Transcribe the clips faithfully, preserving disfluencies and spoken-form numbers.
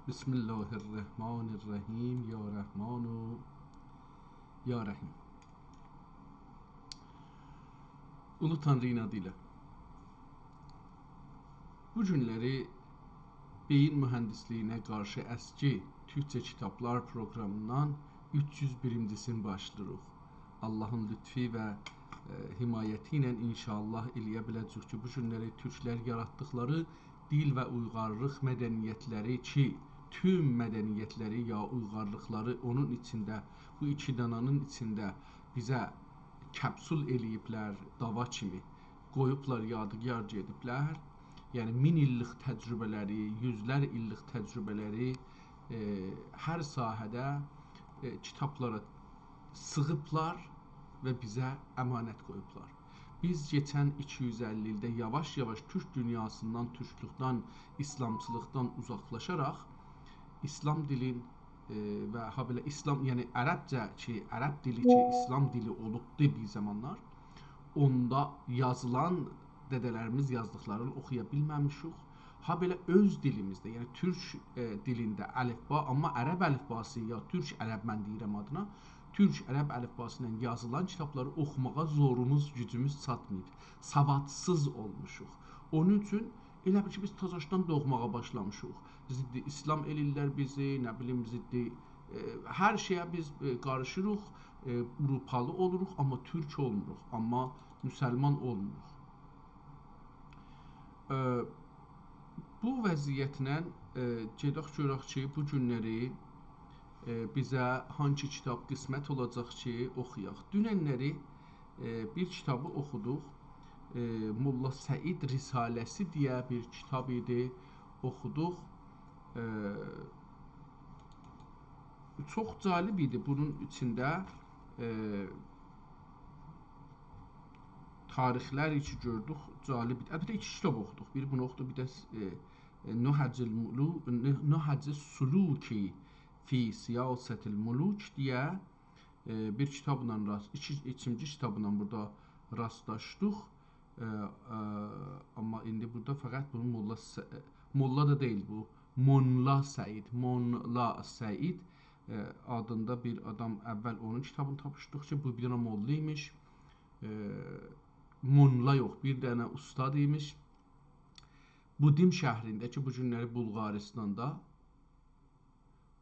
بسم الله الرحمن الرحیم. یا رحمان و یا رحیم. اولو تانری‌نین آدی ایله. بو گونلری بئیین موهندیسلیگینه قارشی اسکی تورکجه کیتابلار پروقرامیندان اوچ یوز بیرینجی‌سینی باشلاییریق. آللاهین لطفو و، ائ، حمایتی ایله ان‌شاءالله ائلیه بیله‌جه‌ییک کی، بو گونلری تورکلر یاراتدیقلاری دیل و اویغارلیق مدنیتلری کی، توم مدنیتلری یا اویغارلیقلاری اونون ایچینده، بو ایکی دانانین ایچینده بیزه کپسول ائله‌ییبلر، داوا کیمی قویوبلار، یادگار گئدیبلر. یعنی مین ایللیک تجربه‌لری، یوزلر ایللیک تجربه‌لری، ائ، هر ساحه‌ده، ائ، کیتابلارا سیغیبلار و بیزه امانت قویوبلار. بیز کئچن ایکی یوز اللی ایلده یاواش-یاواش تورک دونیاسیندان، تورکلوکدن، ایسلامچیلیقدان اوزاقلاشاراق ایسلام دیلین، ائ، و هابئله ایسلام، یعنی عربجه کی، عرب دیلی کی، ایسلام دیلی اولوبدو بیر زامانلار، اوندا یازیلان، دده‌لریمیز یازدیقلارینی اوخویا بیلمه‌میشیک. هابئله اؤز دیلیمیزده، یعنی تورک، ائ، دیلینده الفبا، آمما عرب الفباسی یا تورک عرب، من دئییرم آدینا، تورک عرب الفباسی ایله یازیلان کیتابلاری اوخوماغا زوروموز، گوجوموز چاتماییب. سوادسیز اولموشوق. اونون اوچون ائله بیل کی، بیز تازاشدان دوغماغا باشلامیشیق. ضد ایسلام ائله‌ییرلر بیزی، نه بیلیم، ضد، ائ، هر شئیه بیز، ائ، قاریشیریق، ائ، آوروپالی اولوروق، آمما تورک اولموروق، آمما مسلمان اولموروق. ائ، بو وضعیتله، ائ، گئدک گؤرک کی، بو گونلری، ائ، بیزه هانسی کیتاب قسمت اولاجاق کی، اوخویاق. دوننلری، ائ، بیر کیتابی اوخودوق. ائ، ملا سعید رساله‌سی دئیه بیر کیتاب ایدی، اوخودوق. ائ، چوخ جالب ایدی بونون ایچینده، ائ، تاریخلر کی گؤردوک، جالب ایدی. البته، ایکی کیتاب اوخودوق. بیری بونو اوخودوق، بیر ده، ائ، ائ، نهج الملو-، نه-، نهج السلوک فی سیاسة الملوک دئیه، ائ، بیر کیتابلا راست، ایکی، ایکینجی کیتابلا بورادا راستلاشدیق. ائ، ائ، آمما ایندی بورادا فقط بونون ملا س-، ملا دا دئییل بو. مونلا سعید، مونلا سعید، ائ، آدیندا بیر آدام، اول اونون کیتابینی تاپمیشدیق کی، بو بیر دنه موللا ایمیش. ائ، مونلا یوخ، بیر دنه اوستاد ایمیش. بودیم شهرینده کی، بو گونلری بولغاریستاندا،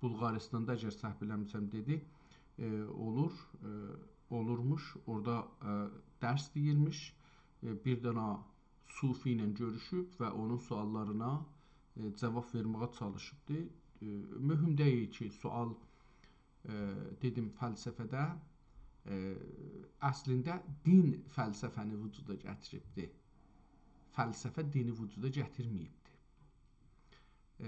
بولغاریستاندا، اگر سهو ائله‌میرسم، دئدی، ائ، اولور، ائ، اولورموش، اورادا، ائ، درس دئییرمیش، ائ، بیر دنه صوفی ایله گؤروشوب و اونون سؤاللارینا، ائ، جاواب وئرمه‌یه چالیشیبدی. ائ، مهم دئییل کی، سؤال، ائ، دئدیم، فلسفه‌ده، ائ، اصلینده دین فلسفه‌نی وجودا گتیریبدی. فلسفه دینی وجودا گتیرمه‌ییبدی. ائ،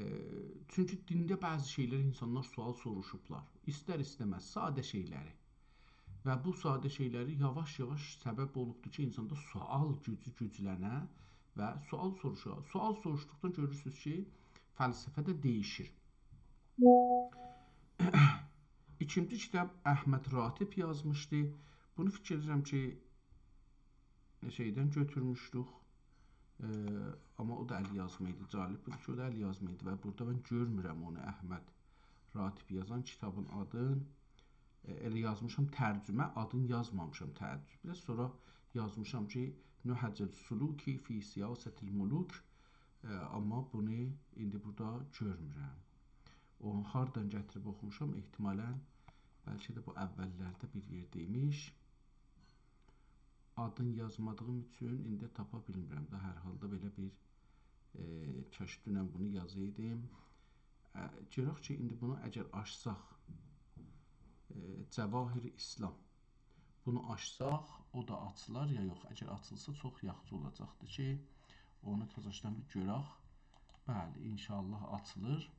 چونکی دینده بعضی شئیلر اینسانلار سؤال سوروشوبلار. ایستر-ایسته‌مز، ساده شئیلری. و بو ساده شئیلری یاواش-یاواش سبب اولوبدور کی، اینساندا سؤال گوجو گوجلنه و سؤال سوروشا. سؤال سوروشدوقدا گؤرورسونوز کی، فلسفه ده دییشیر. ایکینجی کیتاب احمد راتب یازمیشدی. بونو فیکیر ائدیرم کی، شئیدن گؤتورموشدوک. ائ، آمما او دا ال یازما ایدی. جالب بودور کی، او دا ال یازما ایدی و بورادا من گؤرمورم اونو، احمد راتب یازان کیتابین آدین. ائ، ائله یازمیشام ترجمه، آدین یازمامیشام ترجمه. بیر آز سونرا یازمیشام کی، نهج السلوک فی سیاسة الملوک. ائ، آمما بونو ایندی بورادا گؤرمورم. اونو هاردان گتیریب اوخوموشام، احتمالاً، بلکه ده بو اوللرده بیر یئرده ایمیش. آدین یازمادیغیم اوچون ایندی تاپا بیلمیرم ده، هر حالدا بئله بیر، ائ، کاش دونن بونو یازایدیم. ائ، گؤرک کی، ایندی بونو اگر آچساق، ائ، جواهر اسلام، بونو آچساق، او دا آچیلار یا یوخ؟ اگر آچیلسا، چوخ یاخشی اولاجاقدی کی، اونو تازاشدان بیر گؤرک. بلی، ان‌شاءالله آچیلیر.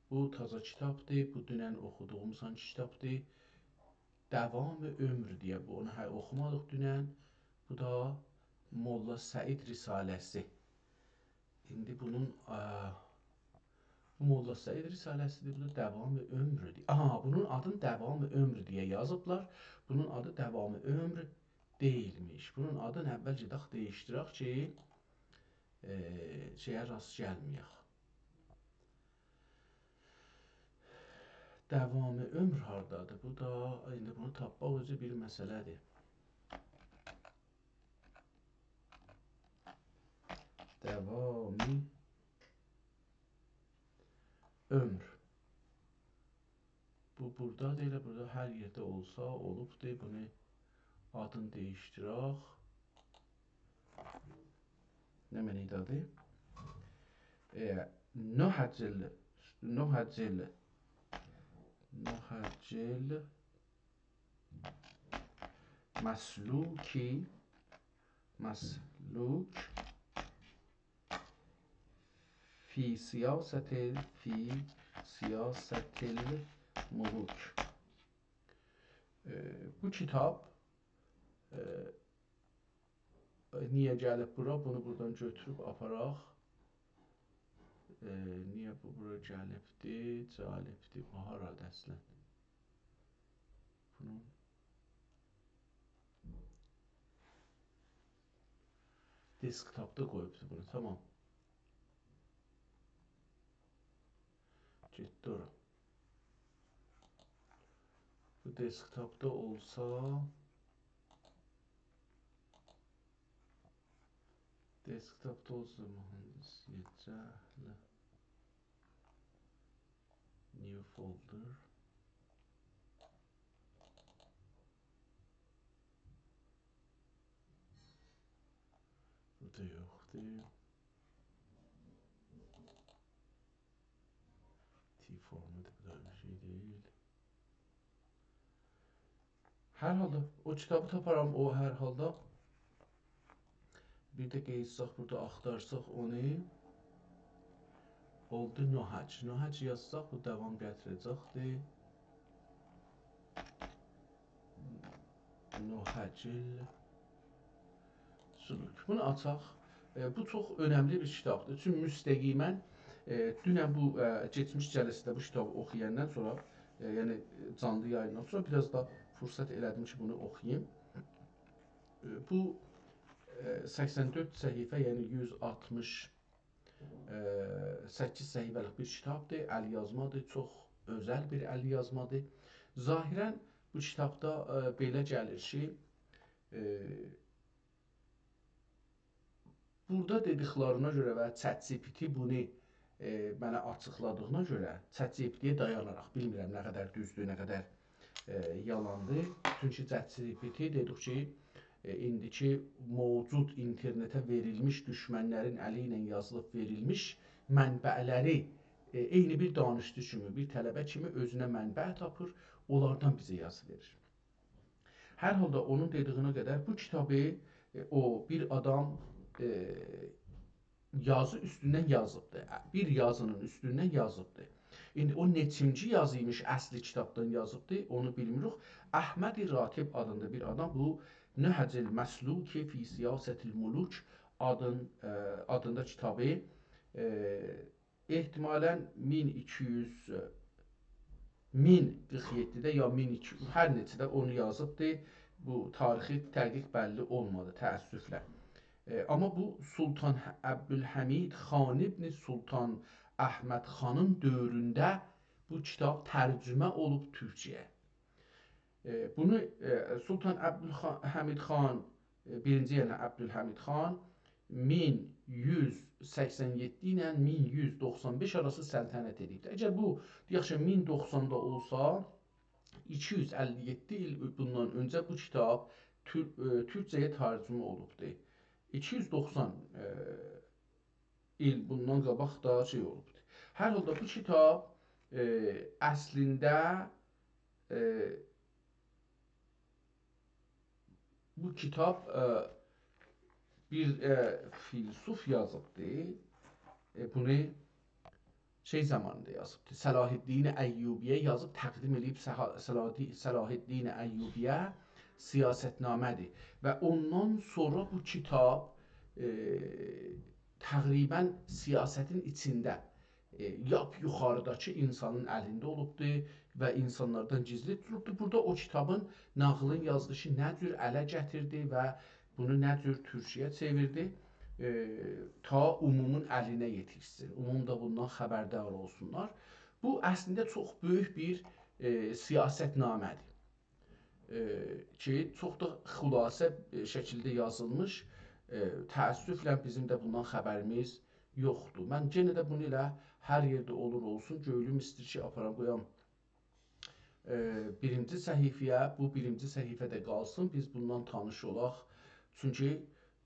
بو تازا کیتابدیر، بو دونن اوخودوغوموز هانسی کیتابدیر؟ دوام عمر دئیه، بو، اونو هه، اوخومادیق دونن. بو دا ملا سعید رساله‌سی. ایندی بونون، ا، بو ملا سعید رساله‌سی‌دیر، بو دا دوام عمردور. آها، بونون آدین دوام عمر دئیه یازیبلار. بونون آدی دوام عمر دئییلمیش. بونون آدینی اول گئدک دییشدیرک کی، ائ، شئیه راست گلمه‌یک. داوام عؤمور هاردادیر؟ بو دا، ایندی بونو تاپماق اؤزو بیر مسئله‌دیر. داوام عؤمور. بو بورادا دئییل، بورادا هر یئرده اولسا، اولوبدور. بونو آدینی دییشدیرک. نمنه ایدی آدی؟ ائ، نهج ال، نهج ال، نهج المسلوک، مسلوک فی سیاسة، فی سیاسة الملوک. ائ، بو کیتاب، ائ، نییه گلیب بورا؟ بونو بورادان گؤتوروب آپاراق. ائ، نییه بو بورا گلیبدی؟ جالبدی. بو هارادی اصلاً؟ بونو دسکتاپدا قویوبدو بونو. تامام. گئتدی اورا. بو دسکتاپدا اولسا، دسکتاپدا اولسا مهندسیت جهلی. New folder. بورادا یوخدور. T format، بو دا بیر شئی دئییل. هر حالدا او کیتابی تاپارام، او هر حالدا. بیر ده قئییتسک بورادا آختارساق اونو. اولدو نهج. نهج یازساق بو داوام گتیره‌جکدیر. نهج سلوک. بونو آچاق. ائ، بو چوخ اؤنملی بیر کیتابدیر. چونکی مستقیماً، ائ، دونن بو، ائ، کئچمیش جلسه‌ده بو کیتابی اوخویاندان سونرا، ائ، یعنی، ائ، جانلی یاییندان سونرا بیر آز دا فرصت ائله‌دیم کی، بونو اوخویوم. ائ، بو، ائ، سکسن دؤرد صفحه، یعنی یوز آلتمیش، ائ، سککیز صفحه‌لیک بیر کیتابدیر، ال‌یازمادیر، چوخ اؤزل بیر ال‌یازمادیر. ظاهراً بو کیتابدا، ائ، بئله گلیر کی، ائ، بورادا دئدیکلرینه گؤره و ChatGPT بونو، ائ، منه آچیقلادیغینا گؤره، ChatGPT-یه دایاناراق، بیلمیرم نه قدر دوزدور، نه قدر، ائ، یالاندیر. چونکی ChatGPT دئدیک کی، ائ، ایندیکی موجود اینترنته وئریلمیش، دوشمنلرین الی ایله یازیلیب وئریلمیش منبع‌لری، ائ، عینی بیر دانشجو کیمی، بیر طلبه کیمی اؤزونه منبع تاپیر، اونلاردان بیزه یازی وئریر. هر حالدا اونون دئدیگینه قدر بو کیتابی، ائ، او بیر آدام، ائ، یازی اوستوندن یازیبدی. بیر یازینین اوستوندن یازیبدی. ایندی او نئچینجی یازی ایمیش، اصلی کیتابدان یازیبدی، اونو بیلمیریک. احمد راتب آدیندا بیر آدام بو نهج المسلوک فی سیاسة الملوک آدین، ائ، آدیندا کیتابی، ائ، احتمالاً مین ایکی یوز، مین قیرخ یئددیده یا مین ایکی یوز، هر نئچه‌ده اونو یازیبدی. بو تاریخی دقیق بللی اولمادی، تأسفله. ائ، آمما بو سلطان ح، عبدالحمید خان ابن سلطان احمد خانین دؤورونده بو کیتاب ترجمه اولوب تورکجه‌یه. ائ، بونو، ائ، سلطان عبدالخا، حمید خان، ائ، بیرینجی، یعنی عبدالحمید خان مین یوز سکسن یئددی ایله مین یوز دوخسان بئش آراسی سلطنت ائدیبدی. اگر بو، دئیک کی، مین دوخساندا اولسا، ایکی یوز اللی یئددی ایل بوندان اؤنجه بو کیتاب تور، ائ، تورکجه‌یه ترجمه اولوبدو. ایکی یوز دوخسان، ائ، ایل بوندان قاباق دا شئی اولوبدو. هر حالدا بو کیتاب، ائ، اصلینده، ائ، بو کیتاب، ائ، بیر، ائ، فیلسوف یازیبدی. ائ، بونو شئی زامانیندا یازیبدی. صلاح‌الدین ایوبی‌یه یازیب تقدیم ائله‌ییب صحا، صلاح‌الدی، صلاح‌الدین ایوبی‌یه سیاستنامه‌دیر. و اوندان سونرا بو کیتاب، ائ، تقریباً سیاستین ایچینده، ائ، لاپ یوخاریداکی اینسانین الینده اولوبدو و اینسانلاردان گیزلی توتولوبدو. بورادا او کیتابین، ناغیلین یازیلیشی نه جور اله گتیردی و بونو نه جور تورکجه‌یه چئویردی، ائ، تا عمومون الینه یئتیشسین. عموم دا بوندان خبردار اولسونلار. بو اصلینده چوخ بؤیوک بیر، ائ، سیاستنامه‌دیر. ائ، کی، چوخ دا خلاصه، ائ، شکیلده یازیلمیش. ائ، تأسفله بیزیم ده بوندان خبریمیز یوخدور. من یئنه ده بونو ائله هر یئرده اولور اولسون، گؤیلوم ایستیر کی، آپارام قویام، ائ، بیرینجی صفحه‌یه، بو بیرینجی صفحه‌ده قالسین، بیز بوندان تانیش اولاق. چونکی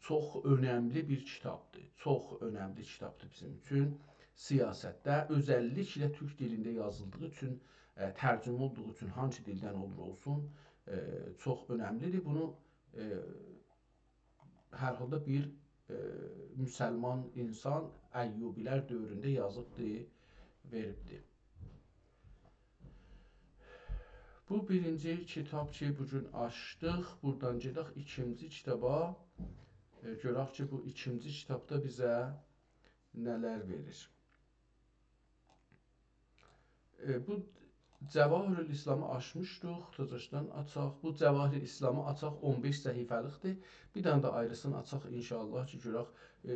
چوخ اؤنملی بیر کیتابدیر. چوخ اؤنملی کیتابدیر بیزیم اوچون. سیاستده، اؤزللیکله تورک دیلینده یازیلدیغی اوچون، ائ، ترجمه اولدوغو اوچون، هانسی دیلدن اولور اولسون، ائ، چوخ اؤنملیدیر. بونو، ائ، هر حالدا بیر، ائ، مسلمان اینسان ایوبی‌لر دؤورونده یازیبدی، وئریبدی. بو بیرینجی کیتاب کی، بو گون آچدیق. بورادان گئدک ایکینجی کیتابا. ائ، گؤرک کی، بو ایکینجی کیتابدا بیزه نه‌لر وئریر. ائ، بو جواهرالاسلامی آچمیشدیق، تازادان آچاق. بو جواهرالاسلامی آچاق، اون بئش صفحه‌لیکدیر. بیر دنه ده آیریسینی آچاق ان‌شاءالله کی، گؤرک، ائ،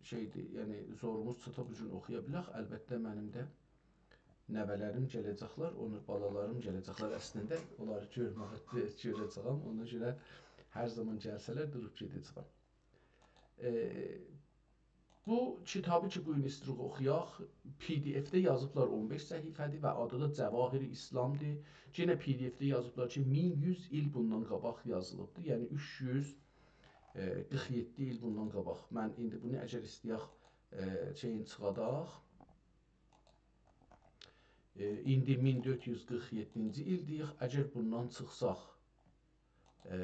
شئیدیر، یعنی زوروموز چاتا بو گون اوخویا بیلک. البته منیم ده نوه‌لریم گله‌جکلر، اونو بالالاریم گله‌جکلر اصلینده. اونلاری گؤرمه‌یه، گؤره‌جه‌یم. اونا گؤره هر زامان گلسه‌لر دوروب گئده‌جه‌یم. ائ، بو کیتابی کی، بو گون ایستیریک اوخویاق، پی‌دی‌اف‌ده یازیبلار، اون بئش صفحه‌دیر و آدی دا جواهر اسلامدیر. یئنه پی‌دی‌اف‌ده یازیبلار کی، مین یوز ایل بوندان قاباق یازیلیبدیر. یعنی اوچ یوز، ائ، قیرخ یئددی ایل بوندان قاباق. من ایندی بونو اگر ایسته‌یک، ائ، شئیین چیخاداق، ائ، ایندی مین دؤرد یوز قیرخ یئددینجی ایلدیر. اگر بوندان چیخساق، ائ،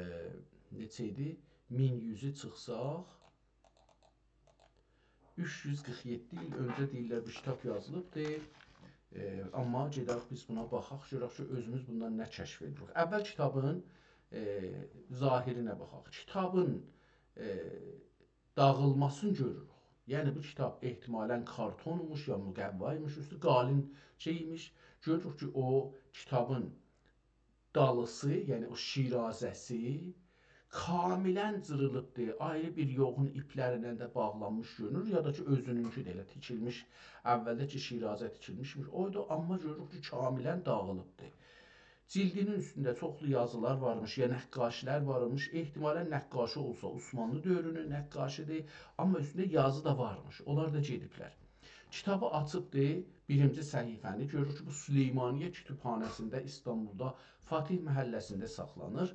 نئچه ایدی؟ مین یوزو چیخساق، اوچ یوز قیرخ یئددی ایل اؤنجه دئییرلر بو کیتاب یازیلیبدیر. ائ، آمما گئدک بیز بونا باخاق، گؤرک کی، اؤزوموز بوندان نه کشف ائدیریک. اول کیتابین، ائ، ظاهرینه باخاق. کیتابین، ائ، داغیلماسینی گؤروروک. یعنی، بو کیتاب احتمالاً کارتونموش، یا مقوایمیش، اوستو قالین شئیمیش. گؤروروک کی، او کیتابین دالیسی، یعنی او شیرازه‌سی کاملاً جیریلیبدیر. آیری بیر یوغون ایپلرینن ده باغلانمیش گؤرونور، یا دا کی، اؤزونونکو ده ائله تیکیلمیش، اولده کی، شیرازه تیکیلمیشمیش، اویدو، آمما گؤروروک کی، کاملاً داغیلیبدیر. جیلدینین اوستونده چوخلو یازیلار وارمیش، یا نقاشی‌لر وارمیش. احتمالاً نقاشی اولسا، عثمانلی دؤورونون نقاشی‌دیر، آمما اوستونده یازی دا وارمیش. اونلار دا گئدیبلر. کیتابی آچیبدی، بیرینجی صفحه‌نی گؤرور کی، بو سلیمانیه کتابخانه‌سینده، ایستانبولدا، فاتح محله‌سینده ساخلانیر.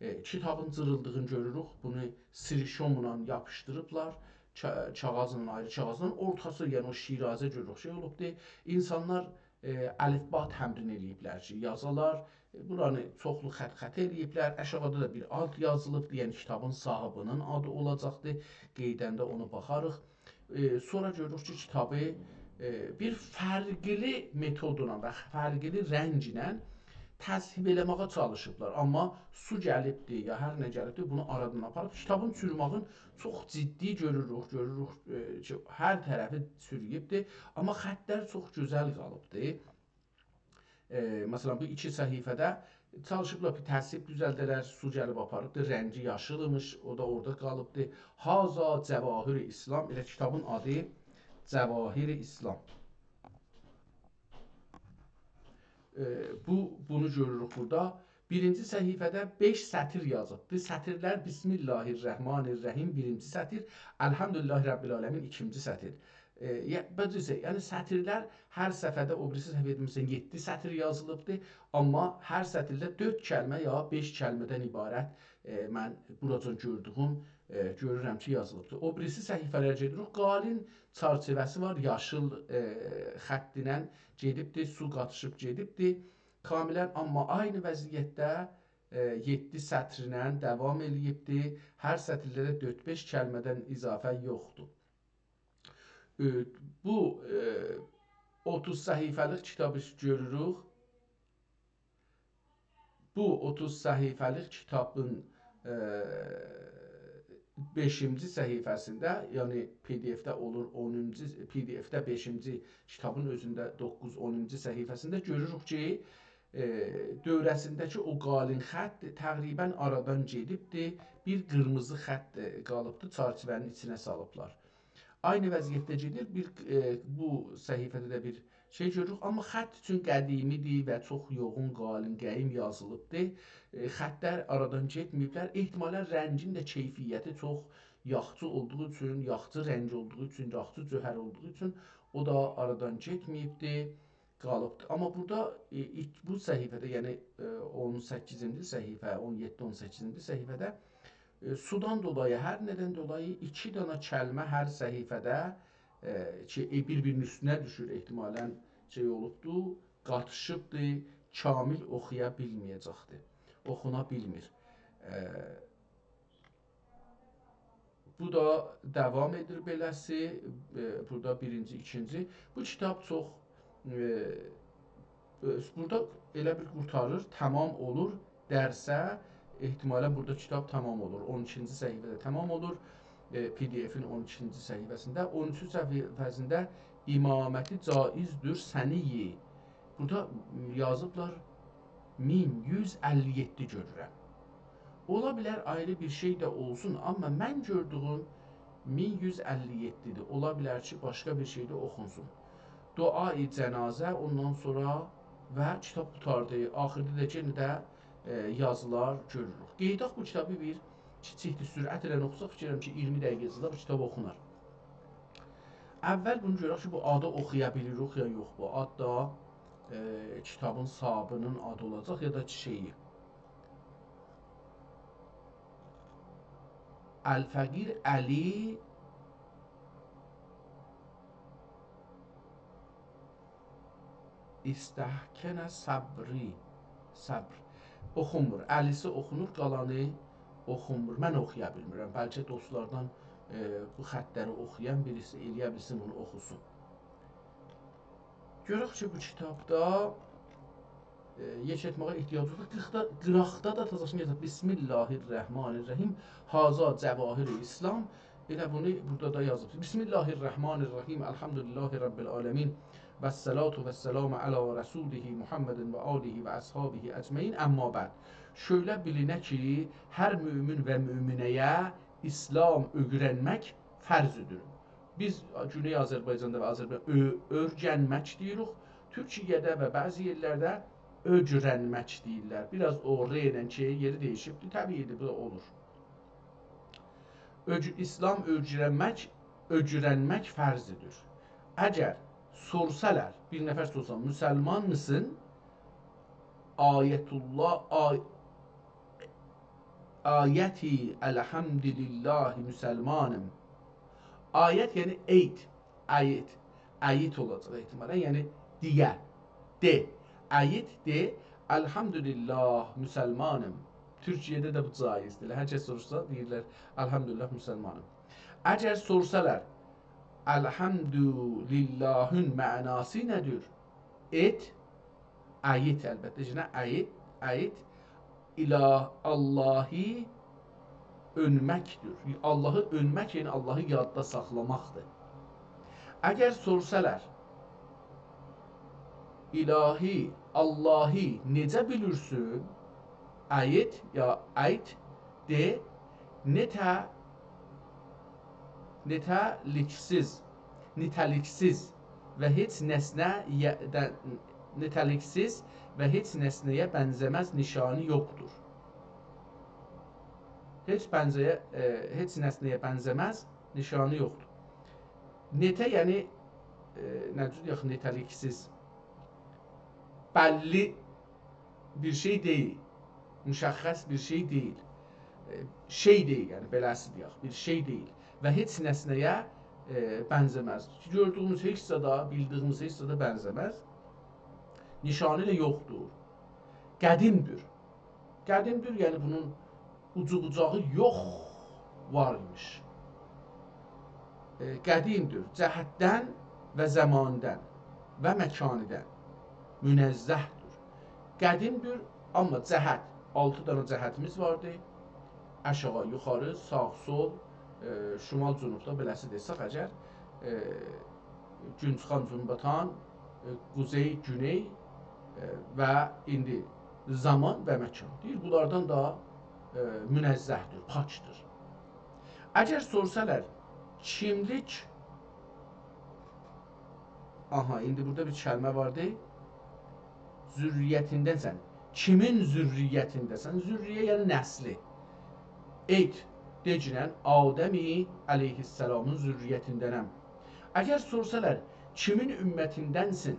ائ، کیتابین جیریلدیغینی گؤروروک، بونو سریشوملا یاپیشدیریبلار، کا-، کاغاذلا، آیری کاغاذلا، اورتاسی، یعنی او شیرازه گؤروروک، شئی اولوبدور. اینسانلار، ائ، الفبا تمرین ائله‌ییبلر کی، یازالار، ائ، بورانی چوخلو خط-خط ائله‌ییبلر، آشاغیدا دا بیر آد یازیلیبدیر، یعنی کیتابین صاحیبینین آدی اولاجاقدیر، قئییدنده اونو باخاریق. ائ، سونرا گؤروروک کی، کیتابی، ائ، بیر فرقلی متودلا و فرقلی رنگله تذهیب ائله‌مه‌یه چالیشیبلار. آمما سو گلیبدی، یا هر نه گلیبدی، بونو آرادان آپاریب. کیتابین چوروماغین چوخ جدی گؤروروک، گؤروروک، ائ، کی، هر طرفی چورویوبدور. آمما خطلر چوخ گؤزل قالیبدی. ائ، مثلاً، بو ایکی صفحه‌ده چالیشیبلار بیر تذهیب دوزلده‌لر، سو گلیب آپاریبدی، رنگی یاشیلمیش، او دا اورادا قالیبدی. «هذا جواهر اسلام»، ائله کیتابین آدی جواهر اسلام. ائ، بو، بونو گؤروروک بورادا. بیرینجی صفحه‌ده بئش سطیر یازیبدی. سطیرلر: «بسم الله الرحمن الرحیم»، بیرینجی سطیر، «الحمدلله رب العالمین»، ایکینجی سطیر. ائ، یا، بئله‌جه، یعنی سطیرلر هر صفحه‌ده، او بیریسی صفحه‌ده، مثلاً، یئددی سطیر یازیلیبدی، آمما هر سطیرده دؤرد کلمه یا بئش کلمه‌دن عبارت، ائ، من بوراجان گؤردویوم، ائ، گؤرورم کی، یازیلیبدی. او بیریسی صفحه‌لره گئدیریک. قالین چرچیوه‌سی وار، یاشیل، ائ، خط ایله گئدیبدی، سو قاتیشیب گئدیبدی. کاملاً، آمما عینی وضعیتده، ائ، یئددی سطرینن داوام ائله‌ییبدی. هر سطیرده ده دؤرد-بئش کلمه‌دن اضافه یوخدور. ائ، بو، ائ، اوتوز صفحه‌لیک کیتابی گؤروروک. بو اوتوز صفحه‌لیک کیتابین، ائ، بئشینجی صفحه‌سینده، یعنی پی‌دی‌اف‌ده اولور اونونجو، پی‌دی‌اف‌ده بئشینجی، کیتابین اؤزونده دوققوز، اونونجو صفحه‌سینده گؤروروک کی، ائ، دؤوره‌سینده‌کی او قالین خط تقریباً آرادان گئدیبدی، بیر قیرمیزی خط، ائ، قالیبدی، چرچیوه‌نین ایچینه سالیبلار. عینی وضعیتده گئدیر، بیر، ائ، بو صفحه‌ده ده بیر شئی گؤروروک، آمما خط اوچون قدیمی‌دیر و چوخ یوغون، قالین، قاییم یازیلیبدیر. ائ، خطلر آرادان گئتمه‌ییبلر. احتمالاً رنگین ده کیفیتی چوخ یاخشی اولدوغو اوچون، یاخشی رنگ اولدوغو اوچون، یاخشی جوهر اولدوغو اوچون او دا آرادان گئتمه‌ییبدیر، قالیبدیر. آمما بورادا، ائ، ایلک بو صفحه‌ده، یعنی، ائ، اون سککیزینجی صفحه، اون یئددی، اون سککیزینجی صفحه‌ده، ائ، سودان دولایی، هر ندن دولایی ایکی دانا کلمه هر صفحه‌ده، ائ، کی، ائ، بیر-بیرینین اوستونه دوشور، احتمالاً شئی اولوبدو، قاتیشیبدی، کامل اوخویا بیلمه‌یه‌جکدی. اوخونا بیلمیر. ائ، بو دا داوام ائدیر بئله‌سی. ائ، بورادا بیرینجی، ایکینجی. بو کیتاب چوخ، ائ، ائ، بورادا ائله بیل قورتاریر، تمام اولور درسه. احتمالاً بورادا کیتاب تمام اولور. اون ایکینجی صفحه‌ده تمام اولور. ائ، پی دی افین اون ایکینجی صفحه‌سینده، اون اوچونجو صفحه‌سینده «امامتی جایزدور سنی». بورادا یازیبلار مین یوز اللی یئددی گؤرورم. اولا بیلر آیری بیر شئی ده اولسون، آمما من گؤردویوم مین یوز اللی یئددی‌دیر. اولا بیلر کی، باشقا بیر شئی ده اوخونسون. دعای جنازه، اوندان سونرا و کیتاب قوتاردی. آخیردا دا یئنه ده، ائ، یازیلار گؤروروک. قئییداق بو کیتابی بیر کیچیکدیر، سرعت ایله اوخوساق، فیکیر ائدیرم کی، اییرمی دقیقه ایچینده بو کیتابی اوخونار. اول بونو گؤرک کی، بو آدی اوخویا بیلیریک یا یوخ. بو آد دا، ائ، کیتابین صاحیبینین آدی اولاجاق یا دا چیچه‌یی. الفقیر علی استحکن صبری. صبر. اوخونمور. علی‌سی اوخونور، قالانی اوخونمور. من اوخویا بیلمیرم. بلکه دوستلاردان، ائ، بو خطلری اوخویان بیریسی ائلیه بیلسین، بونو اوخوسون. گؤرک کی، بو کیتابدا، ائ، یئکلتمه‌یه احتیاج یوخدور. قیرخدا، قیراقدا دا تازاسینی یازیب. «بسم الله الرحمن الرحیم. هذا جواهر الاسلام». ائله بونو بورادا دا یازیب. «بسم الله الرحمن الرحیم. الحمد لله رب العالمین. و الصلاة و السلام علی رسوله محمد و آله و اصحابه اجمعین. اما بعد». شؤیله بیلینه کی، هر مؤمن و مؤمنه‌یه اسلام اؤیرنمک فرضدیر. بیز گونئی آذربایجاندا و آذربایجان اؤ-، اؤرگنمک دئییریک. تورکیه‌ده و بعضی یئرلرده اؤیرنمک دئییرلر. بیر آز او ر ایله ک یئری دییشیبدیر. طبیعی‌دیر، بو دا اولور. اؤج-، اسلام اؤیرنمک، اؤیرنمک فرضدیر. اگر سورسالار، بیر نفر سورسا، «مسلمان میسین؟» آیت‌الله، آی-، آیتی «الحمدلله مسلمانم». آیت یعنی ایت، آیت، آیت اولاجاق احتمالاً، یعنی دئیه، دئ، آیت دئ، «الحمدلله مسلمانم». تورکیه‌ده ده بو جایزدیر. هر کس سوروشسا دئییرلر، «الحمدلله مسلمانم». اگر سورسالار، «الحمدللهین» معناسی نه‌دیر؟ ایت، آیت، البته، یئنه آیت، آیت، اله، آللاهی اؤنمکدیر. آللاهی اؤنمک، یعنی آللاهی یاددا ساخلاماقدیر. اگر سورسالار، «الهی، آللاهی نئجه بیلیرسین؟» آیت یا آیت، دئ، نئته، نیته‌لیکسیز، نیته‌لیکسیز و هئچ نسنه یه-، ده-، نیته‌لیکسیز و هئچ نسنه‌یه بنزه‌مز، نیشانی یوخدور. هئچ بنزه‌یه، ائ، هئچ نسنه‌یه بنزه‌مز، نیشانی یوخدور. نئته، یعنی، ائ، نه جور دئیک، نیته‌لیکسیز. بللی بیر شئی دئییل. مشخص بیر شئی دئییل. ائ، شئی دئییل، یعنی بئله‌سی دئیک، بیر شئی دئییل. و هئچ نسنه‌یه، ائ، بنزه‌مز. گؤردویوموز هئچ زادا، بیلدیییمیز هئچ زادا بنزه‌مز. نیشانی دا یوخدور. قدیمدیر. قدیمدیر، یعنی بونون اوجو بوجاغی یوخ وار ایمیش. ائ، قدیمدیر، جهتدن و زماندن و مکانیدن منزه‌دیر. قدیمدیر، آمما جهت، آلتی دانا جهتیمیز واردی. آشاغی، یوخاری، ساغ، سول، ائ، شمال، جنوبدا بئله‌سی دئسک اگر، ائ، گون چیخان، گون باتان، ائ، قوزئی، گونئی، ائ، و ایندی زامان و مکان. دئییر، بونلاردان دا، ائ، منزه‌دیر، پاکدیر. اگر سورسالار، کیملیک آها، ایندی بورادا بیر کلمه واردی. ذریتیندن‌سن. کیمین ذریتینده‌سن؟ ذریه، یعنی نسلی. ایت، دئگینن آدم علیه‌السلامین ذریتیندنم. اگر سورسالار، کیمین امتیندن‌سن؟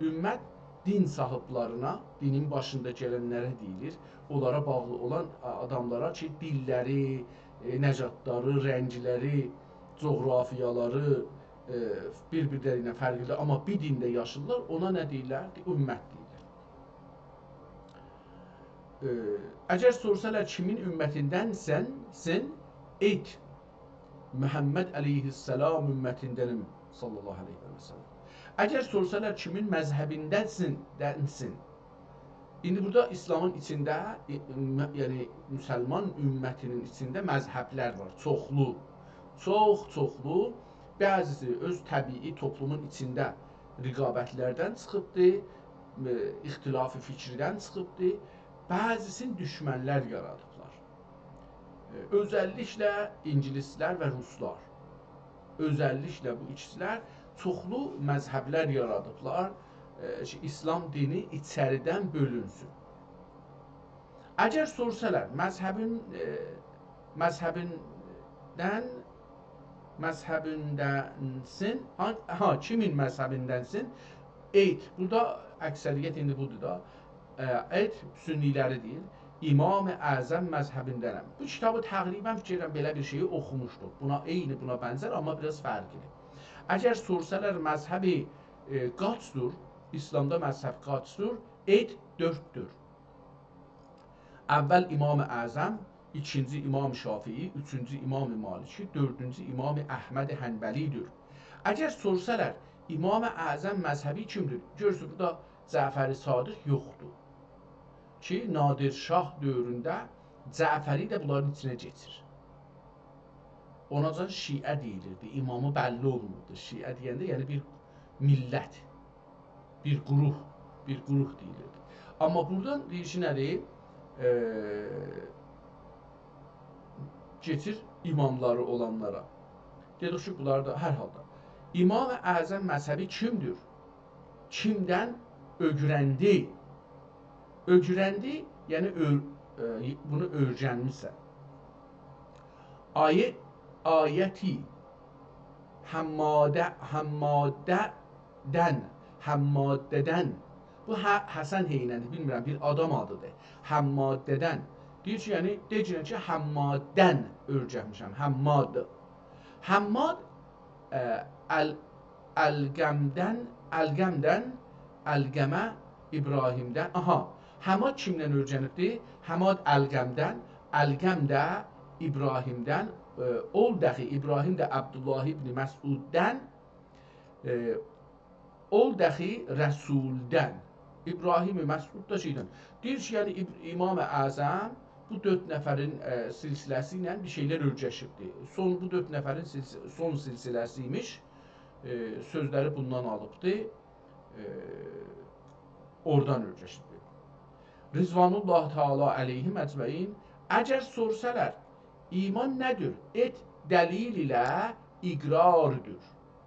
امت دین صاحیبلرینه، دینین باشیندا گلنلره دئییلیر. اونلارا باغلی اولان آداملارا کی، دیللری، ائ، نژادلاری، رنگلری، جغرافیالاری، ائ، بیر-بیرلری ایله فرقلی‌دیر، آمما بیر دینده یاشاییرلار، اونا نه دئییرلر؟ امت دئییرلر. ائ، اگر سورسالار، کیمین امتیندن‌سن، سن، ایت، محمد علیه‌السلام امتیندنم، صلی الله علیه و سلم. اگر سورسالار، کیمین مذهبیندن‌سن، دن‌سن؟ ایندی بورادا ایسلامین ایچینده، ائ، م-، یعنی مسلمان امتی‌نین ایچینده مذهبلر وار، چوخلو، چوخ چوخلو. بعضیسی اؤز طبیعی توپلومون ایچینده رقابتلردن چیخیبدی، ائ، اختلاف فکریدن چیخیبدی. بعضیسینی دوشمنلر یارادیبلار. ائ، اؤزللیکله اینگیلیسلر و روسلار. اؤزللیکله بو ایکیسی‌لر چوخلو مذهبلر یارادیبلار، ائ، کی، ایسلام دینی ایچریدن بؤلونسون. اگر سورسالار، مذهبین، ائ، مذهبیندن، مذهبیندن‌سن، ها، ها، کیمین مذهبیندن‌سن؟ ایت، بورادا اکثریت ایندی بودور دا. ائ، ایت، سنی‌لری دئییر. امام اعظم مذهبیندنم. بو کیتابی تقریباً فیکر ائدیرم بئله بیر شئیی اوخوموشدوق. بونا عینی، بونا بنزر، آمما بیر آز فرقلی. اگر سورسالار مذهبی، ائ، قاچدور، ایسلامدا مذهب قاچدور؟ ایت، دؤرددور. اول امام اعظم، ایکینجی امام شافعی، اوچونجو امام مالکی، دؤردونجو امام احمد حنبلی‌دیر. اگر سورسالار، امام اعظم مذهبی کیمدیر؟ گؤرورسونوز، بورادا جعفر صادق یوخدور. کی، نادر شاه دؤورونده جعفری ده بونلارین ایچینه کئچیر. اوناجان شیعه دئییلیردی، امامی بللی اولموردو. شیعه دئینده، یعنی بیر میللت، بیر گروه، بیر گروه دئییلیردی. آمما بورادان دئییر کی، نه‌دیر؟ ائ، کئچیر اماملاری اولانلارا. دئدیک کی، بونلار دا هر حالدا. امام اعظم مذهبی کیمدیر؟ کیمدن اؤگرندی؟ اؤگرندی، یعنی اؤ-، ائ، بونو اؤیرنمیسن. آیه، آیتی، حماده، حماده‌دن، حماده‌دن. بو ح-، حسن حئینندیر، بیلمیرم، بیر آدام آدیدیر. حماده‌دن. دئییر کی، یعنی، دئگینن کی، حماددن اؤیرنمیشم، حماد. حماد، ائ، ال-، علقمه‌دن، علقمه‌دن، علقمه ابراهیمدن. آها، حماد کیمدن اؤیرنیبدی؟ حماد علقمه‌دن، علقمه ده ابراهیمدن، ائ، اول داخی ابراهیم ده عبدالله ابن مسعوددن، ائ، اول داخی رسولدن. ابراهیم مسعود دا شئیدن. دئییر کی، یعنی اب-، امام اعظم بو دؤرد نفرین، ائ، سلسله‌سی ایله بیر شئیلر اؤیرشیبدی. سون، بو دؤرد نفرین سلس-، سون سلسله‌سی ایمیش. ائ، سؤزلری بوندان آلیبدی. ائ، اورادان اؤیرشیبدی. رضوان الله تعالی علیهم اجمعین. اگر سورسالار، ایمان نه‌دیر؟ ایت، دلیل ایله اقراردیر.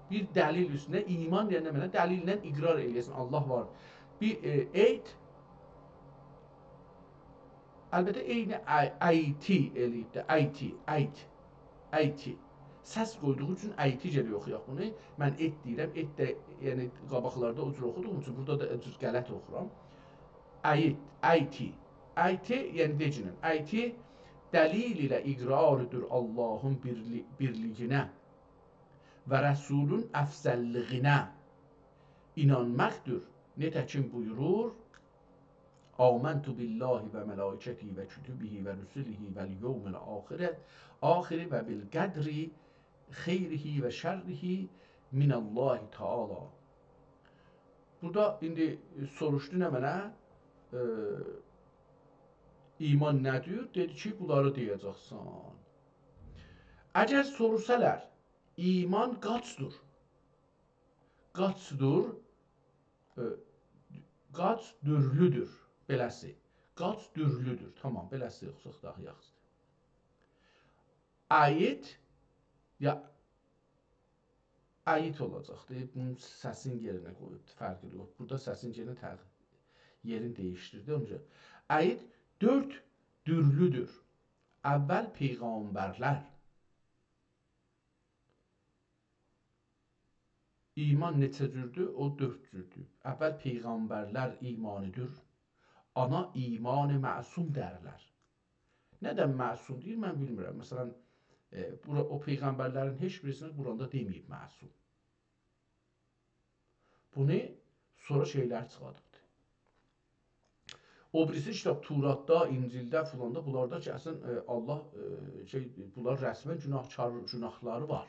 بیر دلیل اوستونه ایمان دئینده منه دلیل‌له اقرار ائله‌یه‌سن، الله وار. بیر، ائ، ایت، البته، عینی آی-، آیتی ائله‌ییب ده، آیتی، آیت، آیتی. سس قویدوغو اوچون آیتی گرک اوخویاق بونو. من ایت دئییرم، ایت ده، یعنی، قاباقلاردا او جور اوخودوغوم اوچون بورادا دا او جور غلط اوخورام. آیت، آیتی، آیتی، یعنی دئگینن، آیتی دلیل ایله اقراردیر اللهین بیرلی-، بیرلیگینه و رسولون افضللیگینه اینانماقدیر. نئتکین بویورور: «آمنت بالله و ملائکته و کتبه و رسله و الیوم الآخر، آخر و بالقدر خیره و شره من الله تعالی.» بورادا ایندی سوروشدو نمنه، ائ، ایمان نه‌دیر؟ دئدی کی، بونلاری دئیه‌جکسن. اگر سورسالار، ایمان قاچدور؟ قاچدور؟ ائ، قاچ دورلودور، بئله‌سی. قاچ دورلودور. تامام، بئله‌سی اوخوساق داها یاخشیدیر. آیت، یا، عید اولاجاقدی. بونون سسین یئرینه قویوبدو، فرقی یوخ. بورادا سسین یئرینه تغ-، یئرینی دییشدیردی. اونجا عید دؤرد دورلودور. اول پیغمبرلر. ایمان نئچه جوردور؟ او دؤرد جوردور. اول پیغمبرلر ایمانی‌دیر. آنا ایمان معصوم درلر. ندن معصوم دئییر، من بیلمیرم. مثلا، ائ، بورا، او پیغمبرلرین هئچ بیریسینی قرآندا دئمه‌ییب معصوم. بونو سونرا شئیلر چیخاردیبدی. او بیریسی کیتاب، توراتدا، انجیلده، فلاندا، بونلاردا کی، اصلا، ائ، الله، ائ، شئی، بونلار رسما گناهکار، گناهلاری وار.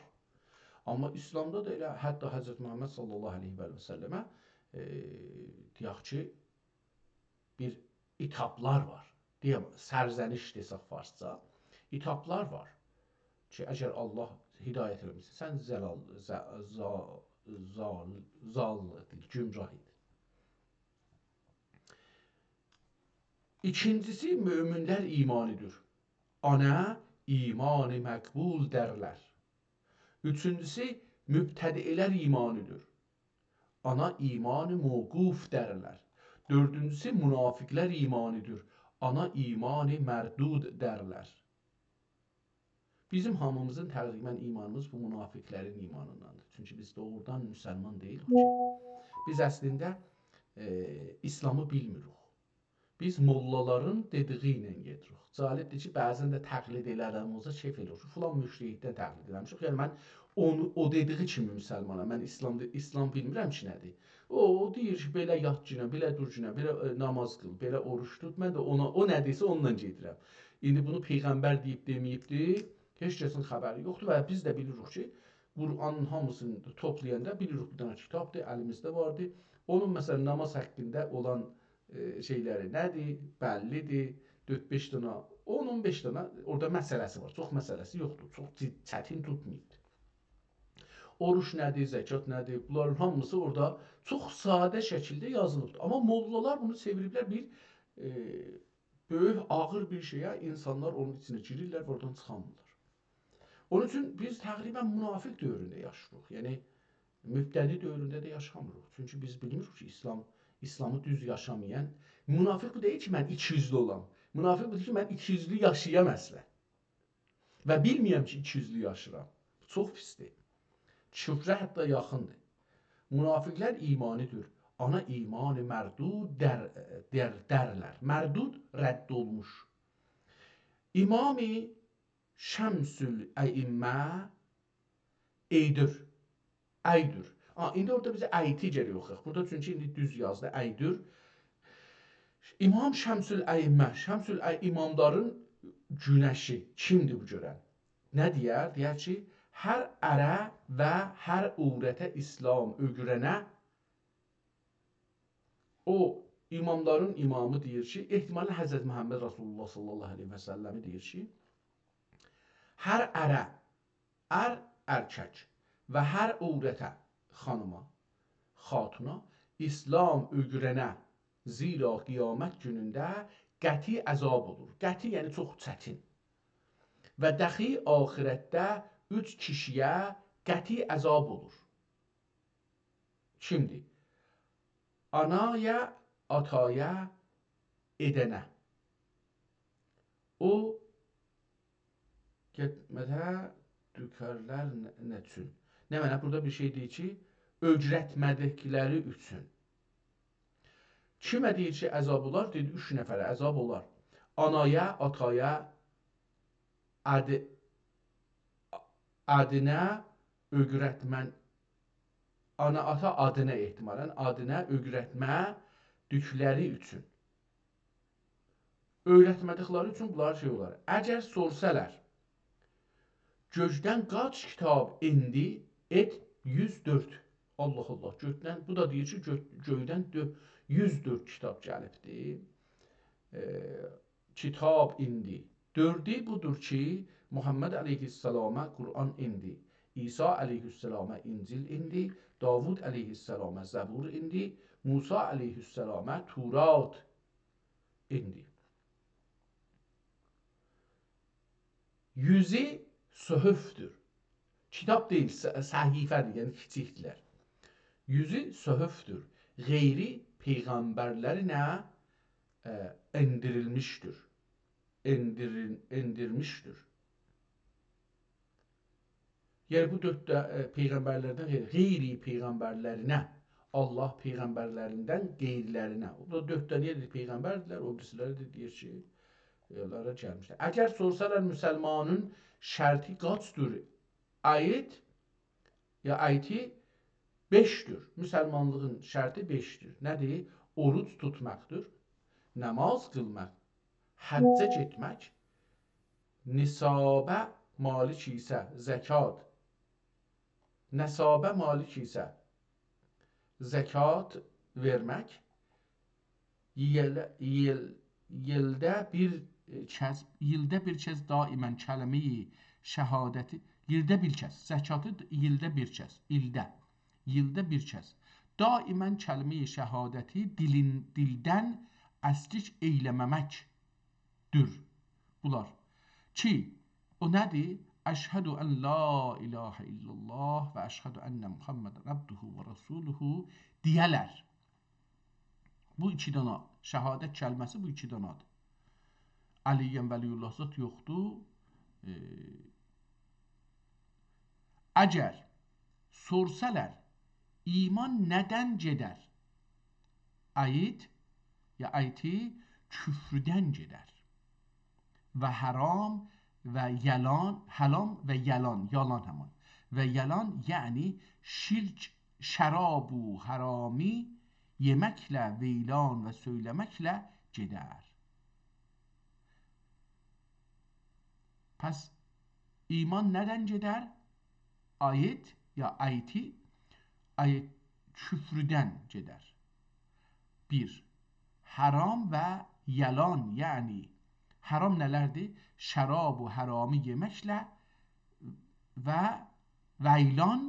آمما ایسلامدا دا ائله حتی حضرت محمد صلی الله علیه و سلمه، ائ، دئیک کی، بیر عتابلار وار. دئیم، سرزنش دئسک فارسجا، عتابلار وار کی، اگر الله هدایت ائله‌میرسه، سن زلال، ز-، زا-، زال، زال، گمراه ایدین. ایکینجیسی، مؤمنلر ایمانی‌دیر. آنا ایمان مقبول درلر. اوچونجوسو، مبتدعه‌لر ایمانی‌دیر. آنا ایمان موقوف درلر. دؤردونجوسو، منافقلر ایمانی‌دیر. آنا ایمان مردود درلر. بیزیم هامیمیزین تقریبا ایمانیمیز بو منافقلرین ایمانینداندیر. چونکی بیز دوغرودان مسلمان دئییلیک کی. بیز اصلینده، ائ، ایسلامی بیلمیریک. بیز موللالارین دئدیگی ایله گئدیریک. جالبدیر کی، بعضا ده تقلید ائله آدام اولسا کئف ائله‌ییر کی، فلان مجتهددن تقلید ائله‌میشیک. یعنی من اونو، او دئدیگی کیمی مسلمانام. من ایسلام، ایسلام بیلمیرم کی، نه‌دیر. او، او دئییر کی، بئله یات گونن، بئله دور گونن، بئله، ائ، ناماز قیل، بئله اوروج توت. من ده اونا، او نه دئییرسه، اونونلا گئدیرم. ایندی بونو پیغمبر دئییب دئمه‌ییبدی، هئچ کسین خبری یوخدور و بیز ده بیلیریک کی، قرآنین هامیسینی توپلایاندا بیلیریک، بیر دنه کیتابدیر، الیمیزده واردی. اونون، مثلا، ناماز حاقیندا اولان، ائ، شئیلری نه‌دیر؟ بللی‌دیر. دؤرد-بئش دنه، اون-اون بئش دنه اورادا مسئله‌سی وار. چوخ مسئله‌سی یوخدور. چوخ جد-، چتین توتماییبدیر. اوروج نه‌دیر، زکات نه‌دیر؟ بونلارین هامیسی اورادا چوخ ساده شکیلده یازیلیبدیر. آمما موللالار بونو چئویریبلر بیر، ائ، بؤیوک، آغیر بیر شئیه، اینسانلار اونون ایچینه گیریرلر و اورادان چیخامیرلار. اونون اوچون بیز تقریبا منافق دؤورونده یاشاییریق. یعنی، مبتدی دؤورونده ده یاشامیریق. چونکی بیز بیلمیریک کی، ایسلام، ایسلامی دوز یاشامایان، منافق بو دئییل کی، من ایکی‌یوزلو اولام. منافق بودور کی، من ایکی‌یوزلو یاشایام اصلا. و بیلمه‌یم کی، ایکی‌یوزلو یاشاییرام. چوخ پیسدیر. کفره حتی یاخیندیر. منافقلر ایمانی‌دیر. آنا ایمان مردود در، در، درلر. مردود، رد اولموش. امام شمس‌الائمه ایدیر. ایدیر. آ، ایندی اورادا بیزه ایتی گرک اوخویاق. بورادا چونکی ایندی دوز یازدی، ایدیر. امام شمس‌الائمه، شمس‌الائ-، اماملارین گونشی کیمدیر بو گؤرن؟ نه دئیر؟ دئیر کی، هر اره و هر عورته ایسلام اؤگرنه، او اماملارین امامی دئییر کی، احتمالا حضرت محمد رسول الله صلی الله علیه و سلمی دئییر کی، هر اره، ار ارکک و هر عورته، خانیما، خاتونا، ایسلام اؤگرنه، زیرا قیامت گونونده قطعی عذاب اولور. قطعی، یعنی چوخ چتین. و دخی آخرتده اوچ کیشی‌یه قطعی عذاب اولور. کیمدیر؟ آنایا، آتایا، ائدنه. او گئتمه‌ده دوکارلار نه، نه اوچون؟ نمنه، بورادا بیر شئی دئییر کی، اؤگرتمه‌دیکلری اوچون. کیمه دئییر کی، عذاب اولار؟ دئدی، اوچ نفره عذاب اولار. آنایا، آتایا، آدی-، آدینه اؤگرتمن-، آنا، آتا آدینه احتمالا، آدینه اؤگرتمه‌دیکلری اوچون. اؤیرتمه‌دیکلری اوچون بونلار شئی اولار. اگر سورسالار، گؤیدن قاچ کیتاب ایندی؟ ائت یوز دؤرد. الله الله، گؤیدن، بو دا دئییر کی، گؤ-، گؤیدن دؤ-، یوز دؤرد کیتاب گلیبدی. ائ، کیتاب ایندی. دؤردو بودور کی، محمد علیه السلامه قرآن ایندی، عیسی علیه السلامه انجیل ایندی، داوود علیه السلامه زبور ایندی، موسی علیه السلامه تورات ایندی. یوزو صحفدور. کیتاب دئییل، ص-، صحیفه‌دیر، یعنی کیچیکدیلر. یوزو صحفدور. غیری پیغمبرلرینه، ائ، ائندیریلمیشدیر. ائندیرین-، ائندیرمیشدیر. یعنی بو دؤرد ده، ائ، پیغمبرلردن غیری، غیری پیغمبرلرینه، الله پیغمبرلریندن غیرلرینه. او دا دؤرد دنه دئییر پیغمبردیرلر، او بیریسی‌لری ده دئییر کی، ائ، اونلارا گلمیشلر. اگر سورسالار مسلمانین شرطی قاچدیر؟ آیت یا آیتی بئشدیر. مسلمانلیغین شرطی بئشدیر. نه‌دیر؟ اوروج توتماقدیر، نماز قیلماق، حجه گئتمک، نصابه مالیک ایسه زکات، نصابه مالیک ایسه زکات وئرمک، ایل، ایل، ایلده بیر کز، ایلده بیر کز دائماً کلمه‌ی شهادتی، ایلده بیر کز، زکاتی ایلده بیر کز، ایلده، ایلده بیر کز. دائماً کلمه‌ی شهادتی دیلین، دیلدن اسکیک ائیله‌مه‌مکدیر. بونلار کی، او نه‌دیر؟ «أشهد أن لا إله إلا الله وأشهد أن محمداً عبده ورسوله» دئیه‌لر. بو ایکی دانا، شهادت کلمه‌سی بو ایکی دانادیر. علی‌یم ولی‌الله زاد یوخدور. ائ، اگر سورسالار، ایمان نه‌دن گئدر؟ آیت یا آیتی کفردن گئدر. و حرام و یالان، حرام و یالان، یالان همان. و یالان، یعنی شرک، شراب و حرامی یئمکله، ویلان و سؤیله‌مکله گئدر. پس ایمان نه‌دن گئدر؟ آیت یا آیتی، آیت کفردن گئدر. بیر، حرام و یالان، یعنی حرام نه‌لردیر؟ شراب و حرامی یئمکله و ویلان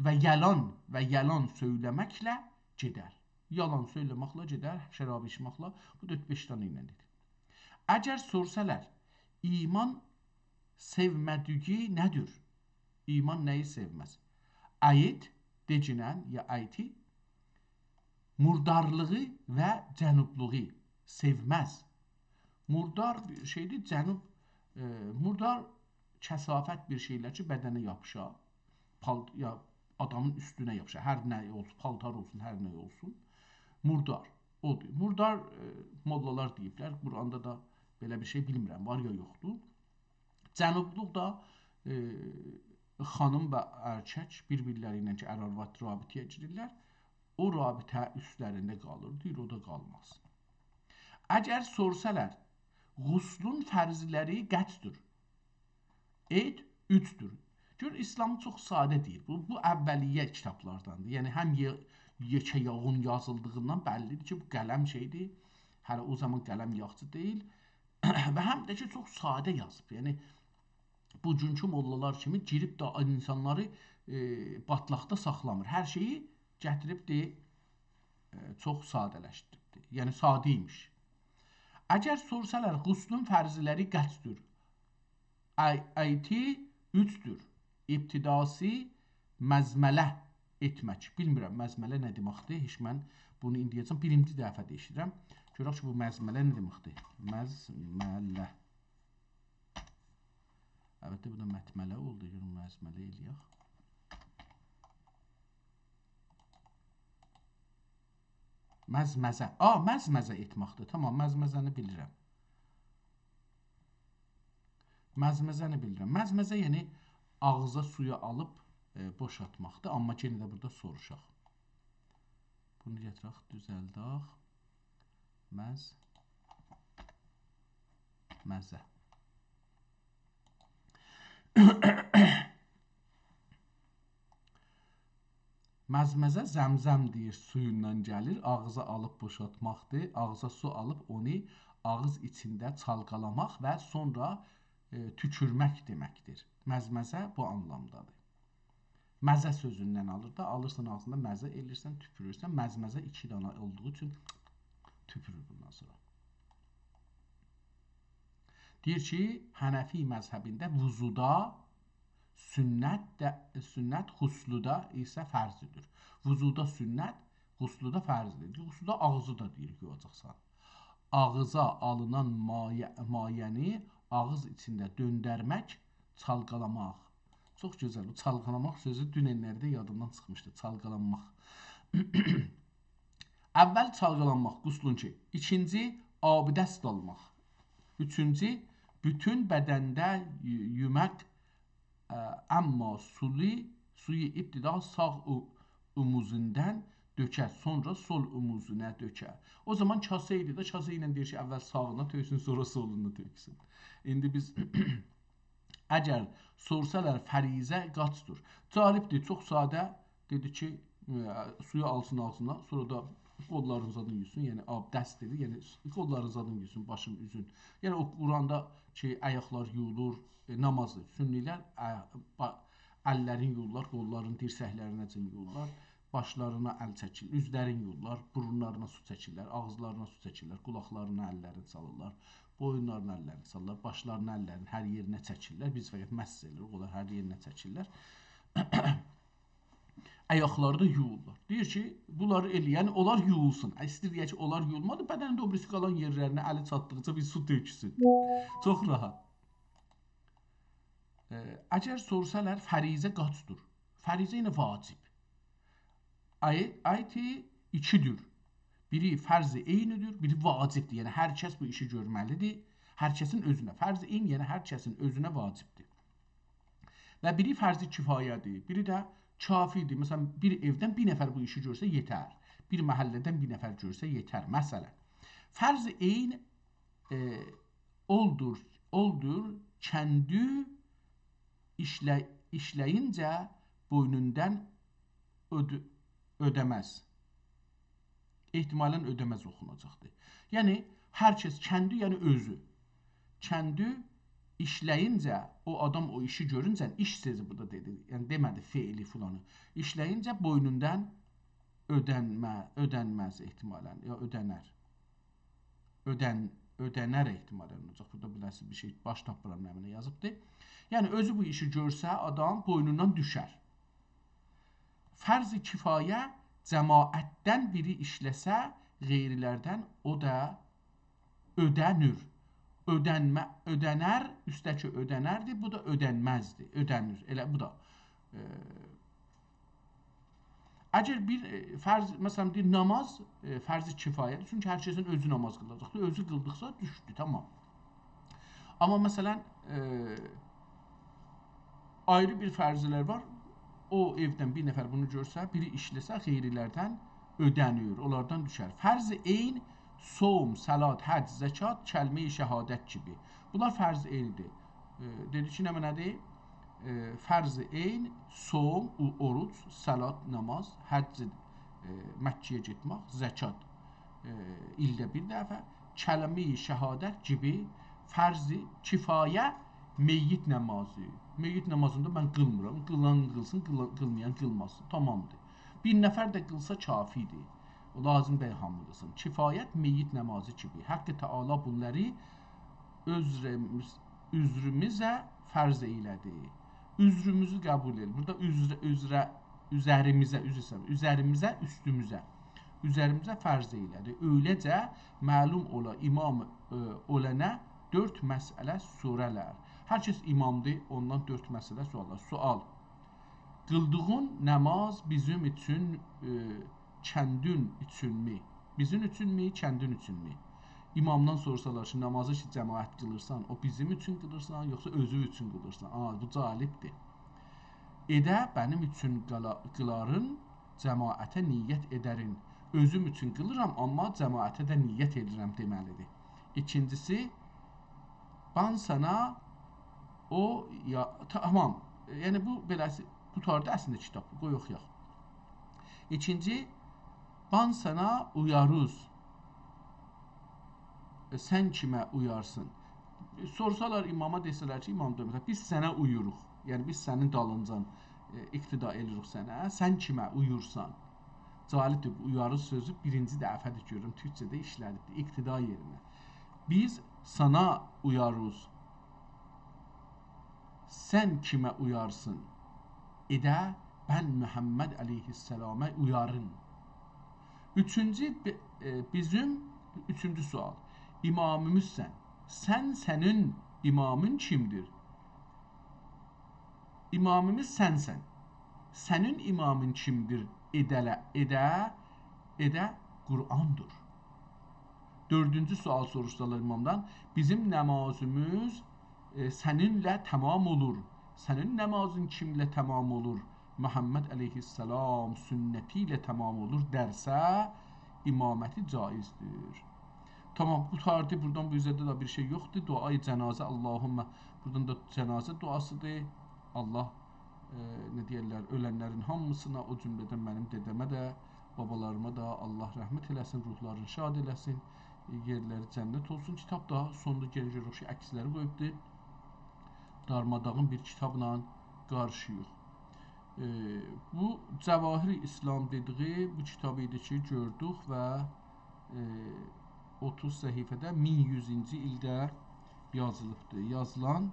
و یالان و یالان سؤیله‌مکله گئدر. یالان سؤیله‌مکله گئدر، شراب ایچمکله، بو دؤرد-بئش دنه ایله دئدیم. اگر سورسالار، ایمان سئومه‌دیگی نه‌دیر؟ ایمان نه‌یی سئومز؟ آیت، دئگینن یا آیتی، موردارلیغی و جنوبلوغو سئومز. موردار بیر شئیدیر، جنوب، ائ، موردار کثافت بیر شئیلر کی، بدنه یاپیشا، پال-، یا آدامین اوستونه یاپیشا، هر نه اولسون، پالتار اولسون، هر نه اولسون. موردار، اودور. موردار، ائ، موللالار دئییبلر، قرآندا دا بئله بیر شئی بیلمیرم، وار یا یوخدور. جنوبلوق دا، ائ، خانیم و ارکک بیر-بیرلری ایله کی، ار-آرواد رابطه‌یه گیریرلر، او رابطه اوستلرینده قالیر، دئییر، او دا قالماز. اگر سورسالار، غسلون فرضلری قاچدیر؟ آیت اوچدور. گؤر، ایسلام چوخ ساده دئییر. بو، بو اولیه کیتابلارداندیر. یعنی هم یئ-، یئکه یاغون یازیلدیغیندان بللی‌دیر کی، بو قلم شئیدیر. هله او زامان قلم یاغچی دئییل. و هم ده کی، چوخ ساده یازیب. یعنی، بوگونکو موللالار کیمی گیریب ده اینسانلاری، ائ، باتلاقدا ساخلامیر. هر شئیی گتیریبدیر، ائ، چوخ ساده‌لشدیریبدیر. یعنی، ساده ایمیش. اگر سورسالار، غسلون فرضلری قاچدیر؟ آی-، آیتی اوچدور. ابتداسی مضمضه ائتمک. بیلمیرم، مضمضه نه دئمکدیر؟ هئچ من بونو ایندییه‌جن بیرینجی دفعه‌دیر ائشیدیرم. گؤرک کی، بو مضمضه نه دئمکدیر؟ مضمضه. البته، بو دا مطمله اولدو. گؤرون، مضمضه ائله‌یک. مضمضه. آ، مضمضه ائتمکدیر. تامام، مضمضه‌نی بیلیرم. مضمضه‌نی بیلیرم. مضمضه، یعنی آغزا سویو آلیب، ائ، بوشالتماقدیر. آمما یئنه ده بورادا سوروشاق. بونو گتیرک، دوزلدک. مض-، مضه. مضمضه زمزم دئییر، سویوندان گلیر، آغزا آلیب بوشالتماقدیر. آغزا سو آلیب اونو آغیز ایچینده چالقالاماق و سونرا، ائ، توکورمک دئمکدیر. مضمضه بو آنلامدادیر. مضه سؤزوندن آلیر دا، آلیرسان آغزیندا مضه ائله‌ییرسن، توپورورسن. مضمضه ایکی دانا اولدوغو اوچون توپورور بوندان سونرا. دئییر کی، حنفی مذهبینده وضودا سنت ده، سنت غسلده ایسه فرضدیر. وضودا سنت، غسلده فرضدیر. غسلده آغزی دا دئییر یویاجاقسان. آغزا آلینان مایع، مایعنی آغیز ایچینده دؤندرمک، چالقالاماق. چوخ گؤزل. بو چالقالاماق سؤزو دوننلرده یادیمدان چیخمیشدی. چالقالانماق. اول چالقالانماق، غسلونکی. ایکینجی، آبدست آلماق. اوچونجو، بوتون بدنده یو-، یوماق، اه، اما سولو، سویو ابتدا ساغ او-، اوموزوندان دؤکه، سونرا سول اوموزونا دؤکه. او زامان کاسه ایدی ده، کاسه ایله دئییر کی، اول ساغینا تؤکسون، سونرا سولونا تؤکسون. ایندی بیز اگر سورسالار فریضه قاچدیر؟ جالبدیر، چوخ ساده. دئدی کی، ائ، سویو آلسین آغزینا، سونرا دا قوللارین زادین یوسون، یعنی آبدست دئدی، یعنی قوللارین زادین یوسون، باشین، اوزون. یعنی او قرآندا کی، آیاقلار یویولور، ائ، نامازی، سنی‌لر، ا-، با-، اللرین یویورلار، قوللارین دیرسکلرینه‌جن یویورلار، باشلارینا ال چکیرلر، اوزلرین یویورلار، بورونلارینا سو چکیرلر، آغیزلارینا سو چکیرلر، قولاقلارینا اللرینی سالیرلار، بویونلارینا اللرینی سالیرلار، باشلارینا اللرینی هر یئرینه چکیرلر. بیز فقط مس ائدیریک، اونلار هر یئرینه چکیرلر. آیاقلاری دا یویورلار. دئییر کی، بونلاری ائله‌ین، اونلار یویولسون. ایسته‌ییر دئیه کی، اونلار یویولمادی، بدنین ده او بیریسی قالان یئرلرینه الی چاتدیقجا بیر سو تؤکسون. چوخ راحت. ائ، اگر سورسالار، فریضه قاچدیر؟ فریضه یعنی واجب. آی-، آیتی ایکی‌دیر. بیری فرض عینی‌دیر، بیری واجبدیر. یعنی هر کس بو ایشی گؤرمه‌لی‌دیر. هر کسین اؤزونه. فرض عین، یعنی هر کسین اؤزونه واجبدیر. و بیری فرض کفایه‌دیر، بیری ده کافی‌دیر. مثلا، بیر ائودن بیر نفر بو ایشی گؤرسه یئتر. بیر محله‌دن بیر نفر گؤرسه یئتر. مثلا، فرض عین، ائ، اولدور، اولدور، کندی ایشله-، ایشله‌یینجه بوینوندان اؤد-، اؤده‌مز. احتمالا اؤده‌مز اوخوناجاقدیر. یعنی، هر کس کندی، یعنی اؤزو. کندی ایشله‌یینجه، او آدام او ایشی گؤرونجه، ایش سؤزو بورادا دئدی. یعنی، دئمه‌دی فعلی فلانی. ایشله‌یینجه بوینوندان اؤدنمه-، اؤدنمز احتمالا، یا اؤدنر. اؤدن-، اؤدنر احتمالا اولاجاق. بورادا بیله‌سیز بیر شئی باش تاپمیرام، نمنه یازیبدی. یعنی، اؤزو بو ایشی گؤرسه، آدام بوینوندان دوشر. فرض کفایه، جماعتدن بیری ایشله‌سه، غیرلردن او دا اؤدنیر. اؤدنمه-، اؤدنر، اوستده‌کی اؤدنردیر، بو دا اؤدنمزدیر. اؤدنیر. ائله بو دا، ائ، اگر بیر، ائ، فرض، مثلا، دئییر، ناماز، ائ، فرض کفایه‌دیر. چونکی هر کسین اؤزو ناماز قیلاجاقدیر. اؤزو قیلدیقسا دوشدو، تمام. آمما، مثلا، ائ، آیری بیر فرضلر وار. او ائودن بیر نفر بونو گؤرسه، بیری ایشله‌سه، غیرلردن اؤدنیر، اونلاردان دوشر. فرض عین، صوم، صلات، حج، زکات، کلمه‌ی شهادت کیمی. بونلار فرض عین‌دیر. ائ، دئدی کی، نمنه‌دیر؟ ائ، فرض عین، صوم، او-، اوروج، صلات، ناماز، حج، ائ، مکه‌یه گئتمک، زکات، ائ، ایلده بیر دفعه، کلمه‌ی شهادت کیمی. فرض کفایه، میت نامازی. میت نامازینی دا من قیلمیرام. قیلان قیلسین، قیلا-، قیلمایان قیلماسین. تمامدیر. بیر نفر ده قیلسا کافی‌دیر. او لازیم دئییل هامی قیلسین. کفایت، میت نامازی کیمی. حق تعالی بونلاری عذرمیز-، عذروموزه فرض ائیله‌دی. عذروموزو قبول ائدیر. بورادا عذر-، عذره، عذریمیزه، عذر ایسته‌ییرم. عذریمیزه، اوستوموزه. عذریمیزه فرض ائیله‌دی. اؤیله‌جه معلوم اولا، امام، ائ، اولانه دؤرد مسئله سورالار. هر کس امامدیر، اوندان دؤرد مسئله سورالار. سؤال: قیلدیغین ناماز بیزیم اوچون، ائ، کندین اوچونمو؟ بیزیم اوچونمو، کندین اوچونمو؟ امامدان سورسالار کی، نامازی کی، جماعت قیلیرسان، او بیزیم اوچون قیلیرسان، یوخسا اؤزون اوچون قیلیرسان؟ آ، بو جالبدیر. ائده منیم اوچون قالا-، قیلارین، جماعته نیت ائدرین. اؤزوم اوچون قیلیرام، آمما جماعته ده نیت ائدیرم دئمه‌لی‌دیر. ایکینجیسی، بان سانا او یا-، تامام. یعنی، بو بئله‌سی، قوتاردی اصلینده کیتاب. قوی اوخویاق. ایکینجی، بان سانا اویاروز. ائ، سن کیمه اویارسین؟ ائ، سورسالار اماما، دئسه‌لر کی، امام، دئمه‌سن، بیز سنه اویوروق. یعنی، بیز سنین دالینجان، ائ، اقتدا ائدیریک سنه. سن کیمه اویورسان؟ جالبدیر، بو اویاروز سؤزو بیرینجی دفعه‌دیر گؤرورم تورکجه‌ده ایشله‌دیبدیر. اقتدا یئرینه. بیز سانا اویاروز. سن کیمه اویارسین؟ ائده بن محمد علیه‌السلاما اویارین. اوچونجو، بی-، ائ، بیزیم، اوچونجو سؤال. امامیمیزسن. سن، سنین امامین کیمدیر؟ امامیمیز سنسن. سنین امامین کیمدیر؟ ائده‌له-، ائده، ائده قرآندیر. دؤردونجو سؤال سوروشسالار امامدان، بیزیم نمازیمیز، ائ، سنینله تمام اولور. سنین نمازین کیمله تمام اولور؟ محمد علیه‌السلام سنتی ایله تمام اولور درسه، امامتی جایزدیر. تامام، قوتاردی. بورادان بو اوزرده ده بیر شئی یوخدور. دعای جنازه، اللهم. بورادان دا جنازه دعاسیدیر. الله، ائ، نه دئیرلر، اؤلنلرین هامیسینا، او جمله‌دن منیم دده‌مه ده، بابالاریما دا الله رحمت ائله‌سین، روحلارینی شاد ائله‌سین، ائ، یئرلری جنت اولسون. کیتاب دا سوندا گئنه گؤروروک کی، عکسلری قویوبدور. دارماداغین بیر کیتابلا قارشییوخ. ائ، بو جواهر اسلام دئدیگی بو کیتاب ایدی کی، گؤردوک و ائ، اوتوز صفحه‌ده مین یوزونجو ایلده یازیلیبدیر. یازیلان،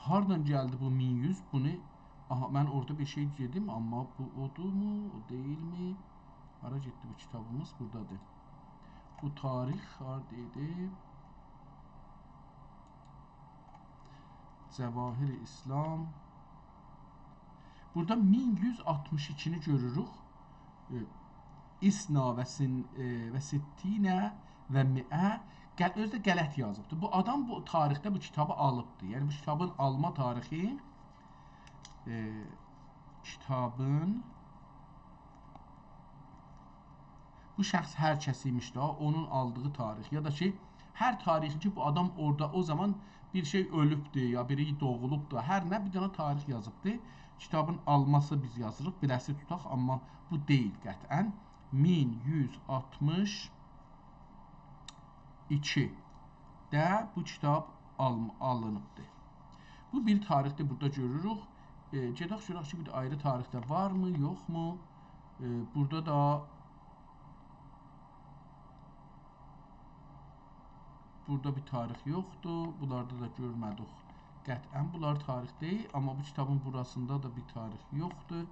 هاردان گلدی بو مین یوز؟ بونو، آها، من اورادا بیر شئی دئدیم، آمما بو اودورمو، او دئییلمی؟ هارا گئتدی بو کیتابیمیز؟ بورادادیر. بو تاریخ هاردایدی؟ جواهر اسلام. بورادا مین یوز آلتمیش ایکینی گؤروروک. ائ، اثنا و سن-، ائ، و ستین و مئه. گل-، اؤزو ده غلط یازیبدی. بو آدام بو تاریخده بو کیتابی آلیبدی. یعنی بو کیتابین آلما تاریخی، ائ، کیتابین بو شخص هر کس ایمیش ده، اونون آلدیغی تاریخ، یا دا کی، هر تاریخی کی، بو آدام اورادا او زامان بیر شئی اؤلوبدو، یا بیری دوغولوبدو، هر نه، بیر دنه تاریخ یازیبدی. کیتابین آلماسی بیز یازیریق، بیله‌سی توتاق، آمما بو دئییل قطعاً. مین یوز آلتمیش ایکی ده بو کیتاب آل-، آلینیبدی. بو بیر تاریخدیر، بورادا گؤروروک. ائ، گئدک گؤرک کی، بیر آیری تاریخده وارمی، یوخمو؟ ائ، بورادا دا، بورادا بیر تاریخ یوخدور. بونلاردا دا گؤرمه‌دیک. قطعاً بونلار تاریخ دئییل، آمما بو کیتابین بوراسیندا دا بیر تاریخ یوخدور.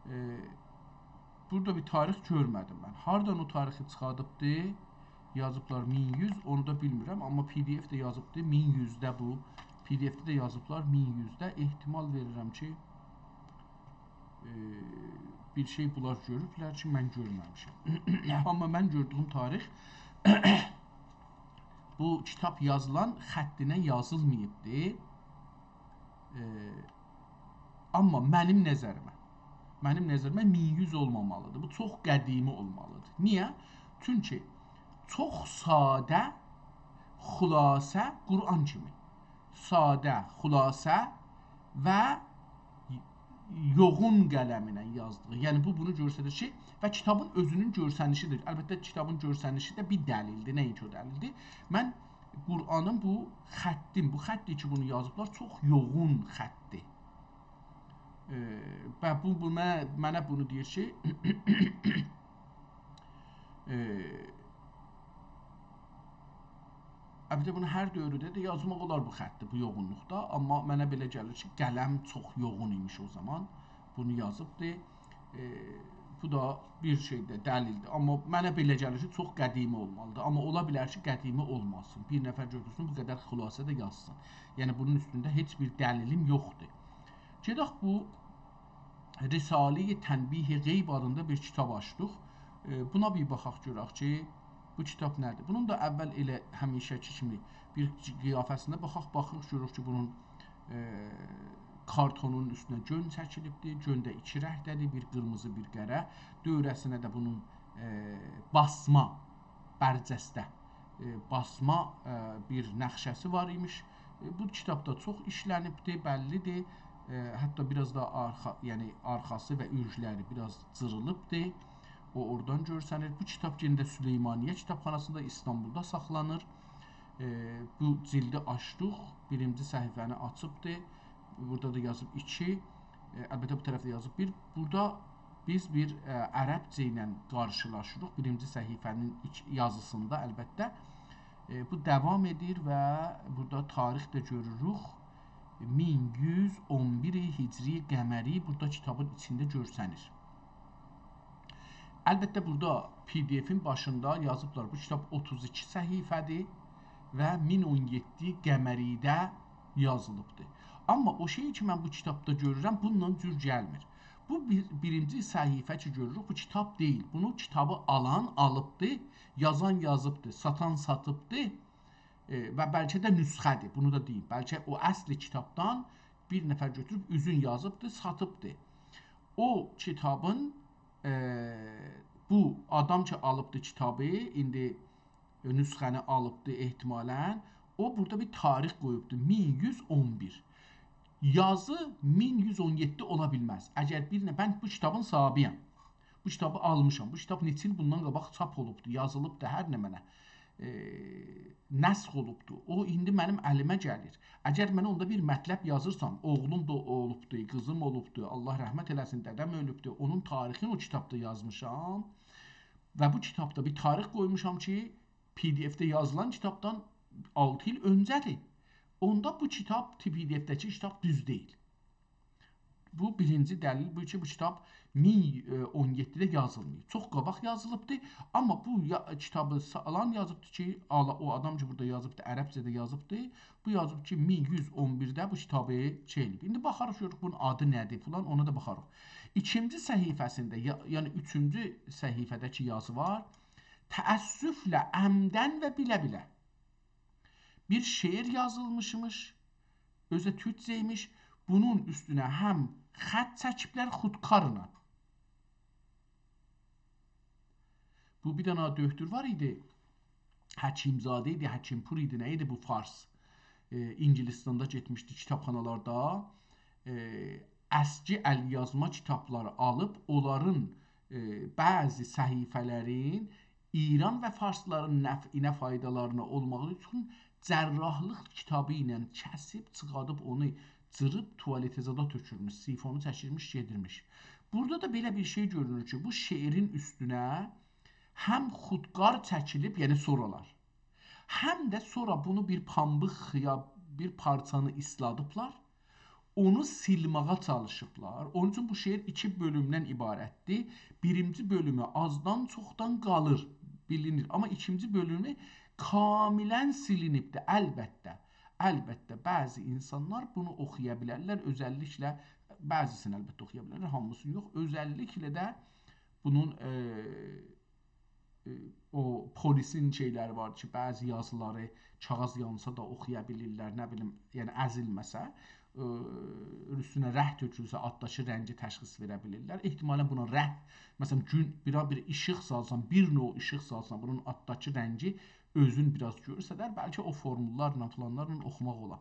ائ، بورادا بیر تاریخ گؤرمه‌دیم من. هاردان او تاریخی چیخاردیبدی، یازیبلار مین یوز، اونو دا بیلمیرم. آمما پی دی اف ده یازیبدی، مین یوزده بو. پی دی افده ده یازیبلار مین یوزده. احتمال وئریرم کی، ائ، بیر شئی بونلار گؤروبلر کی، من گؤرمه‌میشم. آمما من گؤردویوم تاریخ بو کیتاب یازیلان خطینن یازیلماییبدی. ائ، آمما منیم نظریمه، منیم نظریمه مین یوز اولمامالیدیر. بو چوخ قدیمی اولمالیدیر. نییه؟ چونکی چوخ ساده، خلاصه، قرآن کیمی. ساده، خلاصه و یوغون قلمینن یازدیغی. یعنی، بو بونو گؤستریر کی، و کیتابین اؤزونون گؤرسنیشیدیر. البته، کیتابین گؤرسنیشی ده بیر دلیلدیر. نه‌اینکی او دلیلدیر؟ من قرآنین بو خطین، بو خطدیر کی، بونو یازیبلار، چوخ یوغون خطدیر. ائ، و بو، بو منه، منه بونو دئییر کی، ائ، البته، بونو هر دؤورده ده یازماق اولار بو خطی، بو یوغونلوقدا. آمما منه بئله گلیر کی، قلم چوخ یوغون ایمیش او زامان. بونو یازیبدی. ائ، بو دا بیر شئی ده، دلیلدیر. آمما منه بئله گلیر کی، چوخ قدیمی اولمالیدیر. آمما اولا بیلر کی، قدیمی اولماسین. بیر نفر گؤتورسون، بو قدر خلاصه ده یازسین. یعنی، بونون اوستونده هئچ بیر دلیلیم یوخدور. گئدک بو رساله‌ی تنبیه غیب آدیندا بیر کیتاب آچدیق. ائ، بونا بیر باخاق گؤرک کی، بو کیتاب نه‌دیر؟ بونون دا اول ائله همیشه‌کی کیمی بیر قیافه‌سینه باخاق، باخیریق، گؤروروک کی، بونون، ائ، کارتونون اوستونه گؤن چکیلیبدیر. گؤن ده ایکی رنگده‌دیر، بیر قیرمیزی، بیر قره. دؤوره‌سینه ده بونون، ائ، باسما، برجسته، ائ، باسما، ائ، بیر نقشه‌سی وار ایمیش. ائ، بو کیتاب دا چوخ ایشله‌نیبدیر، بللیدیر. ائ، حتی بیر آز دا آرخا-، یعنی آرخاسی و اؤرگلری بیر آز جیریلیبدیر. او اورادان گؤرسنیر. بو کیتاب یئنه ده سلیمانیه کیتابخاناسیندا ایستانبولدا ساخلانیر. ائ، بو جیلدی آچدیق، بیرینجی صفحه‌نی آچیبدیر. بورادا دا یازیب ایکی. ائ، البته، بو طرفده یازیب بیر. بورادا بیز بیر، ائ، عربجه ایله قارشیلاشیریق. بیرینجی صفحه‌نین ایچ-، یازیسیندا، البته. ائ، بو داوام ائدیر و بورادا تاریخ ده گؤروروک. مین یوز اون بیر هجری قمری بورادا کیتابین ایچینده گؤرسنیر. البته، بورادا پی دی افین باشیندا یازیبلار، بو کیتاب اوتوز ایکی صفحه‌دیر و مین اون یئددی قمری‌ده یازیلیبدیر. آمما او شئی کی، من بو کیتابدا گؤرورم، بونونلا جور گلمیر. بو بیر، بیرینجی صفحه کی گؤروروک، بو کیتاب دئییل. بونو کیتابی آلان آلیبدی، یازان یازیبدی، ساتان ساتیبدی، ائ، و بلکه ده نسخه‌دیر، بونو دا دئییم. بلکه او اصل کیتابدان بیر نفر گؤتوروب اوزون یازیبدی، ساتیبدی. او کیتابین، ائ، بو آدام کی آلیبدی کیتابی، ایندی نسخه‌نی آلیبدی احتمالاً، او بورادا بیر تاریخ قویوبدو، مین یوز اون بیر. یازی مین یوز اون یئددی اولا بیلمز. اگر بیر نه، من بو کیتابین صاحبی‌یم. بو کیتابی آلمیشام. بو کیتاب نئچه ایل بوندان قاباق چاپ اولوبدو، یازیلیبدی، هر نمنه، ائ، نسخ اولوبدو. او ایندی منیم الیمه گلیر. اگر منه اوندا بیر مطلب یازیرسان، اوغلوم دا اولوبدو، قیزیم اولوبدو، الله رحمت ائله‌سین، دده‌م اؤلوبدو، اونون تاریخینی او کیتابدا یازمیشام و بو کیتابدا بیر تاریخ قویموشام کی، پی دی افده یازیلان کیتابدان آلتی ایل اؤنجه‌دیر. اوندا بو کیتاب، پی دی افده‌کی کیتاب دوز دئییل. بو بیرینجی دلیل بو کی، بو کیتاب مین اون یئددیده یازیلماییب. چوخ قاباق یازیلیبدی، آمما بو یا-، کیتابی سا-، آلان یازیبدی کی، آلا-، او آدام کی، بورادا یازیبدی، عربجه‌ده یازیبدی، بو یازیب کی، مین یوز اون بیرده بو کیتابی شئی ائله‌ییب. ایندی باخاریق، گؤروروک بونون آدی نه‌دیر فلان، اونا دا باخاریق. ایکینجی صفحه‌سینده، یا-، یعنی اوچونجو صفحه‌ده‌کی یازی وار. تأسفله عمداً و بیله-بیله بیر شعر یازیلمیشمیش، اؤزو تورکجه ایمیش، بونون اوستونه هم خط چکیبلر خودکارلا. بو بیر دنه دؤکتور وار ایدی، حکیم‌زاده ایدی، حکیم‌پور ایدی، نه ایدی بو فارس؟ ائ، انگلستاندا گئتمیشدی کیتابخانالاردا، ائ، اسکی ال‌یازما کیتابلاری آلیب، اونلارین، ائ، بعضی صفحه‌لرین ایران و فارسلارین نفعینه، فایدالارینا اولماغی اوچون جراحلیق کیتابی ایله کسیب، چیخادیب اونو جیریب توالته زادا تؤکورموش، سیفونو چکیرمیش، گئدیرمیش. بورادا دا بئله بیر شئی گؤرونور کی، بو شعرین اوستونه هم خودکار چکیلیب، یعنی سورالار، هم ده سونرا بونو بیر پامبیق یا بیر پارچانی ایسلادیبلار، اونو سیلماغا چالیشیبلار. اونون اوچون بو شعر ایکی بؤلومدن عبارتدیر. بیرینجی بؤلومو آزدان چوخدان قالیر، بیلینیر. آمما ایکینجی بؤلومو کاملاً سیلینیبدیر. البته، البته، بعضی اینسانلار بونو اوخویا بیلرلر. اؤزللیکله، بعضی‌سینی البته اوخویا بیلرلر، هامیسینی یوخ. اؤزللیکله ده بونون، ائ، ائ، او پلیسین شئیلری وار کی، بعضی یازیلاری کاغیذ یانسا دا اوخویا بیلیرلر، نه بیلیم، یعنی ازیلمه‌سه، ائ، اوستونه رنگ تؤکولسه، آلتداکی رنگی تشخیص وئره بیلیرلر. احتمالاً بونا رنگ، مثلاً، گون، بیر، بیر ایشیق سالسان، بیر نوع ایشیق سالسان، بونون آلتداکی رنگی اؤزون بیر آز گؤرسدر، بلکه او فورموللارلا، فلانلارلا اوخوماق اولار.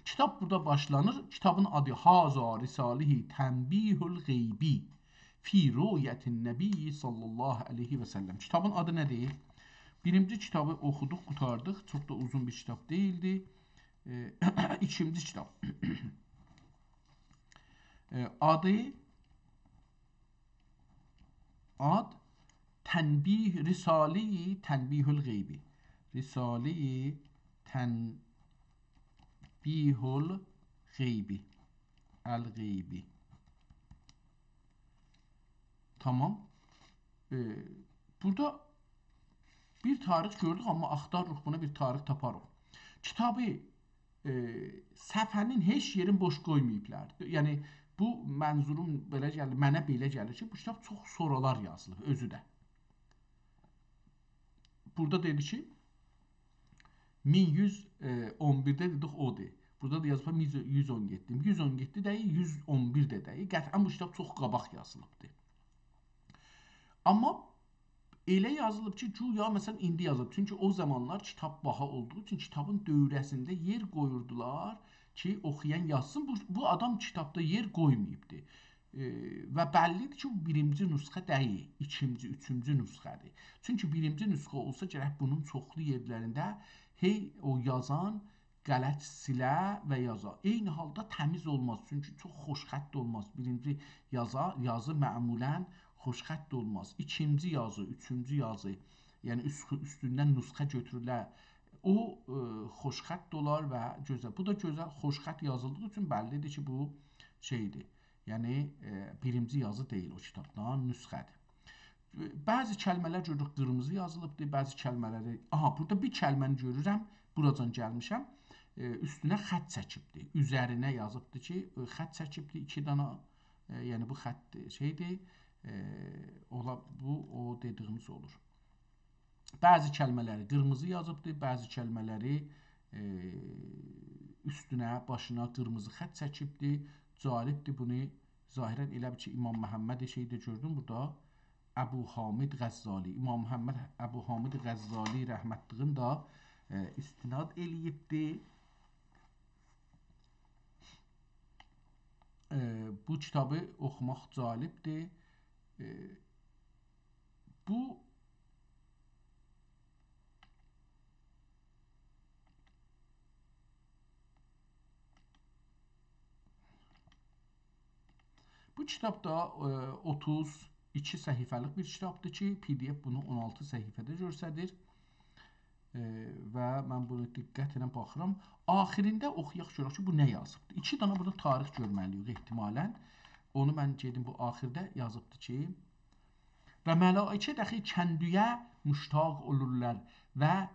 کیتاب بورادا باشلانیر. کیتابین آدی هذا رساله‌ی تنبیه الغیبی فی رؤیة النبی صلی الله علیه و سلم. کیتابین آدی نه‌دیر؟ بیرینجی کیتابی اوخودوق، قوتاردیق. چوخ دا اوزون بیر کیتاب دئییلدی. ائ، ایکینجی کیتاب. ائ، آدی آد تنبیه، رساله‌ی تنبیه الغیبی. رساله‌ی تنبیه الغیبی. الغیبی. تامام. ائ، بورادا بیر تاریخ گؤردوک، آمما آختاریریق بونا بیر تاریخ تاپاریق. کیتابی ائ، صفحه‌نین هئچ یئرین بوش قویماییبلار. یعنی، بو منظوروم بئله گلیر، منه بئله گلیر کی، بو کیتاب چوخ سونرالار یازیلیب، اؤزو ده. بورادا دئدی کی، مین یوز اون بیرده دئدیک اودور. بورادا دا یازیب مین یوز اون یئددی. یوز اون یئددی دئییل، یوز اون بیر ده دئییل. قطعاً بو کیتاب چوخ قاباق یازیلیبدیر. آمما ائله یازیلیب کی، گویا، مثلاً، ایندی یازیلیب. چونکی او زامانلار کیتاب باها اولدوغو اوچون کیتابین دؤوره‌سینده یئر قویوردولار کی، اوخویان یازسین. بو، بو آدام کیتابدا یئر قویماییبدی. ائ، و بللی‌دیر کی، بو بیرینجی نسخه دئییل، ایکینجی، اوچونجو نسخه‌دیر. چونکی بیرینجی نسخه اولسا، گرک بونون چوخلو یئرلرینده هئی او یازان غلط سیله و یازا. عینی حالدا تمیز اولماز، چونکی چوخ خوش‌خط اولماز. بیرینجی یازا، یازی معمولاً خوش‌خط اولماز. ایکینجی یازی، اوچونجو یازی، یعنی اوست-، اوستوندن نسخه گؤتوروله، او، ائ، خوش‌خط اولار و گؤزل. بو دا گؤزل، خوش‌خط یازیلدیغی اوچون بللی‌دیر کی، بو شئی‌دیر. یعنی، ائ، بیرینجی یازی دئییل او کیتابدان، نسخه‌دیر. بعضی کلمه‌لر گؤروروک قیرمیزی یازیلیبدیر، بعضی کلمه‌لری، آها، بورادا بیر کلمه‌نی گؤرورم، بوراجان گلمیشم، ائ، اوستونه خط چکیبدیر. اوزرینه یازیبدیر کی، ائ، خط چکیبدیر، ایکی دانا، ائ، یعنی بو خط شئی‌دیر، ائ، اولا، بو او دئدیگیمیز اولور. بعضی کلمه‌لری قیرمیزی یازیبدی، بعضی کلمه‌لری، ائ، اوستونه، باشینا قیرمیزی خط چکیبدی. جالبدیر، بونو ظاهراً ائله بیل کی، امام محمد شئی‌ده گؤردوم بورادا. ابو حامد غزالی، امام محمد ابو حامد غزالی رحمتلیگین دا، ائ، استناد ائله‌ییبدی. ائ، بو کیتابی اوخوماق جالبدیر. ائ، بو بو کیتاب دا، ائ، اوتوز ایکی صفحه‌لیک بیر کیتابدیر کی، PDF بونو اون آلتی صفحه‌ده گؤستریر. ائ، و من بونو دقتله باخیرام. آخیرینده اوخویاق گؤرک کی، بو نه یازیبدیر. ایکی دانا بورادا تاریخ گؤرمه‌لی‌ییک احتمالاً. اونو من گئدیم بو آخیرده یازیبدیر کی، و ملائکه دخی کندویه مشتاق اولورلار و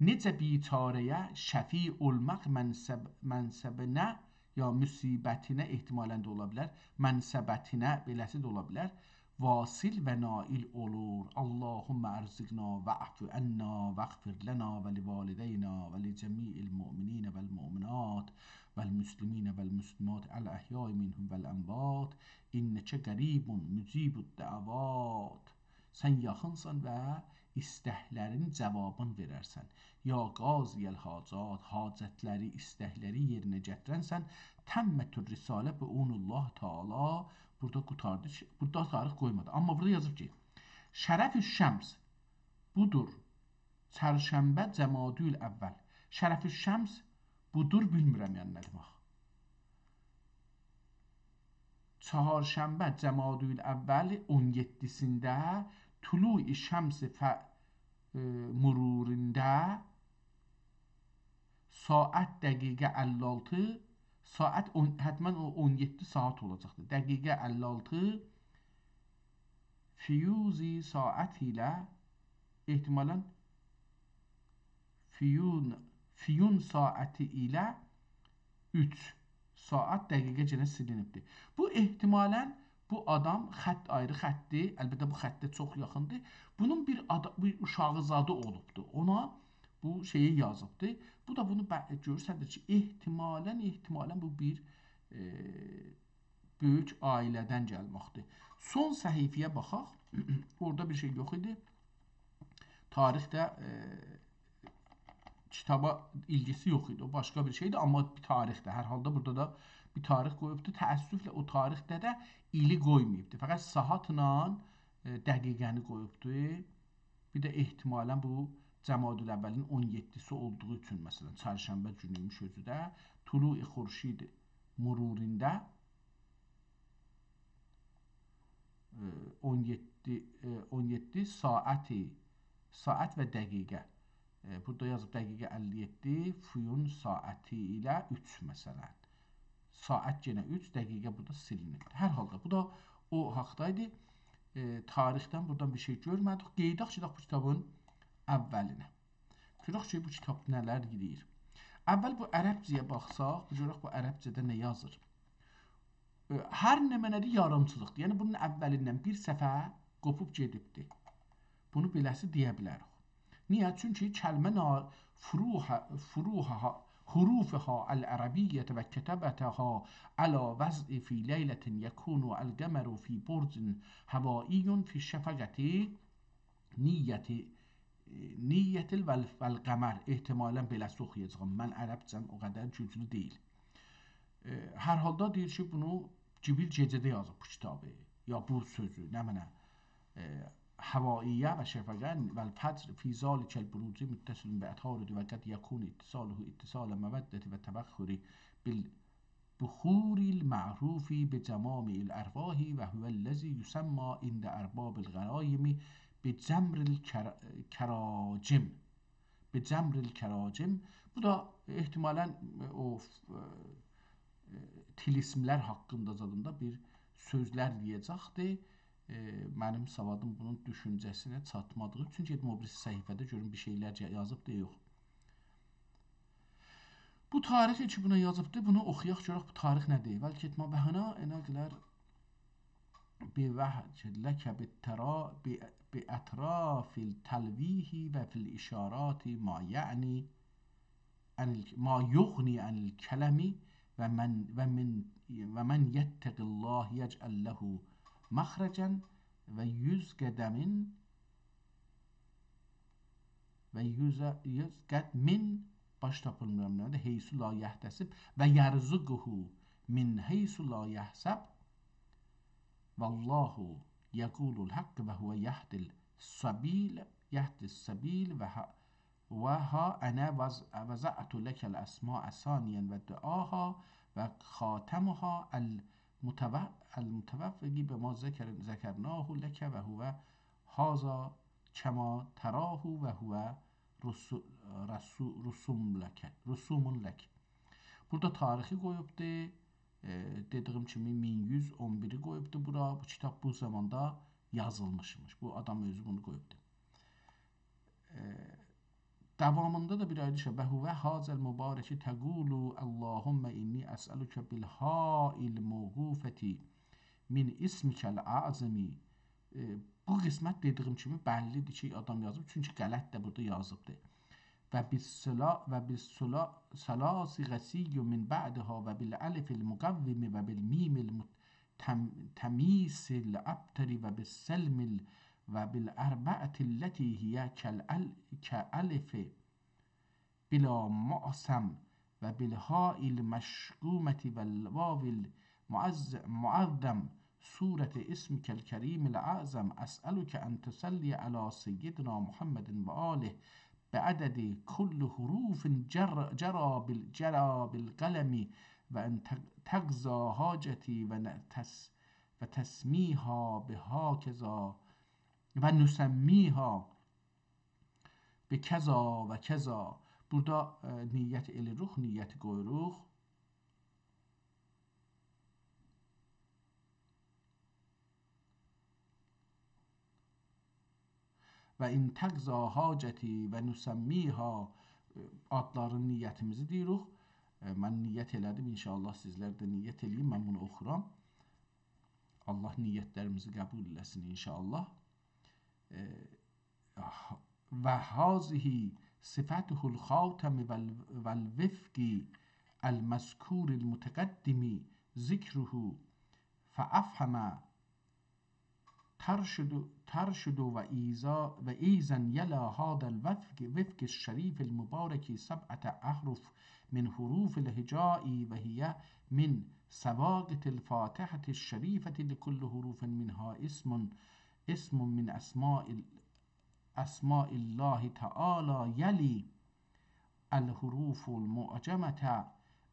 نئجه بیچاره‌یه شفیع اولماق منصب-، منصبینه یا مصیبتینه احتمالاً ده اولا بیلر، منصبتینه، بئله‌سی ده اولا بیلر، واصل و نائل اولور. اللهم ارزقنا واعف عنا واغفر لنا ولوالدينا ولجميع المؤمنين والمؤمنات والمسلمين والمسلمات الأحياء منهم والأموات إنك قريب مجيب الدعوات. سن یاخینسان و ایستکلرین جاوابین وئررسن. یا قاضی الحاجات، حاجتلری، ایستکلری یئرینه گتیرنسن. تمت الرساله بعون الله تعالی. بورادا قوتاردی، بورادا تاریخ قویمادی. آمما بورادا یازیب کی، شرف الشمس بودور. چهارشنبه جمادی الاول. شرف الشمس بودور، بیلمیرم یعنی نه دئمک. چهارشنبه جمادی الاول اون یئددیسینده طلوع شمس ف-، ائ، مرورینده ساعت دقیقه اللی آلتی، ساعت اون، حتماً او اون یئددی ساعت اولاجاقدیر. دقیقه اللی آلتی فیوزی ساعت ایله احتمالاً فیون، فیون ساعتی ایله اوچ ساعت دقیقه گئنه سیلینیبدیر. بو احتمالاً بو آدام خط آیری خطدیر. البته بو خطه چوخ یاخیندیر. بونون بیر آدا-، بیر اوشاغی زادی اولوبدور. اونا بو شئیی یازیبدیر. بو دا بونو بع-، گؤستریر کی، احتمالاً، احتمالاً بو بیر، ائ، بؤیوک عائله‌دن گلمکدیر. سون صفحه‌یه باخاق. اورادا بیر شئی یوخ ایدی. تاریخ ده، ائ، کیتابا ایلگیسی یوخ ایدی. او باشقا بیر شئیدیر، آمما بیر تاریخدیر. هر حالدا بورادا دا بیر تاریخ قویوبدور. تأسفله او تاریخده ده ایلی قویماییبدیر. فقط ساعاتلا، ائ، دقیقه‌نی قویوبدور. بیر ده احتمالاً بو جمادی الاولین اون یئددیسی اولدوغو اوچون، مثلاً، چهارشنبه گونویموش اؤزو ده، طلوع خورشید مرورینده، ائ، اون یئددی، ائ، اون یئددی ساعتی، ساعت و دقیقه. ائ، بورادا یازیب دقیقه اللی یئددی، فیون ساعتی ایله اوچ، مثلاً. ساعت یئنه اوچ، دقیقه بورادا سیلینیب. هر حالدا، بو دا او حاقدایدی. ائ، تاریخدن بورادان بیر شئی گؤرمه‌دیک. قئییداق کی، بو کیتابین اولینه. گؤرک کی، بو کیتاب نه‌لر دئییر. اول بو عربجه‌یه باخساق، بو گؤرک بو عربجه‌ده نه یازیر. ائ، هر نمنه‌دیر یاریمچیلیقدیر. یعنی، بونون اولیندن بیر صفحه قوپوب گئدیبدیر. بونو بئله‌سی دئیه بیلریک. نییه؟ چونکی کلمه نا-، فروح-، فروحها، حروفها العربیة و كتبتها على وضع في ليلة يكون القمر في برج هوائي في شفقة نیت، نیت ال-، وال-، والقمر. احتمالاً بئله‌سی اوخویاجاغام. من عربجه‌م او قدر گوجلو دئییل. ائ، هر حالدا دئییر کی، بونو جبریل گئجه‌ده یازیب بو کیتابی. یا بو سؤزو، نمنه، ائ، هوائية و شفقة والفجر في ذلك البروج متصل بعطارد و قد يكون اتصاله اتصال مودة و تفاخر بال-، بخور المعروف بجمامع الأرواح و هو الذي يسمى عند أرباب الغرائم بجمر الكر-، الكراجم. بجمر الکراجم. بو دا احتمالاً، ائ، او، ائ، ائ، طلسم‌لر حاقیندا زادیندا بیر سؤزلر دئیه‌جکدیر. ائ، منیم سوادیم بونون دوشونجه‌سینه چاتمادیغی اوچون گئدیم او بیریسی صفحه‌ده گؤروم بیر شئیلر یا-، یازیبدیر، یوخ. بو تاریخی کی، بونا یازیبدی، بونو اوخویاق، گؤرک بو تاریخ نه دئییر. بلکه ما بهانا انقلر بوجه لک بالترا-، ب-، باطراف التلویح و فی الاشارات ما یعنی عن ال-، ما یغنی عن الکلام و من، و من، و من یتق الله یجعل له مخرجا و یزقد من و یز-، یزقد من، باش تاپیلمیر، نه ده، حیث لا یحتسب و یرزقه من حیث لا یحتسب. والله یقول الحق و هو یهدی السبیل، یهدی السبیل و ه-، و ها انا وض-، وضعت لک الاسماء ثانیا و دعاها و خاتمها المتو-، المتوفق بما ذکر-، ذکرناه لک و هو هذا کما تراه و هو رسو-، رسو-، رسوم لک، رسوم لک. بورادا تاریخی قویوبدو. ائ، دئدیگیم کیمی، مین یوز اون بیری قویوبدو بورا. بو کیتاب بو زاماندا یازیلمیشمیش. بو آدام اؤزو بونو قویوبدو. ائ، داوامیندا دا بیر آیری شئی. و هو هذا المبارک تقول اللهم انی اسألک بالهاء الموقوفة من اسمک الاعظم. ائ، بو قسمت دئدیگیم کیمی بللی‌دیر کی، آدام یازیب، چونکی غلط ده بورادا یازیبدیر. و بالثلا-، و بالثلا-، ثلاث قصی من بعدها و بالالف المقوم و بالمیم المت-، تم-، تمیس الابتر و بالسلم ال-، و بالاربعة التي هي کالال-، کالف بلا معصم و بالهاء المشقومة و الواو المعظ-، معظم سورة اسمک الکریم الاعظم، اسألک ان تصلی علی سیدنا محمد و آله بعدد کل حروف جر-، جرا بال-، جرا بالقلم و ان تق-، تقضی حاجتی و ن-، تس-، و تسمیها بهکذا و نسمیها بکذا و کذا. بورادا، ائ، نیت ائله‌ییریک، نیتی قویوروق. و ان تقضی حاجتی و نسمیها، ائ، آدلارین نیتیمیزی دئییریک. ائ، من نیت ائله‌دیم، ان‌شاءالله سیزلر ده نیت ائله‌یین، من بونو اوخورام. الله نیتلریمیزی قبول ائله‌سین ان‌شاءالله. ائ، و هذه صفته الخاتم و ال-، و الوفق المذکور المتقدم ذکره، فافهم ترشد، ترشد و ایذا، و ایذا یلی هذا الوفق، وفق الشریف المبارک سبعة احرف من حروف الهجاء و هی من سواقط الفاتحة الشریفة لکل حروف منها اسم، اسم من اسماء ال-، اسماء الله تعالی یلی الحروف المعجمة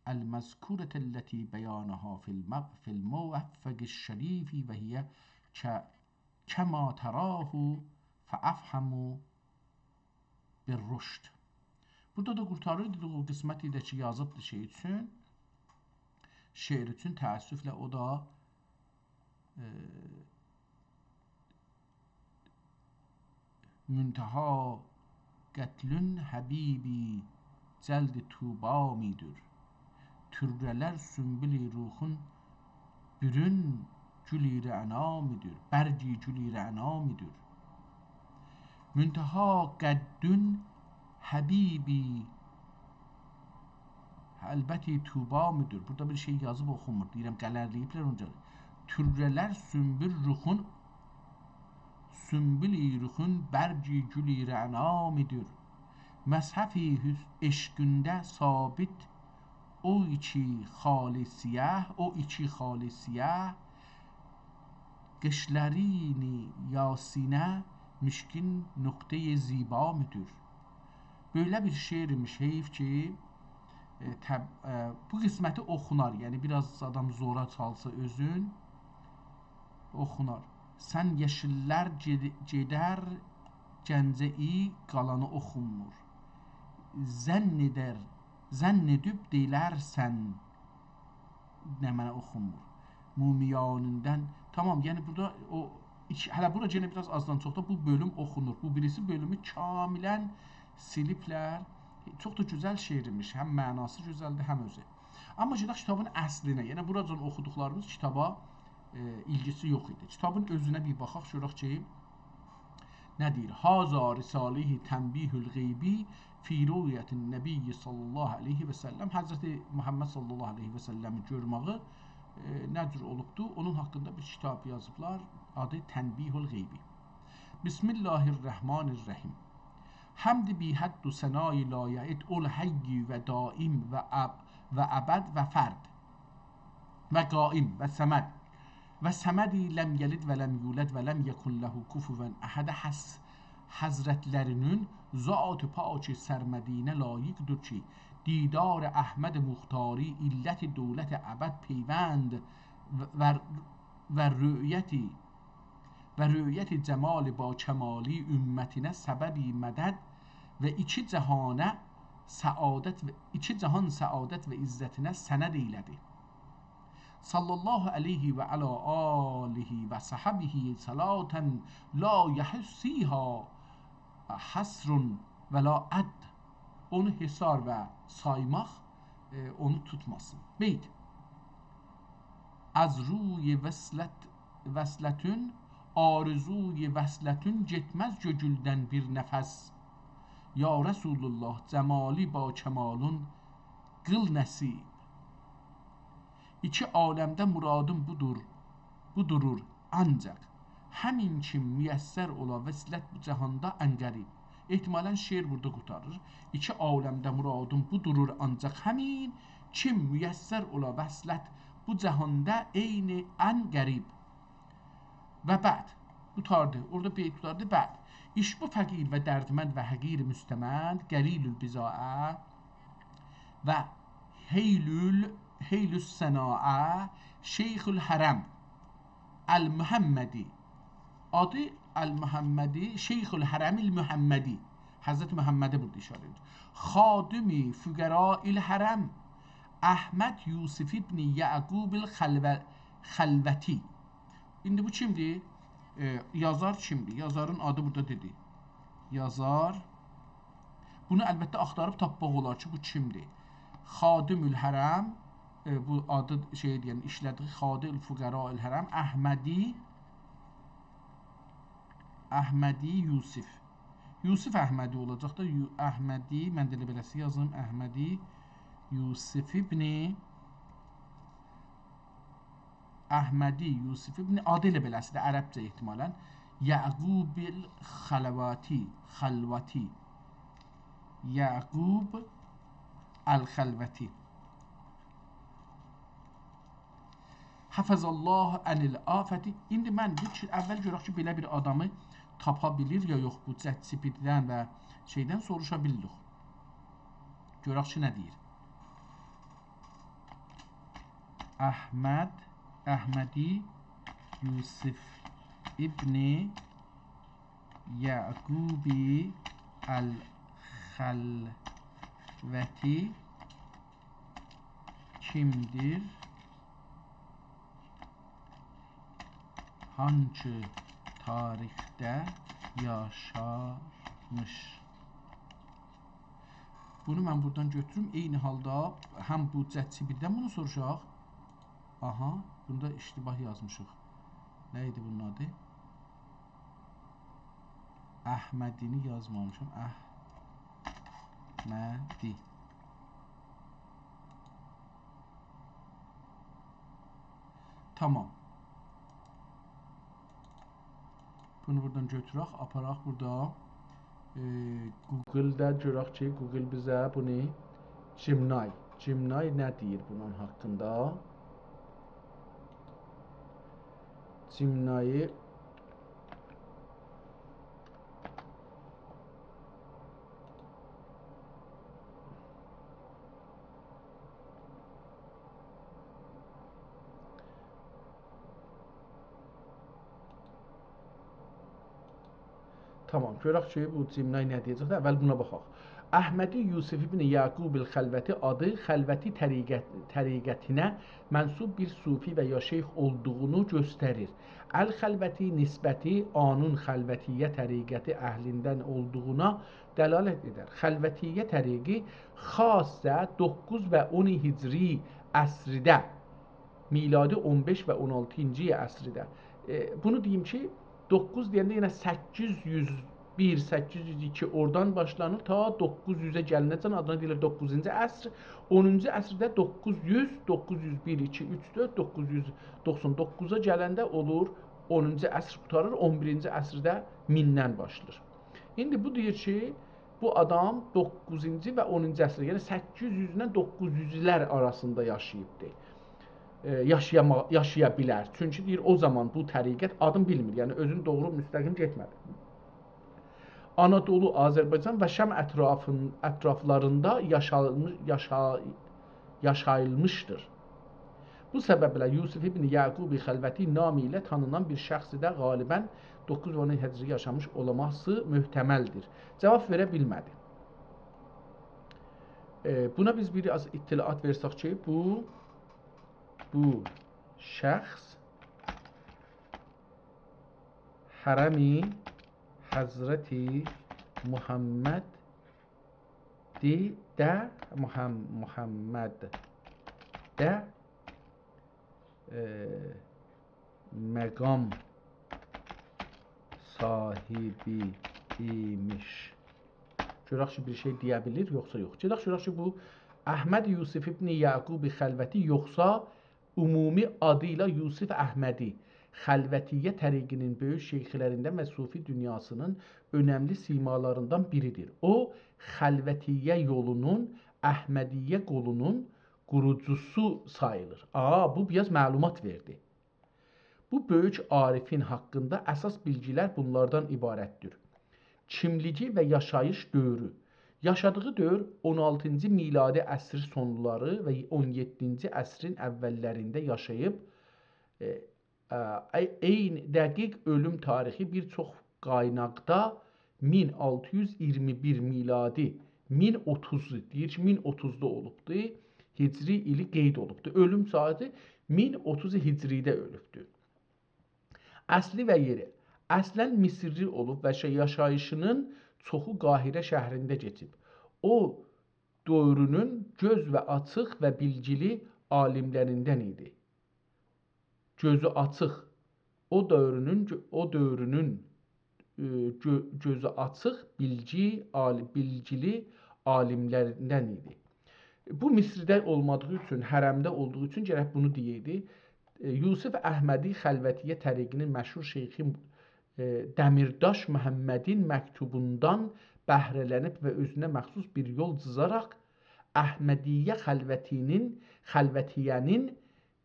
المذکورة التي بیانها فی الم-، فی الموفق الشریف و هی ک-، کما تراه فافهم بالرشد. بورادا دا قورتاریردی او قسمتی ده کی، یازیبدی شئی اوچون، شعر اوچون، تأسفله او دا، ائ، منتها قدّون حبیبی جلد طوبی می‌دور. طرّه‌لر سنبل روخون، بورون گل رعنا می‌دور، برگ گل رعنا می‌دور. منتها قدّون حبیبی، البته طوبی می‌دور. بورادا بیر شئی یازیب اوخونمور. دئییرم، قلمله‌ییبلر اونجا. طرّه‌لر سنبل روخون، سنبل روخون، برگ گل رعنا می‌دور. مصحف حس-، عشقینده ثابت او ایکی خال سیاه، او ایکی خال سیاه، قشلرین یاسینه مشکین نقطه‌ی زیبا می‌دور. بئله بیر شعر ایمیش، حیف کی، ائ، تب-، ائ، بو قسمتی اوخونار، یعنی بیر آز آدام زورا چالسا اؤزون، اوخونار. سن یئشیللر گئد-، گئدر گنجه‌یی، قالانی اوخونمور. ظن ائدر، ظن ائدیب دئییلرسن. نمنه اوخونمور؟ مومیانیندان. تامام، یعنی بورادا او ایکی، هله بورا یئنه بیر آز آزدان چوخدا بو بؤلوم اوخونور. بو بیریسی بؤلومو کاملاً سیلیبلر. چوخ دا گؤزل شعر ایمیش. هم معناسی گؤزلدیر، هم اؤزو. آمما گئدک کیتابین اصلینه. یعنی بوراجان اوخودوقلاریمیز کیتابا، ائ، ایلگیسی یوخ ایدی. کیتابین اؤزونه بیر باخاق، گؤرک کی، نه دئییر؟ «هذا رسالة تنبیه الغیبی فی رؤیة النبی صلی الله علیه و سلم.» حضرت محمد صلی الله علیه و سلمی گؤرمه‌یی، ائ، نه جور اولوبدو؟ اونون حاقیندا بیر کیتاب یازیبلار، آدی تنبیه الغیبی. بسم الله الرحمن الرحیم. حمد بی‌حد و ثنای لایحد، الحی و دایم و اب-، و ابد و فرد و قایم و صمد و صمدی لم یلد و لم یولد و لم یکن له کفواً احد، حض-، حضرتلری‌نین ذات پاک سرمدینه لایقدیر کی، دیدار احمد مختاری، علت دولت ابد پیوند و، و، و رؤیتی و رؤیت جمال باکمالی امتینه سبب مدد و ایکی جهانه سعادت و ایکی جهان سعادت و عزتینه سند ائیله‌دی. صلی الله علیه و علی آله و صحبه صلاة لا یحصیها حصر و لا عد. اونو حصار و سایماق، ائ، اونو توتماسین. بیت. از روی وصلت، وصلتون، آرزوی وصلتون، گئتمز گؤگولدن بیر نفس. یا رسول‌الله، جمالی باکمالون قیل نصیب. ایکی عالمده مرادیم بودور، بودورور آنجاق. همین کیم میسر اولا وصلت بو جهاندا ان قریب. احتمالاً شعر بورادا قوتاریر. ایکی عالمده مرادیم بودورور آنجاق همین کیم میسر اولا وصلت بو جهاندا عین ان قریب. و بعد، قوتاردی. اورادا بیت قوتاردی. بعد، ایشبو فقیر و دردمند و حقیر مستمند، قلیل البضاعة و حیل ال-، حیل الصناعة، شیخ الحرم المحمدی. آدی المحمدی، شیخ الحرم المحمدی. حضرت محمده بورادا اشاره ائدیر. خادم فقراء الحرم، احمد یوسف ابن یعقوب الخلو-، خلوتی. ایندی بو کیمدیر؟ ائ، یازار کیمدیر؟ یازارین آدی بورادا دئدی. یازار. بونو البته آختاریب تاپماق اولار کی، بو کیمدیر؟ خادم الحرم، ائ، بو آدی شئی دئین، ایشله‌دیگی خادم فقراء الحرم، احمدی، احمدی یوسف. یوسف احمدی اولاجاق دا، یو-، احمدی، من ده ائله بئله‌سی یازیم، احمدی یوسف ابن احمدی یوسف ابن، آدی ائله بئله‌سیدیر، عربجه احتمالاً. یعقوب الخلواتی، خلوتی. یعقوب الخلوتی. حفظ الله عن الآفة. ایندی من بو کی، اول گؤرک کی، بئله بیر آدامی تاپا بیلیر یا یوخ، بو ChatGPT-دن و شئیدن سوروشا بیلیریک. گؤرک کی، نه دئییر. احمد، احمدی یوسف ابن یعقوب الخلوتی کیمدیر؟ هانسی تاریخده یاشامیش؟ بونو من بورادان گؤتوروم. عینی حالدا هم بو ChatGPT-دن بونو سوروشاق. آها، بوندا اشتباه یازمیشیق. نه ایدی بونون آدی؟ احمدی‌نی یازمامیشام. احمدی. تامام. بونو بورادان گؤتورک، آپاراق بورادا. ائ، Google-دا گؤرک کی، Google بیزه بونو Gemini، Gemini نه دئییر بونون حاقیندا؟ Gemini تامام، گؤرک کی، بو جمله نه دئیه‌جک ده، اول بونا باخاق. احمدی یوسف ابن یعقوب الخلوتی آدی خلوتی طریقت، طریقتینه منسوب بیر صوفی و یا شیخ اولدوغونو گؤستریر. الخلوتی نسبتی اونون خلوتیه طریقتی اهلیندن اولدوغونا دلالت ائدر. خلوتیه طریقی خاصه دوققوز و اون هجری عصرده، میلادی اون بئش و اون آلتینجی عصرده. ائ، بونو دئییم کی، دوققوز دئینده یئنه سککیز یوز بیر، سککیز یوز ایکی اورادان باشلانیر، تا دوققوز یوزه گلنه‌جن، آدینا دئییرلر دوققوزونجو عصر. اونونجو عصرده دوققوز یوز، دوققوز یوز بیر، ایکی، اوچ، دؤرد، دوققوز یوز دوخسان دوققوزا گلنده اولور اونونجو عصر قوتاریر، اون بیرینجی عصرده میندن باشلاییر. ایندی بو دئییر کی، بو آدام دوققوزونجو و اونونجو عصرده، یعنی سککیز یوز ایله دوققوز یوز ایللر آراسیندا یاشاییبدی. ائ، یاشایاما-، یاشایا بیلر. چونکی دئییر، او زامان بو طریقت آدین بیلمیر. یعنی اؤزون دوغرو مستقیم گئتمه‌دی. آنادولو، آذربایجان و شام اطرافین-، اطرافلاریندا یاشالمی-، یاشا-، یاشاییلمیشدیر. بو سببله یوسف ابن یعقوب خلوتی نامی ایله تانینان بیر شخصی ده غالباً دوققوز و اون هجری یاشامیش اولماسی محتملدیر. جاواب وئره بیلمه‌دی. ائ، بونا بیز بیر آز اطلاعات وئرسک کی، بو، بو شخص حرم حضرت محمد دی ده محم-، محمد ده، ائ، مقام صاحبی ایمیش. گؤرک کی، بیر شئی دئیه بیلیر، یوخسا یوخ. گئدک گؤرک کی، بو احمد یوسف ابن یعقوب خلوتی یوخسا عمومی آدی ایله یوسف احمدی، خلوتیه طریقینین بؤیوک شیخلریندن و صوفی دونیاسینین اؤنملی سیمالاریندان بیریدیر. او، خلوتیه یولونون، احمدیه قولونون قوروجوسو ساییلیر. آ، بو بیر آز معلومات وئردی. بو بؤیوک عارفین حاقیندا اساس بیلگیلر بونلاردان عبارتدیر: کیملیگی و یاشاییش دؤورو. یاشادیغی دؤور اون آلتینجی میلادی عصر سونلاری و اون یئددینجی عصرین اوللرینده یاشاییب، ائ، ائ، عین دقیق اؤلوم تاریخی بیر چوخ قایناقدا مین آلتی یوز ایگیرمی بیر میلادی، مین اوتوز، دئییر کی، مین اوتوزدا اولوبدو، هجری ایلی قید اولوبدو. اؤلوم ساعاتی مین اوتوز هجریده اؤلوبدو. اصلی و یئری. اصلاً مصرلی اولوب و شا-، یاشاییشینین چوخو قاهره شهرینده کئچیب. او، دؤورونون گؤز و آچیق و بیلگیلی عالیملریندن ایدی. گؤزو آچیق. او دؤورونون گؤ-، او دؤورونون، ائ، گؤ-، گؤزو آچیق، بیلگی، عالی-، بیلگیلی عالیملریندن ایدی. بو مصرده اولمادیغی اوچون، حرمده اولدوغو اوچون گرک بونو دئیه‌یدی. ائ، یوسف احمدی خلوتیه طریقینین مشهور شیخی، ائ، دمیرداش محمدین مکتوبوندان بهره‌لنیب و اؤزونه مخصوص بیر یول جیزاراق احمدیه خلوتی‌نین، خلوتیه‌نین،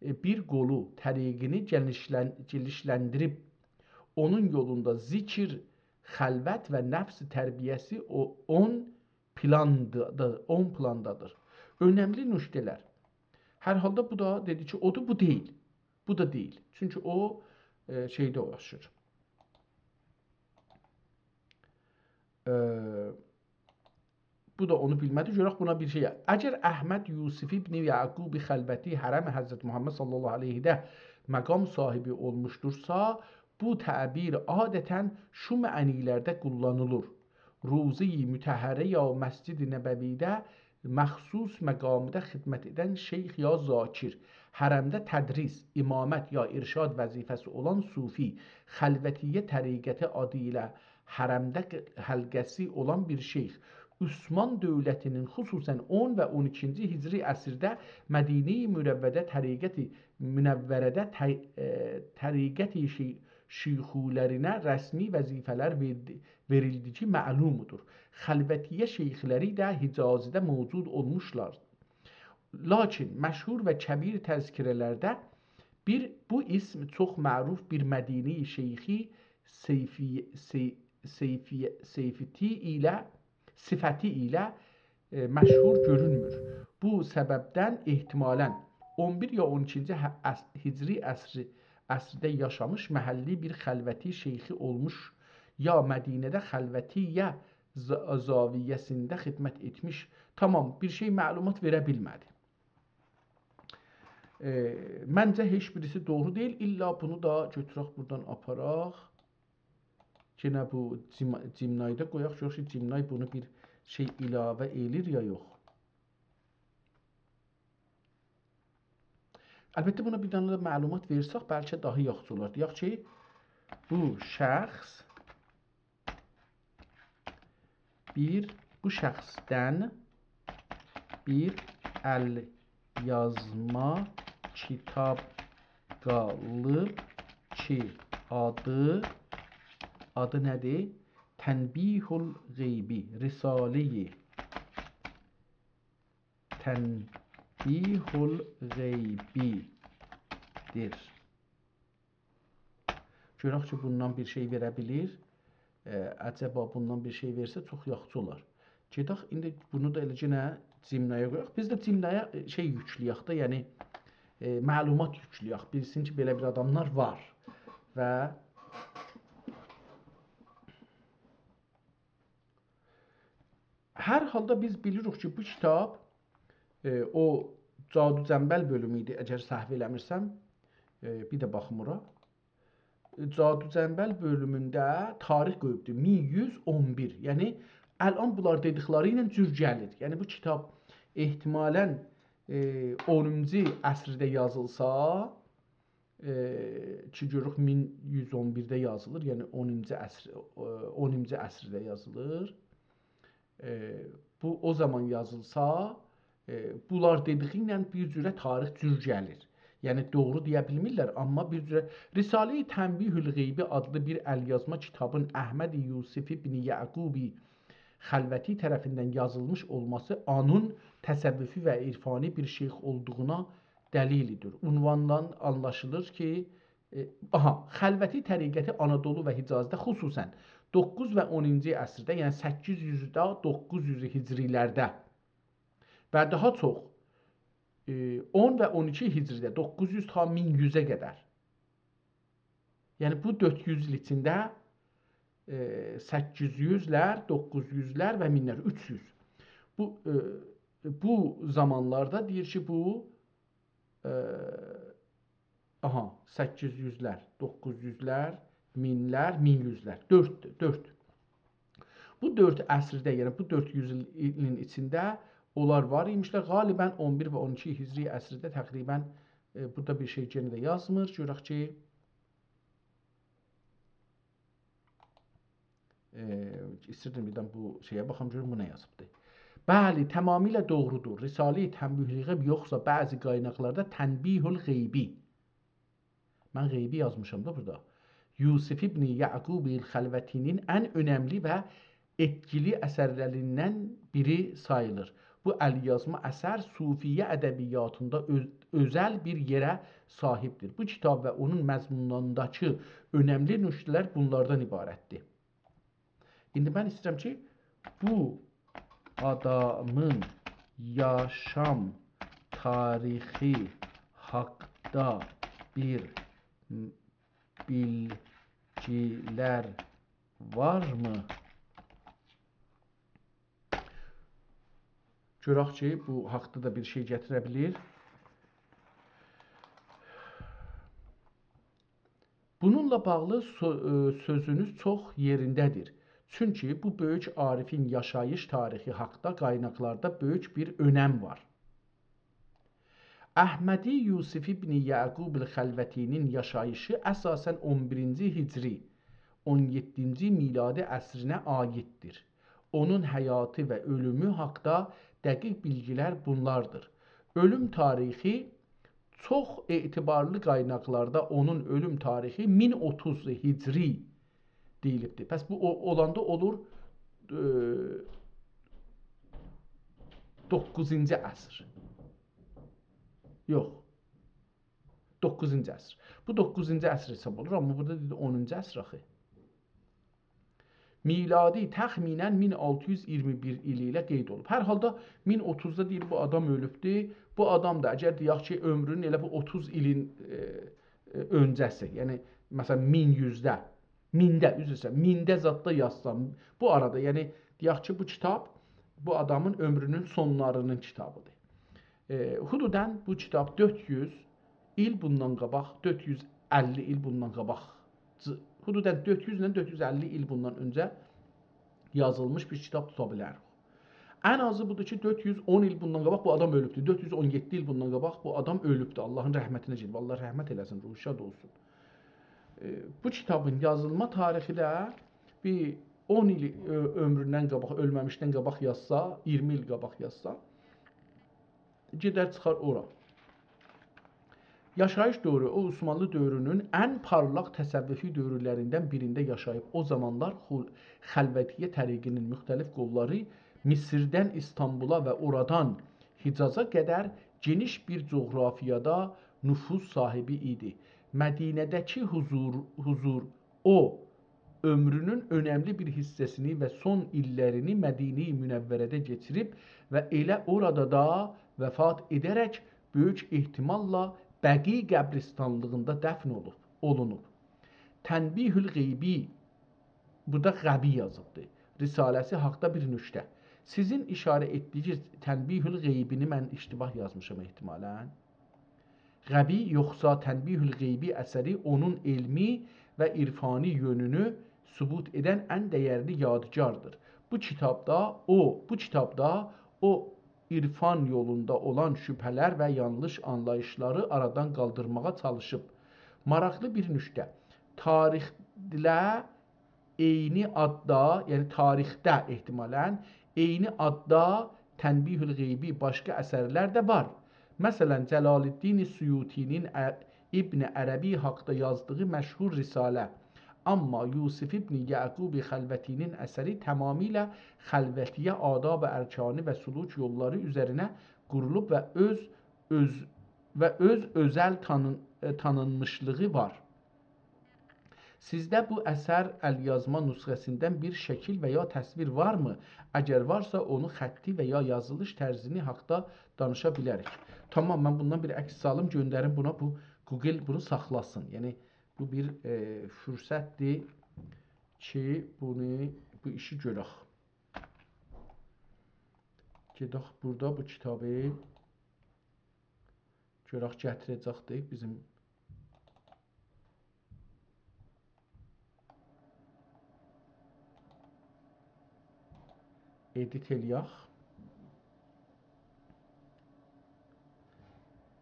ائ، بیر قولو طریقینی گئنیشلن-، گئنیشلندیریب، اونون یولوندا ذکر، خلوت و نفس تربیه‌سی او-، اون پلاندادیر، اون پلاندادیر. اؤنملی نکته‌لر. هر حالدا بو دا دئدی کی، اودور، بو دئییل. بو دا دئییل. چونکی او، ائ، شئیده اوغراشیر. ائ، بو دا اونو بیلمه‌دی. گؤرک بونا بیر شئی. اگر احمد یوسف ابن یعقوب خلوتی حرم حضرت محمد صلی الله علیه‌ده مقام صاحبی اولموشدورسا، بو تعبیر عادتاً شو معنی‌لرده قوللانیلیر: روضه‌ی مطهره یا مسجد نبوی‌ده مخصوص مقامدا خدمت ائدن شیخ یا ذاکر، حرمده تدریس، امامت یا ارشاد وظیفه‌سی اولان صوفی، خلوتیه طریقتی آدی ایله حرمده ق-، حلقه‌سی اولان بیر شیخ. عثمان دؤولتی‌نین خصوصاً اون و اون ایکینجی هجری عصرده مدینه‌ی منوره‌ده طریقتی، منوره‌ده ط-، ائ، طریقتی شی-، شیخولرینه رسمی وظیفه‌لر وئردی-، وئریلدیگی معلومدور. خلوتیه شیخلری ده حجازده موجود اولموشلار. لاکین مشهور و کبیر تذکره‌لرده بیر، بو اسم چوخ معروف بیر مدینه‌ی شیخی سیفی-، سی-، سیفی-، سیفتی ایله، صفتی ایله، ائ، مشهور گؤرونمور. بو سببدن احتمالاً اون بیر یا اون ایکینجی هه-، عص-، هجری عصری، عصرده یاشامیش محلی بیر خلوتی شیخی اولموش یا مدینه‌ده خلوتیه ز-، زاویه‌سینده خدمت ائتمیش. تامام، بیر شئی معلومات وئره بیلمه‌دی. ائ، منجه هئچ بیریسی دوغرو دئییل. الّا بونو دا گؤتورک بورادان آپاراق. یئنه بو جیم-، جیمنایدا قویاق، گؤرک کی، جیمنای بونو بیر شئی علاوه ائله‌ییر یا یوخ. البته، بونا بیر دنه ده معلومات وئرسک، بلکه داها یاخشی اولار. دئیک کی، بو شخص بیر، بو شخصدن بیر ال‌یازما کیتاب قالیب کی، آدی، آدی نه‌دیر؟ تنبیه الغیبی، رساله‌ی تنبیه الغیبی‌دیر. گؤرک کی، بوندان بیر شئی وئره بیلیر. ائ، عجبا بوندان بیر شئی وئرسه چوخ یاخشی اولار. گئدک، ایندی بونو دا ائله یئنه جیمنایا قویاق. بیز ده جیمنایا، ائ، شئی یوکله‌یک ده، یعنی، ائ، معلومات یوکله‌یک. بیلسین کی، بئله بیر آداملار وار. و هر حالدا بیز بیلیریک کی، بو کیتاب، ائ، او جادو جنبل بؤلومو ایدی، اگر سهو ائله‌میرسم، ائ، بیر ده باخیم اورا. جادو جنبل بؤلومونده تاریخ قویوبدور، مین یوز اون بیر. یعنی، الان بونلار دئدیکلری ایله جور گلیر. یعنی، بو کیتاب احتمالاً، ائ، اونونجو عصرده یازیلسا، ائ، کی، گؤروروک مین یوز اون بیرده یازیلیر، یعنی اونونجو عصر، ائ، اونونجو عصرده یازیلیر. ائ، بو او زامان یازیلسا، ائ، بونلار دئدیگی ایله بیر جوره تاریخ جور گلیر. یعنی دوغرو دئیه بیلمیرلر، آمما بیر جوره رساله‌ی تنبیه الغیبی آدلی بیر ال‌یازما کیتابین احمد یوسف ابن یعقوب خلوتی طرفیندن یازیلمیش اولماسی اونون تصوفی و عرفانی بیر شیخ اولدوغونا دلیل‌دیر. عنواندان آنلاشیلیر کی، ائ، آها، خلوتی طریقتی آنادولو و حجازده، خصوصاً دوققوز و اونونجو عصرده، یعنی سککیز یوز ده دوققوز یوز هجری‌لرده و داها چوخ، ائ، اون و اون ایکی هجری‌ده، دوققوز یوز تا مین یوزه قدر. یعنی بو دؤرد یوز ایل ایچینده، ائ، سککیز یوزلر، دوققوز یوزلر و مینلر، اوچ یوز. بو، ائ، بو زامانلاردا دئییر کی، بو، ائ، آها، سککیز یوزلر، دوققوز یوزلر، مینلر، مین یوزلر. دؤرد، دؤرد. بو دؤرد عصرده، یعنی بو دؤرد یوز ایل، ایلین ایچینده اونلار وار ایمیشلر. غالباً اون بیر و اون ایکی هجری عصرده تقریباً، ائ، بورادا بیر شئی یئنه ده یازمیر. گؤرک کی، ائ، ایستیردیم بیردن بو شئیه باخام، گؤروم بو نه یازیبدی. بلی، تمامیله دوغرودور. رساله‌ی تنبیه الغیبی، یوخسا بعضی قایناقلاردا تنبیه الغیبی. من غیبی یازمیشام دا بورادا. یوسف ابن یعقوب الخلوتی‌نین ان اؤنملی و ائتکیلی اثرلریندن بیری ساییلیر. بو ال‌یازما اثر صوفیه ادبیاتیندا اؤز-، اؤزل بیر یئره صاحیبدیر. بو کیتاب و اونون مضمونونداکی اؤنملی نکته‌لر بونلاردان عبارتدیر. ایندی من ایسته‌ییرم کی، بو آدامین یاشام تاریخی حاقدا بیر بیلگیلر وارمی؟ گؤرک کی، بو حاقدا دا بیر شئی گتیره بیلیر. بونونلا باغلی سؤ-، ائ، سؤزونوز چوخ یئرینده‌دیر. چونکی بو بؤیوک عارفین یاشاییش تاریخی حاقدا قایناقلاردا بؤیوک بیر اؤنم وار. احمدی یوسف ابن یعقوب الخلوتی‌نین یاشاییشی اساساً اون بیرینجی هجری، اون یئددینجی میلادی عصرینه عایددیر. اونون حیاتی و اؤلومو حاقدا دقیق بیلگیلر بونلاردیر. اؤلوم تاریخی، چوخ اعتبارلی قایناقلاردا اونون اؤلوم تاریخی مین اوتوز هجری دئییلیبدیر. پس بو او-، اولاندا اولور، ائ، دوققوزونجو عصر. یوخ. دوققوزونجو عصر. بو دوققوزونجو عصر حساب اولور، آمما بورادا دئدی اونونجو عصر آخی. میلادی تخمیناً مین آلتی یوز اییرمی بیر ایلی ایله قید اولوب. هر حالدا مین اوتوزدا دئییر، بو آدام اؤلوبدور. بو آدام دا، اگر دئیک کی، عؤمرونون ائله بو اوتوز ایلین، ائ، ائ، اؤنجه‌سی، یعنی، مثلاً، مین یوزده مینده، عذر ایسته‌ییرم، مینده زاددا یازسام، بو آرادا، یعنی، دئیک کی، بو کیتاب بو آدامین عؤمرونون سونلارینین کیتابیدیر. ائ، حدوداً بو کیتاب دؤرد یوز ایل بوندان قاباق، دؤرد یوز اللی ایل بوندان قاباق، حدوداً دؤرد یوز ایله دؤرد یوز اللی ایل بوندان اؤنجه یازیلمیش بیر کیتاب توتا بیلر. ان آزی بودور کی، دؤرد یوز اون ایل بوندان قاباق بو آدام اؤلوبدور. دؤرد یوز اون یئددی ایل بوندان قاباق بو آدام اؤلوبدور. آللاهین رحمتینه گئدیب. آللاه رحمت ائله‌سین، روحو شاد اولسون. ائ، بو کیتابین یازیلما تاریخی ده بیر اون ایل، ائ، عؤمروندن قاباق، اؤلمه‌میشدن قاباق یازسا، اییرمی ایل قاباق یازسا، گئدر چیخار اورا. یاشاییش دؤورو، او عثمانلی دؤورونون ان پارلاق تصوفی دؤورلریندن بیرینده یاشاییب. او زامانلار خول-، خلوتیه طریقینین مختلف قوللاری مصردن ایستانبولا و اورادان حجازا قدر گئنیش بیر جغرافیادا نفوذ صاحیبی ایدی. مدینه‌ده‌کی حضور، حضور او عؤمرونون اؤنملی بیر حیصه‌سینی و سون ایللرینی مدینه‌ی منوره‌ده کئچیریب و ائله اورادا دا وفات ائده‌رک بؤیوک احتماللا بقیع قبرستانلیغیندا دفن اولوب، اولونوب. تنبیه الغیبی، بورادا غبی یازیبدیر، رساله‌سی حاقدا بیر نکته. سیزین اشاره ائتدیگینیز تنبیه الغیبینی من اشتباه یازمیشام احتمالاً. غبی یوخسا تنبیه الغیبی اثری اونون علمی و عرفانی یؤنونو ثبوت ائدن ان دیرلی یادگاردیر. بو کیتابدا او، بو کیتابدا او عرفان یولوندا اولان شبهه‌لر و یانلیش آنلاییشلاری آرادان قالدیرماغا چالیشیب. ماراقلی بیر نکته. تاریخده عینی آددا، یعنی تاریخده احتمالاً عینی آددا تنبیه الغیبی باشقا اثرلر ده وار. مثلاً، جلال‌الدین سیوطی‌نین ا-، ابن عربی حاقدا یازدیغی مشهور رساله، اما یوسف ابن یعقوب خلوتی‌نین اثری تمامیله خلوتیه، آداب ارکانی و سلوک یوللاری اوزرینه قورولوب و اؤز، اؤز، و اؤز اؤزل تانین-، ائ، تانینمیشلیغی وار. سیزده بو اثر الیازما نسخه‌سیندن بیر شکیل و یا تصویر وارمی؟ اگر وارسا، اونو خطی و یا یازیلیش طرزینی حاقدا دانیشا بیلریک. تامام، من بوندان بیر عکس سالیم، گؤندریم بونا، بو گوگل بونو ساخلاسین. یعنی، بو بیر، ائ، فرصتدیر کی، بونو، بو ایشی گؤرک. گئدک بورادا بو کیتابی گؤرک گتیره‌جکدیر بیزیم. ادیت ائله‌یک.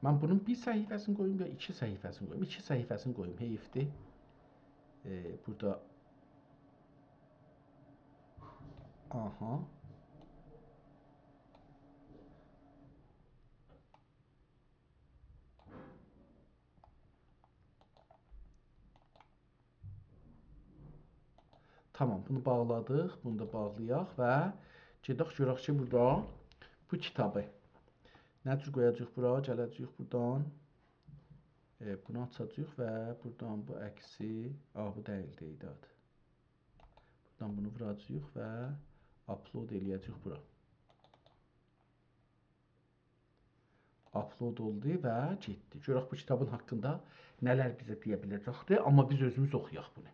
من بونون بیر صفحه‌سینی قویوم یا ایکی صفحه‌سینی قویوم؟ ایکی صفحه‌سینی قویوم، حیفدیر. ائ، بورادا. آها. تامام، بونو باغلادیق. بونو دا باغلایاق و گئدک گؤرک کی، بورادا بو کیتابی نه جور قویاجاغیق بورا، گله‌جه‌ییک بورادان. ائ، بونو آچاجاغیق و بورادان بو عکسی، آ، بو دئییلدی، ایدی آدی. بورادان بونو ووراجاغیق و آپلود ائله‌یه‌جه‌ییک بورا. آپلود اولدو و گئتدی. گؤرک بو کیتابین حاقیندا نه‌لر بیزه دئیه بیله‌جکدیر، آمما بیز اؤزوموز اوخویاق بونو.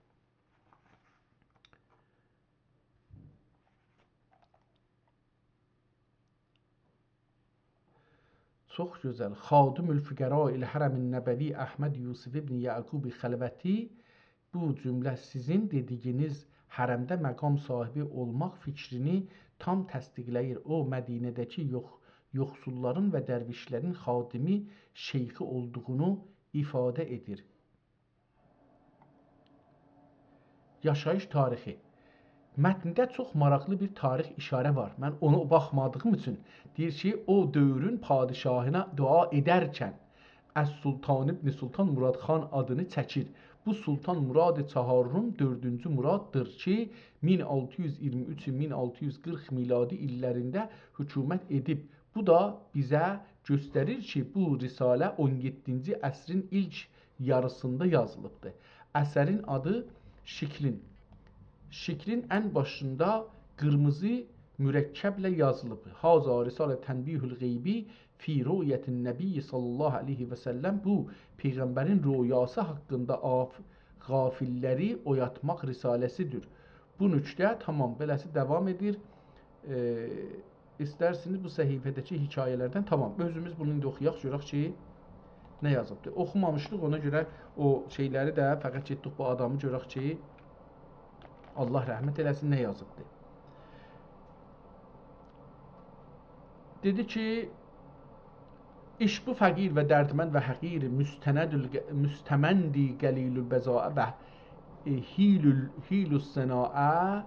چوخ گؤزل. خادم الفقراء الحرم النبوی احمد یوسف ابن یعقوب خلوتی بو جمله سیزین دئدیگینیز حرمده مقام صاحیبی اولماق فیکرینی تام تصدیقله‌ییر. او، مدینه‌ده‌کی یوخ-، یوخسوللارین و درویشلرین خادمی، شیخی اولدوغونو ایفاده ائدیر. یاشاییش تاریخی. متنده چوخ ماراقلی بیر تاریخ اشاره وار. من اونو باخمادیغیم اوچون، دئییر کی، او دؤورون پادشاهینا دعا ائدرکن السلطان ابن سلطان مراد خان آدینی چکیر. بو سلطان مراد چهارم، دؤردونجو مراددیر کی، مین آلتی یوز اییرمی اوچ، مین آلتی یوز قیرخ میلادی ایللرینده حکومت ائدیب. بو دا بیزه گؤستریر کی، بو رساله اون یئددینجی عصرین ایلک یاریسیندا یازیلیبدیر. اثرین آدی شکلین. شکلین ان باشیندا قیرمیزی مرکبله یازیلیب. هذا رسالة تنبیه الغیبی فی رؤیة النبی صلی الله علیه و سلم. بو، پیغمبرین رؤیاسی حاقیندا آف-، غافللری اویاتماق رساله‌سی‌دیر. بو نکته، تامام، بئله‌سی داوام ائدیر. ائ، ایسترسینیز بو صفحه‌ده‌کی حکایه‌لردن، تامام، اؤزوموز بونو ایندی اوخویاق، گؤرک کی، نه یازیبدی. اوخومامیشدیق، اونا گؤره او شئیلری ده، فقط گئتدیک بو آدامی گؤرک کی، الله رحمت ائله‌سین، نه یازیبدی. دئدی کی، ایش بو فقیر و دردمند و حقیر، مستند الگ-، مستمندی قلیل البضاعة و، ائ، حیل ال-، حیل الصناعة،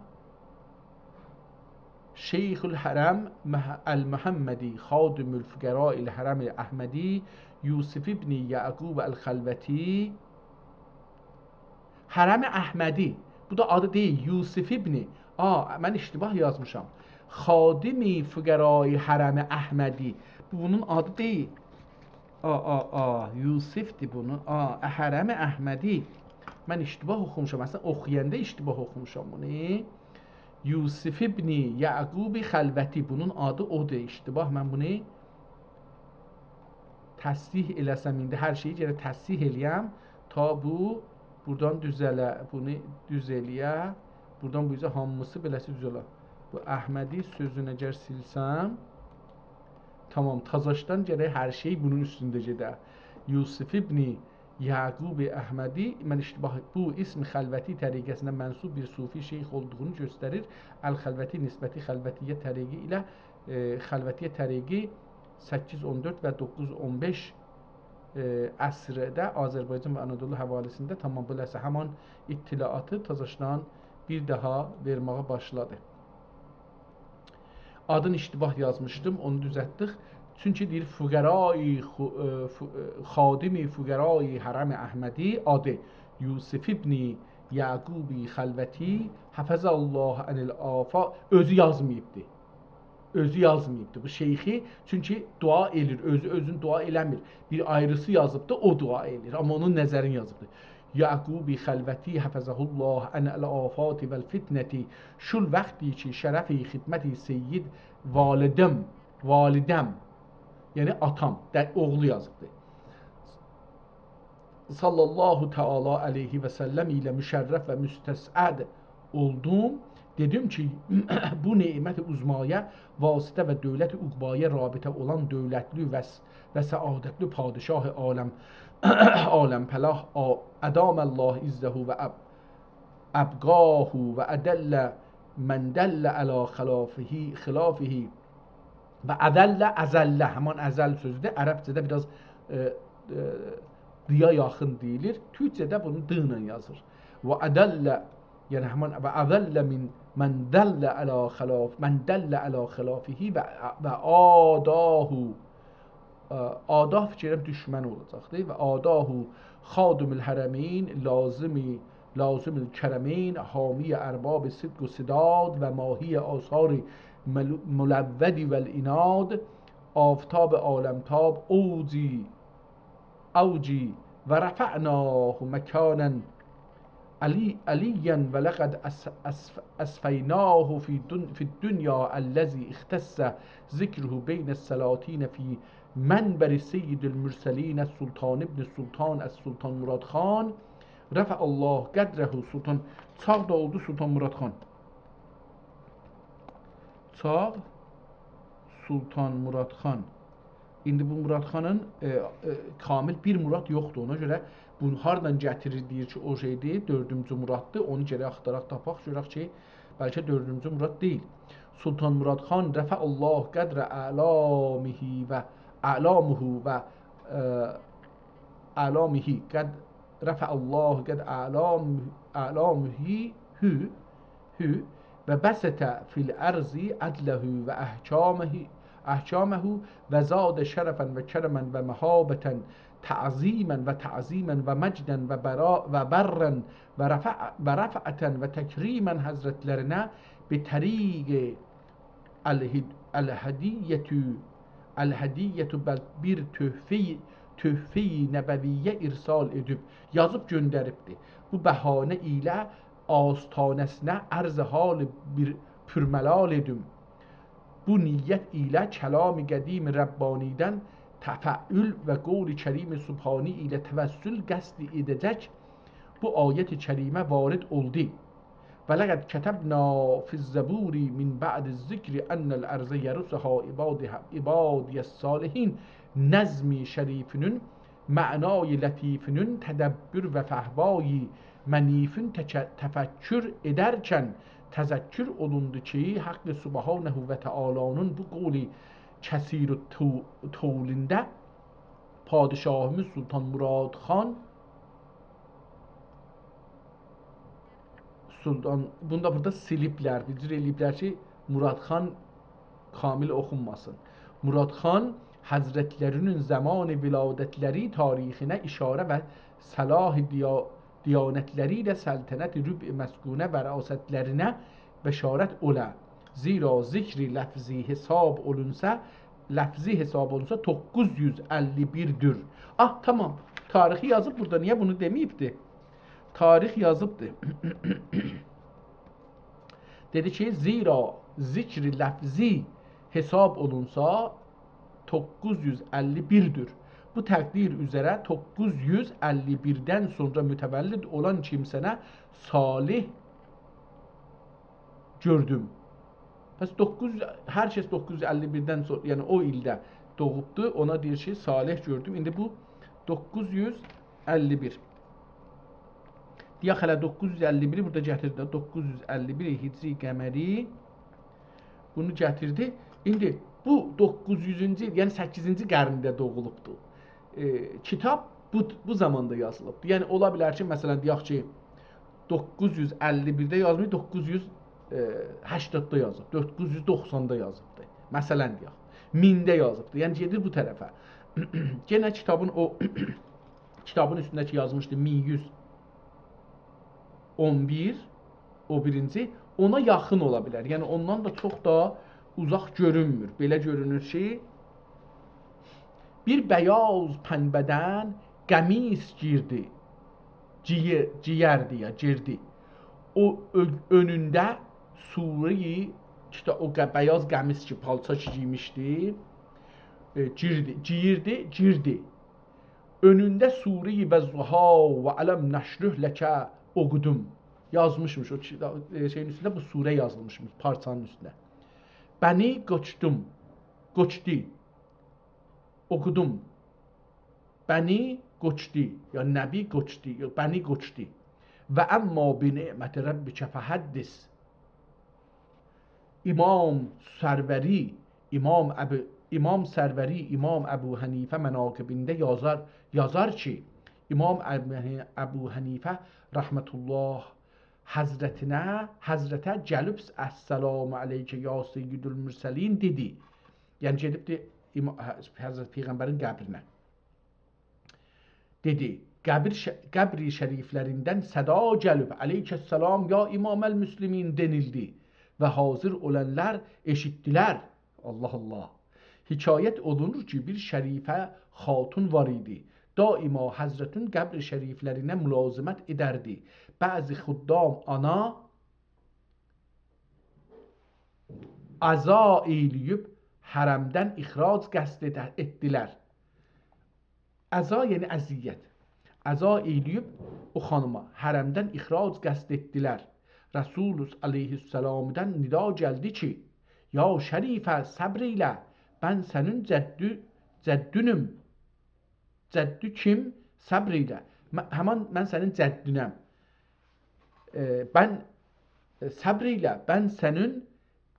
شیخ الحرم مح-، المحمدی، خادم الفقراء الحرم احمدی، یوسف ابن یعقوب الخلوتی، حرم احمدی. بو دا آدی دئییل، یوسف ابن. آ، من اشتباه یازمیشام. خادم فقراء حرم احمدی. بو بونون آدی دئییل. آ، آ، آ، یوسف‌دیر بونون. آ، حرم احمدی. من اشتباه اوخوموشام. اصلاً اوخویاندا اشتباه اوخوموشام بونو. یوسف ابن یعقوب خلوتی. بونون آدی اودور. اشتباه. من بونو تصحیح ائله‌سم، ایندی هر شئیی گرک تصحیح ائله‌یم. تا بو بورادان دوزه‌له، بونو دوز ائله‌یه. بورادان بو اوزه هامیسی بئله‌سی دوز اولا. بو احمدی سؤزونو اگر سیلسم، تامام، تازاشدان گرک هر شئی بونون اوستونده گئده. یوسف ابن یعقوب احمدی، من اشتباه، بو اسم خلوتی طریقه‌سینه منسوب بیر صوفی شیخ اولدوغونو گؤستریر. الخلوتی نسبتی خلوتیه طریقی ایله، ائ، خلوتیه طریقی سککیز اون دؤرد و دوققوز اون بئش، ائ، عصرده آذربایجان و آنادولو حواله‌سینده، تامام، بئله‌سی همان اطلاعاتی تازاشدان بیر داها وئرمه‌یه باشلادی. آدینی اشتباه یازمیشدیم، اونو دوزلتدیک. چونکی دئییر، فقراء خو-، ائ، ف-، ائ، خادم فقراء حرم احمدی، آدی یوسف ابن یعقوب خلوتی، حفظه الله عن الآفات، اؤزو یازماییبدی. اؤزو یازماییبدی بو شیخی، چونکی دعا ائله‌ییر، اؤزو اؤزون دعا ائله‌میر. بیر آیریسی یازیبدی، او دعا ائله‌ییر. آمما اونون نظرینی یازیبدی. یعقوب خلوتی حفظه الله عن الآفات و الفتنة. شول وقتی کی، شرف خدمت سید والدم، والدم، یعنی آتام، ده، اوغلو یازیبدی. صلی الله تعالی علیه و سلم ایله مشرف و مستسعد اولدوم. دئدیم کی، بو نعمت عظمایا واسطه و دولت عقبایا رابطه اولان دولتلی و س-، و سعادتلی پادشاه عالم، عالم‌پناه، آ-، ادام الله عزه و اب-، ابقاه و اذل من دل علی خلافه، خلافه. و اذل، اذل، همان اذل سؤزودور. عربجه‌ده بیر آز، ائ، ائ، «د»یا یاخین دئییلیر. تورکجه‌ده بونو «د» ایله یازیر. و اذل، یعنی همان، و اذل من، من دل علی خلاف، من دل علی خلافه و، و عاداه. ائ، عاداه فیکر ائلیرم دوشمن اولاجاقدیر. و عاداه خادم الحرمین، لازم، لازم الکرمین، حامی ارباب صدق و سداد و ماحی آثار مل-، ملون و العناد، آفتاب عالم‌تاب، اوجی، اوجی، و رفعناه مکاناً علی-، علیاً و لقد اص-، اص-، اصفیناه فی دن-، فی الدنیا الذی اختص ذکره بین السلاطین فی منبر سید المرسلین السلطان ابن السلطان السلطان مراد خان رفع الله قدره. سلطان، چاغ دا اولدو سلطان مراد خان. چاغ سلطان مراد خان. ایندی بو مراد خانین، ائ، ائ، کامل بیر مراد یوخدور. اونا گؤره بونو هاردان گتیریر، دئییر کی، او شئیدیر، دؤردونجو مراددیر. اونو گرک آختاراق تاپاق، گؤرک کی، بلکه دؤردونجو مراد دئییل. سلطان مراد خان رفع الله قدر اعلامه و اعلامه و، ائ، اعلامه، قد رفع الله قد اعلام-، اعلامه، هو، هو، و بسط فی الارض عدله و احکامه، احکامه و زاد شرفاً و کرماً و مهابةً، تعظیماً و تعظیماً و مجداً و برا-، و برا و رفع-، و رفعةً و تکریماً حضرتلرینه به طریق الهد-، الهدیة، الهدیة، بل بیر تحفه، تحفه نبویه ارسال ائدیب، یازیب گؤندریبدی. بو بهانه ایله آستانه‌سینه عرض حال بیر پرملال ائدیم. بو نیت ایله کلام قدیم ربانی‌دن تفعل و قول کریم سبحانی ایله توسل قصد ائده‌جک. بو آیت کریمه وارد اولدو. «ولقد کتبنا فی الزبور من بعد الذکر ان الارض یرثها عبادها، عبادی الصالحون.» نظم شریفینین معنای لطیفینین تدبر و فهوای منیفین تک-، تفکر ائدرکن تذکر اولوندو کی، حق سبحانه و تعالی‌نین بو قول کثیر تو-، طولینده پادشاهیمیز سلطان مراد خان، سلطان، بونو دا بورادا سیلیبلر، بیر جور ائله‌ییبلر کی، مراد خان کامل اوخونماسین. مراد خان حضرتلری‌نین زمان ولادتلری تاریخینه اشاره و صلاح دیا-، دیانتلری ایله سلطنت ربع مسکونه وراثتلرینه بشارت اولا. زیرا ذکر لفظی حساب اولونسا، لفظی حساب اولونسا، دوققوز یوز اللی بیردیر. آه، تامام. تاریخی یازیب بورادا. نییه بونو دئمه‌ییبدی؟ تاریخ یازیبدی. دئدی کی، زیرا ذکر لفظی حساب اولونسا، دوققوز یوز اللی بیردیر. بو تقدیر اوزره دوققوز یوز اللی بیردن سونرا متولد اولان کیمسه‌نه صالح گؤردوم. پس دوققوز یوز، هر کس دوققوز یوز اللی بیردن سونرا، یعنی او ایلده دوغوبدو، اونا دئییر کی، صالح گؤردوم. ایندی بو دوققوز یوز اللی بیر. دئیک هله دوققوز یوز اللی بیری بورادا گتیردی. دوققوز یوز اللی بیر هجری قمری بونو گتیردی. ایندی بو دوققوز یوزونجو ایل، یعنی سککیزینجی قرنده دوغولوبدو. ائ، کیتاب بو، بو زاماندا یازیلیبدی. یعنی اولا بیلر کی، مثلا، دئیک کی، دوققوز یوز اللی بیرده یازمیر، دوققوز یوز هشتاددا یازیب، دوققوز یوز دوخساندا یازیبدی. مثلا، دئیک، مینده یازیبدی. یعنی گئدیر بو طرفه. یئنه کیتابین او، کیتابین اوستونده کی یازمیشدی مین یوز اون بیر، او بیرینجی، اونا یاخین اولا بیلر. یعنی اوندان دا چوخ دا اوزاق گؤرونمور. بئله گؤرونور کی، بیر بیاض پنبه‌دن قمیص گیردی. گیی-، گییردی یا گیردی. او اؤ-، اؤنونده سوره‌ی، کیتا-، او ق-، بیاض قمیص کی، پالچا کی گئیمیشدی، ائ، گیردی، گییردی، گیردی. اؤنونده سوره‌ی والضحی و الم نشرح لک اوخودوم. یازمیشمیش او کی-، ائ، شئیین اوستونده، بو سوره یازیلمیشمیش پارچانین اوستونه. بنی قوچدوم، قوچدی. اوخودوم. بنی قوچدی، یا نبی قوچدی، یا بنی قوچدی. و اما بنعمت ربک فحدث. امام سروری، امام ابو، امام سروری، امام ابو حنیفه مناقبینده یازار، یازار کی، امام ابو، ابو حنیفه رحمة الله حضرتینه، حضرته گلیب «السلام علیک یا سید المرسلین» دئدی. یعنی گئدیبدی اما-، حضرت پیغمبرین قبرینه. دئدی، قبر ش-، قبر شریفلریندن صدا گلیب، «علیک السلام یا امام المسلمین» دئنیلدی و حاضر اولانلار ائشیتدیلر. الله الله. حکایت اولونور کی، بیر شریفه خاتون وار ایدی. دائما حضرتین قبر شریفلرینه ملازمت ائدردی. بعضی خدام آنا عزا ائیله‌ییب حرمدن اخراج قصد ائده-، ائتدیلر. عزا، یعنی اذیت. عزا ائیله‌ییب او خانیما حرمدن اخراج قصد ائتدیلر. رسول علیه السلامدان ندا گلدی کی، «یا شریفه، صبر ائیله، من سنین جدّو-، جدّونوم.» جدّو کیم؟ صبر ائیله. م-، همان من سنین جدّونم. ائ، من، ائ، صبر ائیله، من سنین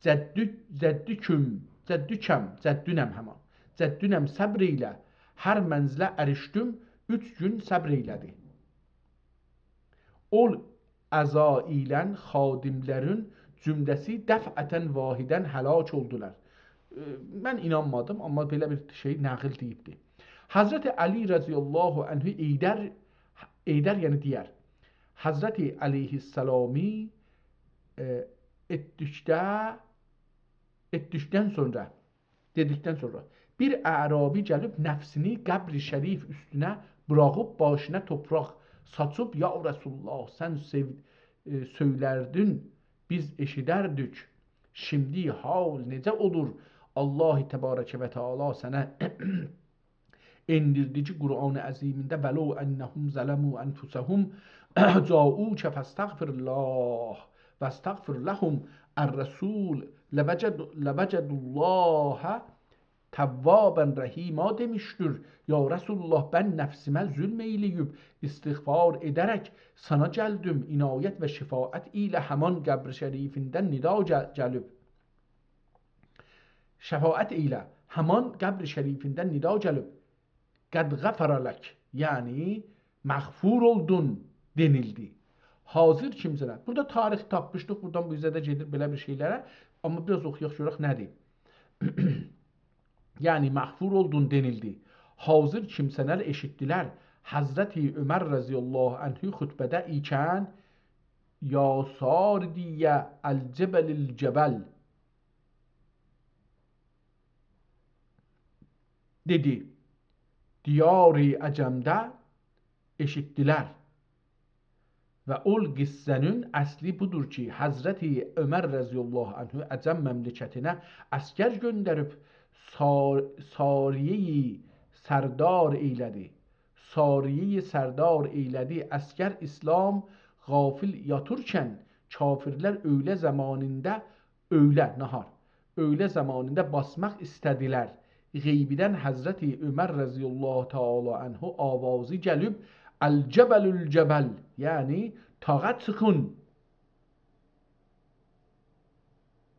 جدّو، جدّو کیم؟ جدّوکم، جدّونم همان. جدّونم، صبر ائیله. هر منزله اریشدیم، اوچ گون صبر ائیله‌دی. اول عزا ایله خادملرین جمله‌سی دفعةً واحداً هلاک اولدولار. ائ، من اینانمادیم، آمما بئله بیر شئی نقل دئییبدی. حضرت علی رضی الله عنه ائیدر، ائیدر، یعنی دئیر، حضرت علیه السلامی، ائ، ائتدیکده، ائتدیکدن سونرا دئدیکدن سونرا، بیر اعرابی گلیب نفسینی قبر شریف اوستونه بوراخیب، باشینا توپراق ساچیب، «یا رسول الله، سن سئو-، ائ، سؤیلردین، بیز ائشیدردیک. شیمدی حال نئجه اولور؟ الله تبارک و تعالی سنه ائندیردی کی، قرآن عظیمینده «ولو انهم ظلموا انفسهم» جاؤوک فاستغفر الله واستغفر لهم الرسول لوجد-، لوجدوا الله توابا رحیما دئمیشدیر: «یا رسول الله، من نفسیمه ظلم ائیله‌ییب، استغفار ائده‌رک سانا گلدیم، عنایت و شفاعت ایله همان قبر شریفیندن ندا گل-، گلیب.» شفاعت ایله همان قبر شریفیندن ندا گلیب: «قد غفر لک»، یعنی مغفور اولدون دئنیلدی. حاضر کیمسه‌لر. بورادا تاریخ تاپمیشدیق، بورادان بو اوزه ده گئدیر بئله بیر شئیلره. آمما بیر آز اوخویاق، گؤرک نه‌دیر. یعنی مغفور اولدون دئنیلدی. حاضر کیمسه‌لر ائشیتدیلر حضرت عمر رضی الله عنه خطبه‌ده ایکن: «یا ساریّ الجبل الجبل»، دئدی. دیار عجمده ائشیتدیلر. و اول قصه‌نین اصلی بودور کی، حضرت عمر رضی الله عنه عجم مملکتینه عسگر گؤندریب، سار-، ساریه‌یی سردار ائیله‌دی. ساریه‌یی سردار ائیله‌دی. عسگر، اسلام غافل یاتیرکن، کافرلر اؤیله زامانیندا، اؤیله، ناهار، اؤیله زامانیندا باسماق ایسته‌دیلر. غیبیدن حضرت عمر رضی الله تعالی عنه آوازی گلیب: «الجبل الجبل»، یعنی تاغا چیخین.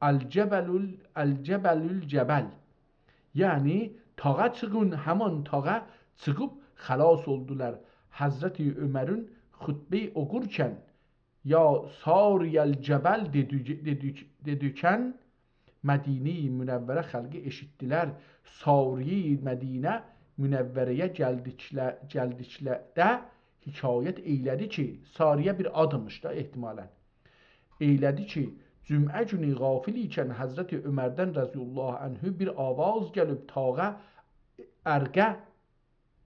«الجبل ال-، الجبل الجبل»، یعنی تاغا چیخین، همان تاغا چیخیب خلاص اولدولار. حضرت عمرین خطبه‌ی اوقورکن، «یا ساریّ الجبل» دئدی-، دئدی-، دئدیکن، مدینه‌ی منوره خلقی ائشیتدیلر. ساریه‌ی مدینه منوره‌یه گلدیکله-، گلدیکله‌ده حکایت ائیله‌دی کی، ساریه بیر آدمیش دا احتمالاً. ائیله‌دی کی، جمعه گونو غافل ایکن حضرت عمردن رضی الله عنه بیر آواز گلیب تاغا، ارقه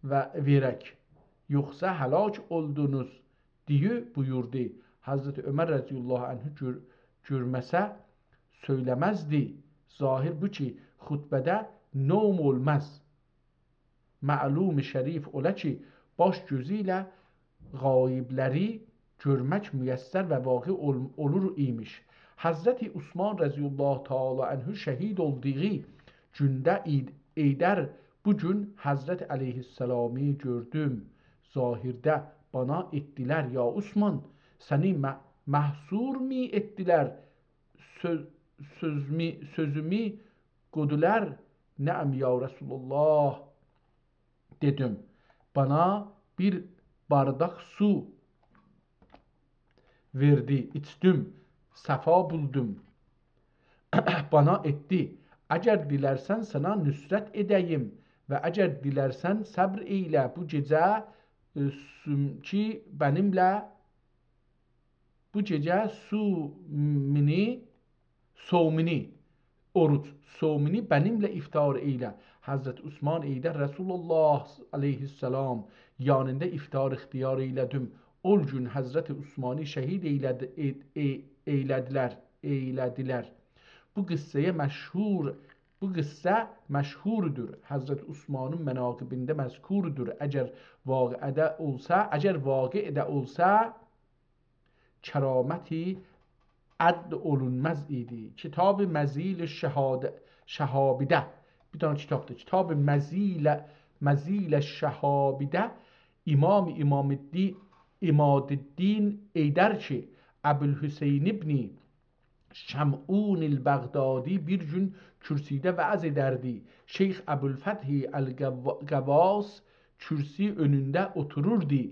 و وئرک، یوخسا هلاک اولدونوز، دئیه بویوردو. حضرت عمر رضی الله عنه گؤر-، گؤرمه‌سه، سؤیله‌مزدی. ظاهر بو کی، خطبه‌ده نوم اولماز. معلوم شریف اولا کی، باش گؤزو ایله غایبلری گؤرمک میسر و واقع اول-، اولور ایمیش. حضرت عثمان رضی الله تعالی عنه شهید اولدوغو گونده اید-، ائیدر بو گون حضرت علیه‌السلامی گؤردوم. ظاهرده بانا ائتدیلر: «یا عثمان، سنی مه-، محصور می ائتدیلر؟ سؤز-، سؤزومی، سؤزومی قودولار؟» «نعم، یا رسول الله»، دئدیم. بانا بیر بارداق سو وئردی، ایچدیم، صفا بولدوم. بانا ائتدی: «اگر دیلرسن، سنه نصرت ائده‌ییم و اگر دیلرسن، صبر ائیله، بو گئجه، ائ، سوم-، کی، بنیمله، بو گئجه سومونی، صومونی، اوروج، صومونی بنیمله افطار ائیله.» حضرت عثمان ائیدر: «رسول الله علیه‌السلام یانیندا افطار اختیار ائیله‌دیم. اول گون حضرت عثمانی شهید ائیله‌دی-، ائ-، ائ-، ائیله‌دیلر، ائیله‌دیلر.» بو قصه‌یه مشهور، بو قصه مشهوردور. حضرت عثمانین مناقبینده مذکوردور. اگر واقعده اولسا، اگر واقعده اولسا، کرامتی عد اولونماز ایدی. کتاب مزیل شهاد-، شهابیده، بیر دنه کتابدیر. کتاب مزیل، مزیل شهابیده امام، امام الدی-، عمادالدین ائیدر کی، ابوالحسین ابن شمعون البغدادی بیر گون کرسیده وعظ ائدردی. شیخ ابوالفتح القوا-، قواس کرسی اؤنونده اوتوروردو.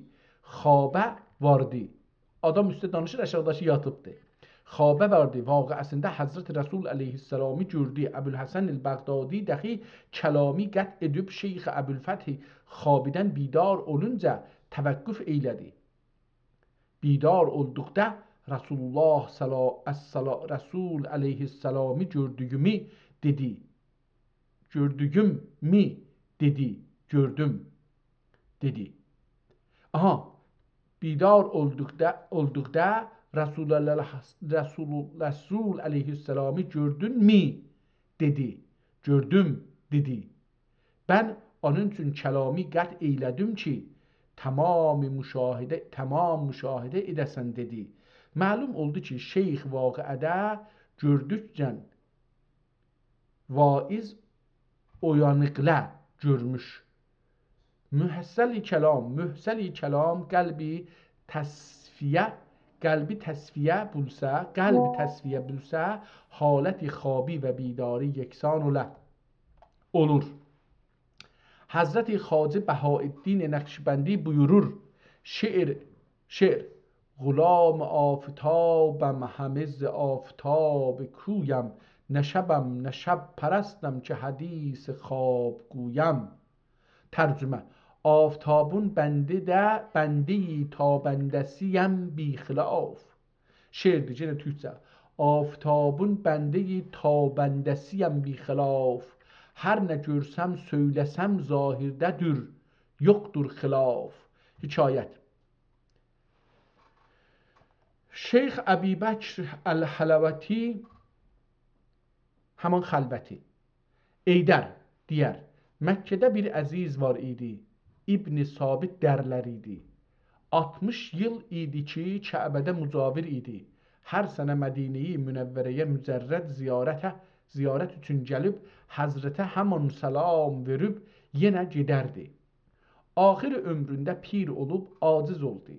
خوابه واردی. آدام اوسته دانیشیر، آشاغیداکی یاتیبدی. خوابه واردی. واقعه‌سینده حضرت رسول علیه‌السلامی گؤردو. ابوالحسن البغدادی دخی کلامی قطع ائدیب شیخ ابوالفتح خوابیدن بیدار اولونجا توقف ائیله‌دی. بیدار اولدوقدا رسول الله صلا-، الصلا-، رسول علیه‌السلامی گؤردویومو دئدی. گؤردویومو دئدی، گؤردوم، دئدی. آها، بیدار اولدوقدا، اولدوقدا رسول الله، رسول، رسول علیه‌السلامی گؤردونمو؟ دئدی. گؤردوم، دئدی. من اونون اوچون کلامی قطع ائیله‌دیم کی، تمام مشاهده، تمام مشاهده ائده‌سن» دئدی. معلوم اولدو کی، شیخ واقعه‌ده گؤردوکجه واعظ اویانیقلا گؤرموش. محصل کلام، محصل کلام قلبی تصفیه، قلبی تصفیه بولسا، قلب تصفیه بولسا، حالت خوابی و بیداری یکسان اولا، اولور. حضرت خواجه بهاءالدین نقشبندی بویورور: شعر، شعر: «غلام آفتابم، همه ز آفتاب کویم، نه شبم، نه شب‌پرستم که حدیث خواب گویم.» ترجمه: آفتابون بنده ده، بنده‌ی تابنده‌سی‌یم بی‌خلاف. شعردیر، یئنه تورکجه. آفتابون بنده‌ی تابنده‌سی‌یم بی‌خلاف، هر نه گؤرسم، سؤیله‌سم ظاهرده‌دیر، یوخدور خلاف. حکایت. شیخ ابی‌بکر الحلوتی، همان خلوتی، حیدر دئیر: مکه‌ده بیر عزیز وار ایدی، ابن ثابت دئرلر ایدی. آلتمیش ایل ایدی کی، کعبه‌ده مجاور ایدی. هر سنه مدینه‌ی منوره‌یه مجرد زیارته، زیارت اوچون گلیب، حضرته همان سلام وئریب، یئنه گئدردی. آخر عؤمرونده پیر اولوب، عاجز اولدو.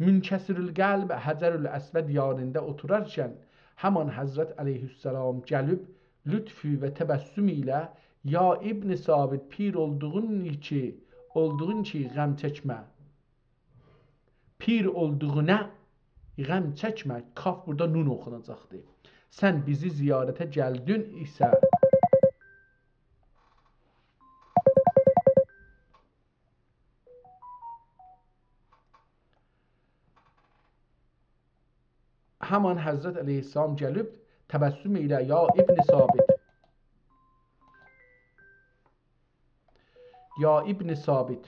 منکسرالقلب حجرالاسود یانیندا اوتورارکن، همان حضرت علیه‌السلام گلیب، لطف و تبسم ایله: «یا ابن ثابت، پیر اولدوغون کی، اولدوغون کی، غم چکمه. پیر اولدوغونا غم چکمه.» کاف بورادا نون اوخوناجاقدی. «سن بیزی زیارته گلدین ایسه.» همان حضرت علیه‌السلام گلیب تبسم ایله: «یا ابن ثابت، یا ابن ثابت،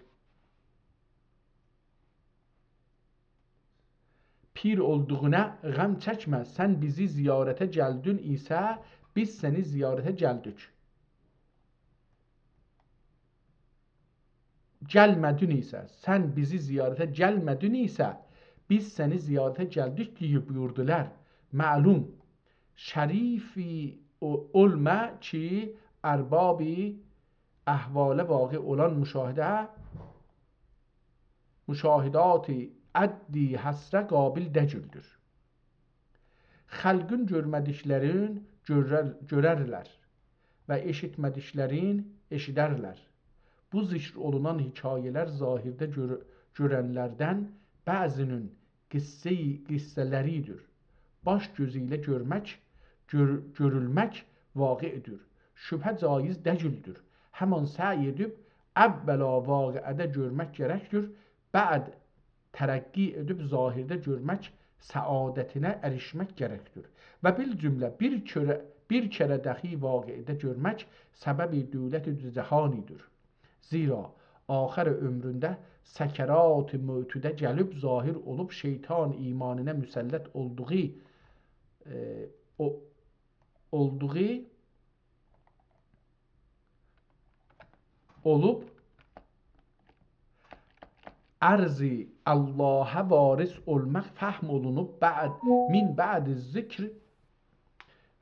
پیر اولدوغونا غم چکمه، سن بیزی زیارته گلدین ایسه، بیز سنی زیارته گلدیک. گلمه‌دین ایسه، سن بیزی زیارته گلمه‌دین ایسه، بیز سنی زیارته گلدیک» دئییب بویوردولار. معلوم، شریفی او-، اولما کی، اربابی احواله واقع اولان مشاهده، مشاهدات عدی حصره قابل دئییلدیر. خالقین گؤرمه‌دیکلرین گؤرر-، گؤررلر و ائشیتمه‌دیکلرین ائشیدرلر. بو ذکر اولونان حکایه‌لر ظاهرده گؤر-، گؤرنلردن بعضی‌نین قصه-، قصه‌لری‌دیر. باش گؤزو ایله گؤرمک، گؤر-، گؤرولمک واقع‌دیر. شبهه جایز دئییلدیر. همان سعی ائدیب اوّلا واقعده گؤرمک گرکدیر، بعد ترقی ائدیب ظاهرده گؤرمک سعادتینه اریشمک گرکدیر. و بالجمله بیر کره، بیر کره دهی واقعده گؤرمک سبب دولت دو جهانی‌دیر. زیرا آخر عؤمرونده سکرات موتده گلیب ظاهر اولوب شیطان ایمانینه مسلط اولدوغو، ائ، او-، اولدوغو اولوب، عرض اللهه وارث اولماق فهم اولونوب، بعد، من بعد الذکر،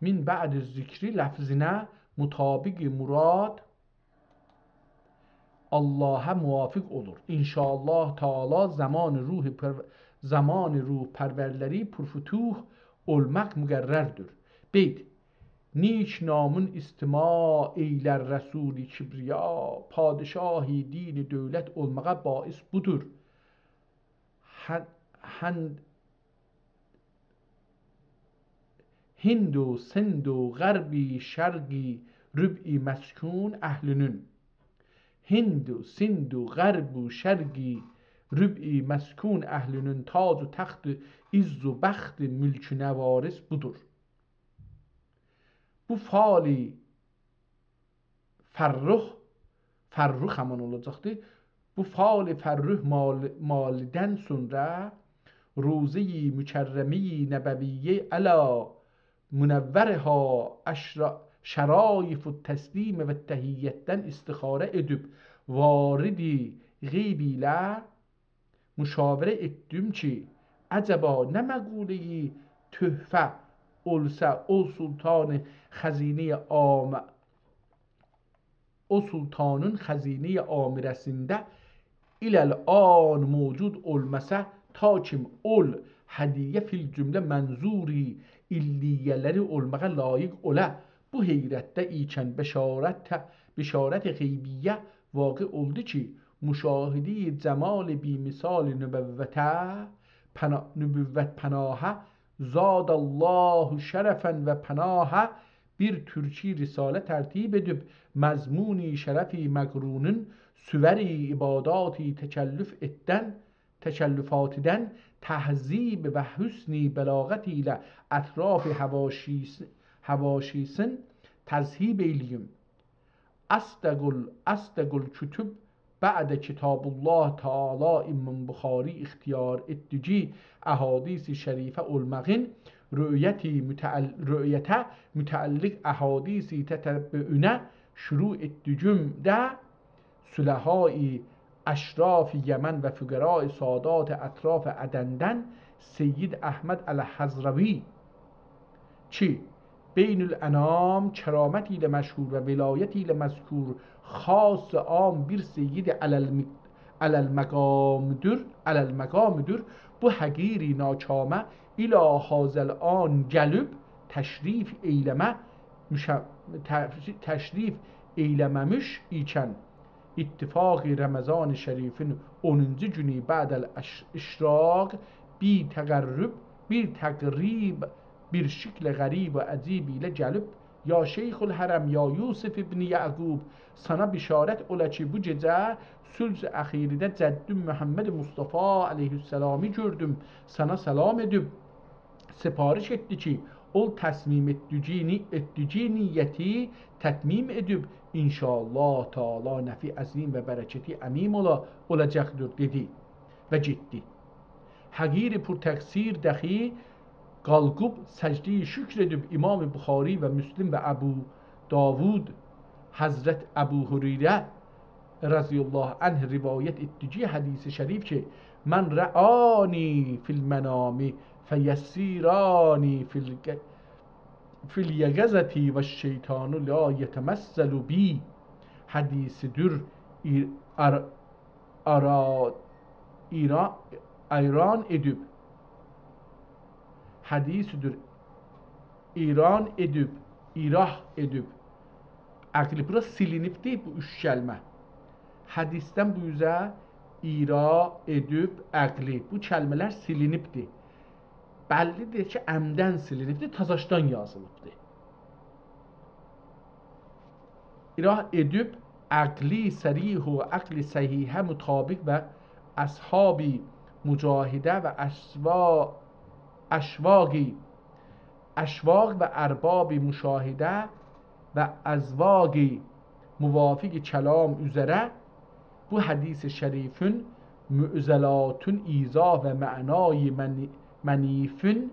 من بعد الذکر لفظینه مطابق مراد اللهه موافق اولور. ان‌شاءالله تعالی زمان روح پر-، زمان روح‌پرورلری پرفتوح اولماق مقرردیر. بیت: نیک نامین استماع ائیلر رسول کبریا، پادشاه دین دولت اولماغا باعث بودور. هن-، هن-، هند و سند و غرب و شرق و ربوع مسکون اهلینین. هند و سند و غرب و شرق و ربوع مسکون اهلینین تاج و تخت و عز و بخت ملکینه وارث بودور. بو فال فرخ، فرخ همان اولاجاقدی. بو فال فرخ مال-، مالدن سونرا روضه‌ی مکرمه‌ی نبویه علی منورها اشرا-، شرایف التسلیم و تحیتدن استخاره ائدیب، وارد غیب ایله مشاوره ائتدیم کی، عجبا نه مقوله‌ی تحفه اولسا، او سلطان خزینه‌ی عام، او سلطانین خزینه‌ی عامره‌سینده الی الان موجود اولماسا، تا کیم اول هدیه فی الجمله منظوری علیه‌لری اولماغا لایق اولا. بو حیرتده ایکن بشارت، بشارت غیبیه واقع اولدو کی، مشاهده‌ی جمال بی‌مثال نبوته، پنا-، نبوت پناهه، زاد الله شرفا و پناهه، بیر ترکی رساله ترتیب ائدیب، مضمونی شرفی مقرونون صوری عباداتی تکلف ائتدن، تکلفاتیدن تهذیب و حسن بلاغت ایله اطراف حواشیس-، حواشیسین تذهیب ائیله‌ییم. اصدق ال-، اصدق الکتب بعد کتاب الله تعالی امام بخاری اختیار ائتدیگی احادیث شریفه اولماغین رؤیتی متعل-، رؤیته متعلق احادیث تتبعونه شروع ائتدیگیمده صلحای اشراف یمن و فقرای سادات اطراف عدندن سید احمد الحضراوی کی، بین الانام کرامت ایله مشهور و ولایت ایله مذکور، خاص عام بیر سید علی الم-، علی المقامدور، علی المقامدور، بو حقیر ناکامه الی هذا الان گلیب تشریف ائیله‌مه، مش-، ت-، تشریف ائیله‌مه‌میش ایکن، اتفاق رمضان شریفین اونونجو گونو بعد الاشراق بیر تقرب، بیر تقریب، بیر شکل غریب و عجیب ایله گلیب، یا شیخ الحرم، یا یوسف ابن یعقوب، سانا بشارت اولا کی، بو گئجه ثلث اخیرده جدّون محمد مصطفی علیه‌السلامی گؤردوم، سانا سلام ائدیب، سفارش ائتدی کی، اول تصمیم ائتدیگی نی-، ائتدیگی نیتی تتمیم ائدیب، ان‌شاءالله تعالی نفعی عظیم و برکتی عمیم اولا، اولاجاقدیر، دئدی و گئتدی. حقیر پرتقصیر دخی قالخیب سجده‌ی شکر ائدیب امام بخاری و مسلم و ابو داوود، حضرت ابو هریره رضی الله عنه روایت ائتدیگی حدیث شریف کی، «من رآنی فی المنام فیسیرانی فی الگ-، فی الیقظة و الشیطان لا یتمثل بی.» حدیثی‌دیر، ایر-، ار-، آرا-، ایرا-، ایران ائدیب. حدیثی‌دیر، ایران ائدیب، ایراه ائدیب. عقلی، بورا سیلینیبدیر، بو اوچ کلمه. حدیثدن بو اوزه ایرا ائدیب، عقلی. بو کلمه‌لر سیلینیبدیر. بللی‌دیر کی، عمداً سیلینیبدیر، تازاشدان یازیلیبدیر. ایراه ائدیب، عقلی صریح و عقل صحیحه مطابق و اصحاب مجاهده و اشوا-، اشواقی، اشواق و ارباب مشاهده و اذواق موافق کلام اوزره بو حدیث شریفین معضلاتین ایضاح و معنای منی-، منیفین،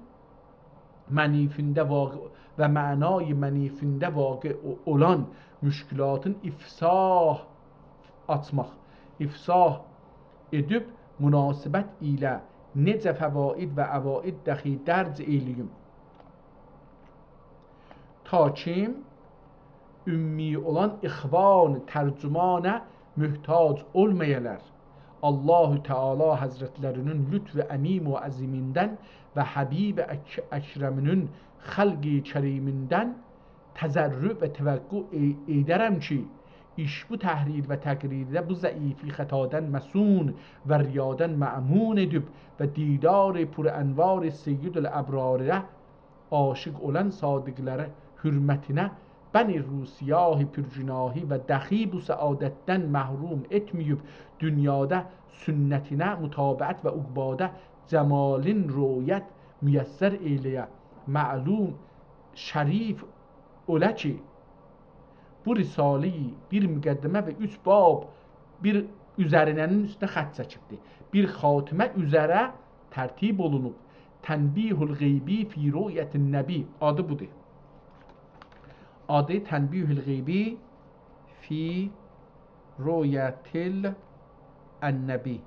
منیفینده واقع و معنای منیفینده واقع او-، اولان مشکلاتین افصاح آچماق، افصاح ائدیب مناسبت ایله نئجه فواید و عواید دخی درج ائیله‌ییم. تا کیم امی اولان اخوان ترجمانه محتاج اولمایالار. الله تعالی حضرتلری‌نین لطف عمیم و عظیمیندن و حبیب اک-، اکرمی‌نین خلق کریمیندن تضرع و توقع ائ-، ائدرم کی، ایش بو تحریر و تقریرده بو ضعیفی خطادان مصون و ریادان مأمون ائدیب و دیدار پرانوار سید الابراره عاشق اولان صادقلری حرمتینه بنی روسیاه پرگناهی و دخی بو سعادتدن محروم ائتمه‌ییب، دونیادا سنتینه متابعت و عقبادا جمالین رؤیت میسر ائیله‌یه. معلوم شریف اولا کی، بو رساله‌ی بیر مقدمه و اوچ باب بیر اوزرینه‌نین اوستونه خط چکیبدیر. بیر خاتمه اوزره ترتیب اولونوب. تنبیه الغیبی فی رؤیة النبی. آدی بودور. آدی تنبیه الغیبی فی رؤیة النبی.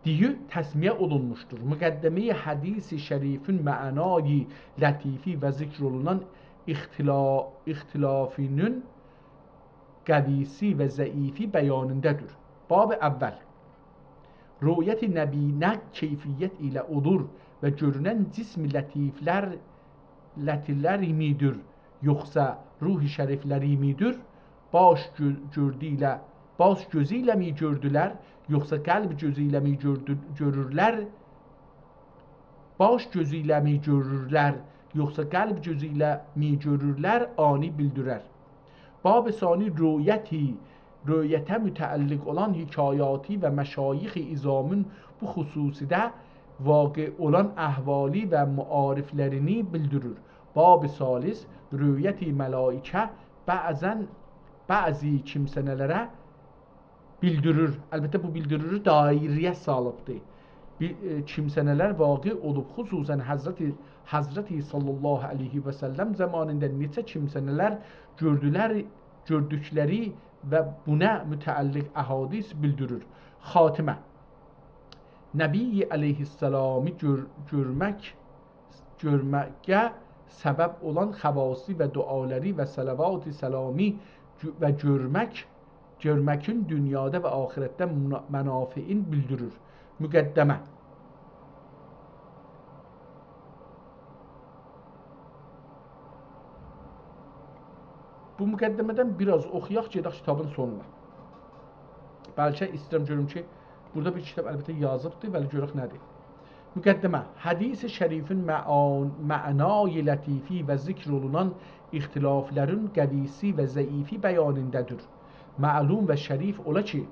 دییو تسمیه اولونموشدور. مقدمه‌ی حدیث شریفین معنای لطیفی و ذکر اولونان اختلا-، اختلافینین قوی‌سی و ضعیفی بیانیندادیر. باب اول. رؤیت نبی نه کیفیت ایله اولور و گؤرونن جسم لطیفلر، لطیفلر ایمیدیر، یوخسا روح شریفلر ایمیدیر؟ باش گؤ-، گؤردو ایله، باش گؤزو ایله می گؤردولر، یوخسا قلب گؤزو ایله می گؤردو-، گؤرورلر؟ باش گؤزو ایله می گؤرورلر، یوخسا قلب گؤزو ایله می گؤرورلر؟ آنی بیلدیرر. باب ثانی رؤیتی، رؤیته متعلق اولان حکایاتی و مشایخ عظامین بو خصوصیده واقع اولان احوالی و معارفلرینی بیلدیریر. باب ثالث رؤیت ملائکه بعضاً بعضی کیمسه‌لره بیلدیریر. البته، بو بیلدیریری دایره‌یه سالیبدی. بیر، ائ، کیمسه‌لر واقع اولوب، خصوصاً حضرت، حضرت صلی الله علیه و سلم زامانیندا نئچه کیمسه‌لر گؤردولر، گؤردوکلری و بونا متعلق احادیث بیلدیریر. خاتمه. نبی علیه‌السلامی گؤر-، گؤرمک گؤرمه‌یه سبب اولان خواصی و دعالاری و صلوات سلامی گؤ-، و گؤرمک، گؤرمکین دونیادا و آخرتده منا-، منافعین بیلدیریر. مقدمه. بو مقدمه‌دن بیر آز اوخویاق، گئدک کیتابین سونونا. بلکه ایسته‌ییرم گؤروم کی، بورادا بیر کیتاب البته یازیبدی، ولی گؤرک نه‌دیر. مقدمه، حدیث شریفین معان-، معنای لطیفی و ذکر اولونان اختلافلرین قوی‌سی و ضعیفی بیانیندادیر. معلوم و شریف اولا کی،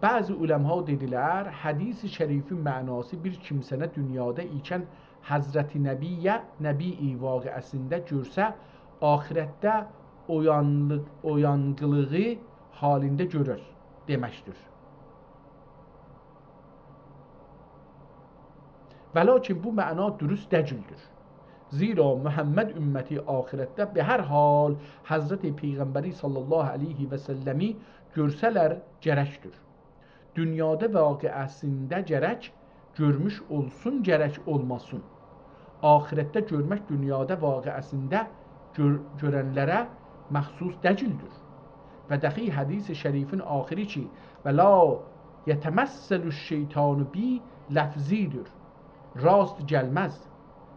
بعضی علما دئدیلر، حدیث شریفین معناسی بیر کیمسه‌نه دونیادا ایکن حضرت نبی‌یه، نبی واقعه‌سینده گؤرسه، آخرتده اویانلی-، اویانقیلیغی حالینده گؤرر دئمکدیر. ولکن بو معنا دوروست دئییلدیر. زیرا محمد امتی آخرتده به هر حال حضرت پیغمبری صلی الله علیه و سلمی گؤرسه‌لر گرکدیر. دونیادا واقعه‌سینده گرک گؤرموش اولسون، گرک اولماسین. آخرتده گؤرمک دونیادا واقعه‌سینده گؤر-، گؤرنلره مخصوص دئییلدیر. و دخی حدیث شریفین آخیری کی، «ولا یتمثل الشیطان بی» لفظی‌دیر. راست گلمز.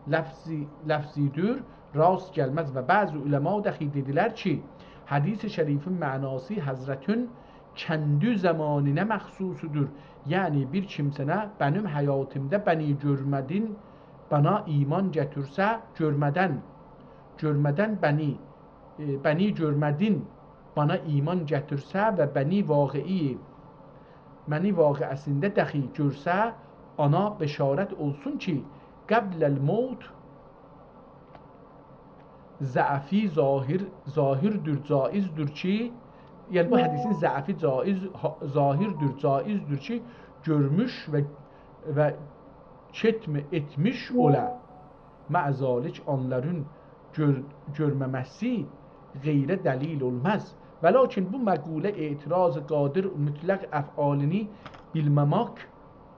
لفظی، لفظی‌دیر، راست گلمز. و بعضی علما دخی دئدیلر کی، حدیث شریفین معناسی حضرتین کندی زامانینا مخصوصودور. یعنی بیر کیمسه‌نه «منیم حیاتیمدا منی گؤرمه‌دین، بنا ایمان گتیرسه»، گؤرمه‌دن، گؤرمه‌دن منی، ائ، «منی گؤرمه‌دین، بنا ایمان گتیرسه و منی واقعی، منی واقعه‌سینده دخی گؤرسه، اونا بشارت اولسون کی، قبل الموت ضعفی ظاهر، ظاهردیر، جایزدیر کی، یعنی بو حدیثین ضعفی جایز، ها-، ظاهردیر، جایزدیر کی، گؤرموش و، و کتم ائتمیش اولا. مع ذالک اونلارین گؤر-، گؤرمه‌مه‌سی غیره دلیل اولماز. ولکن بو مقوله اعتراض قادر مطلق افعالینی بیلمه‌مک،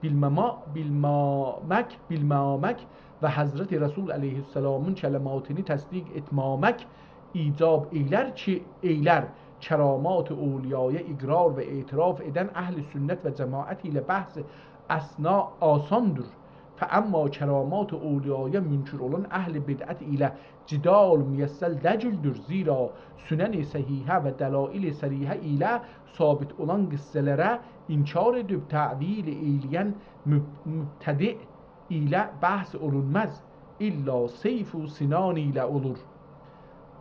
بیلمه‌ما-، بیلمه‌مک، بیلمه‌مک و حضرت رسول علیه‌السلامین کلماتینی تصدیق ائتمه‌مک ایجاب ائیلر کی، ائیلر کرامات اولیایا اقرار و اعتراف ائدن اهل سنت و جماعت ایله بحث اثنا آساندیر. فاما کرامات اولیایا منکر اولان اهل بدعت ایله جدال میسر دئییلدیر. زیرا سنن صحیحه و دلایل صریحه ایله ثابت اولان قصه‌لره انکار ائدیب تأویل ائیله‌ین مب-، مبتدع ایله بحث اولونماز. الا سیف و سنان ایله اولور.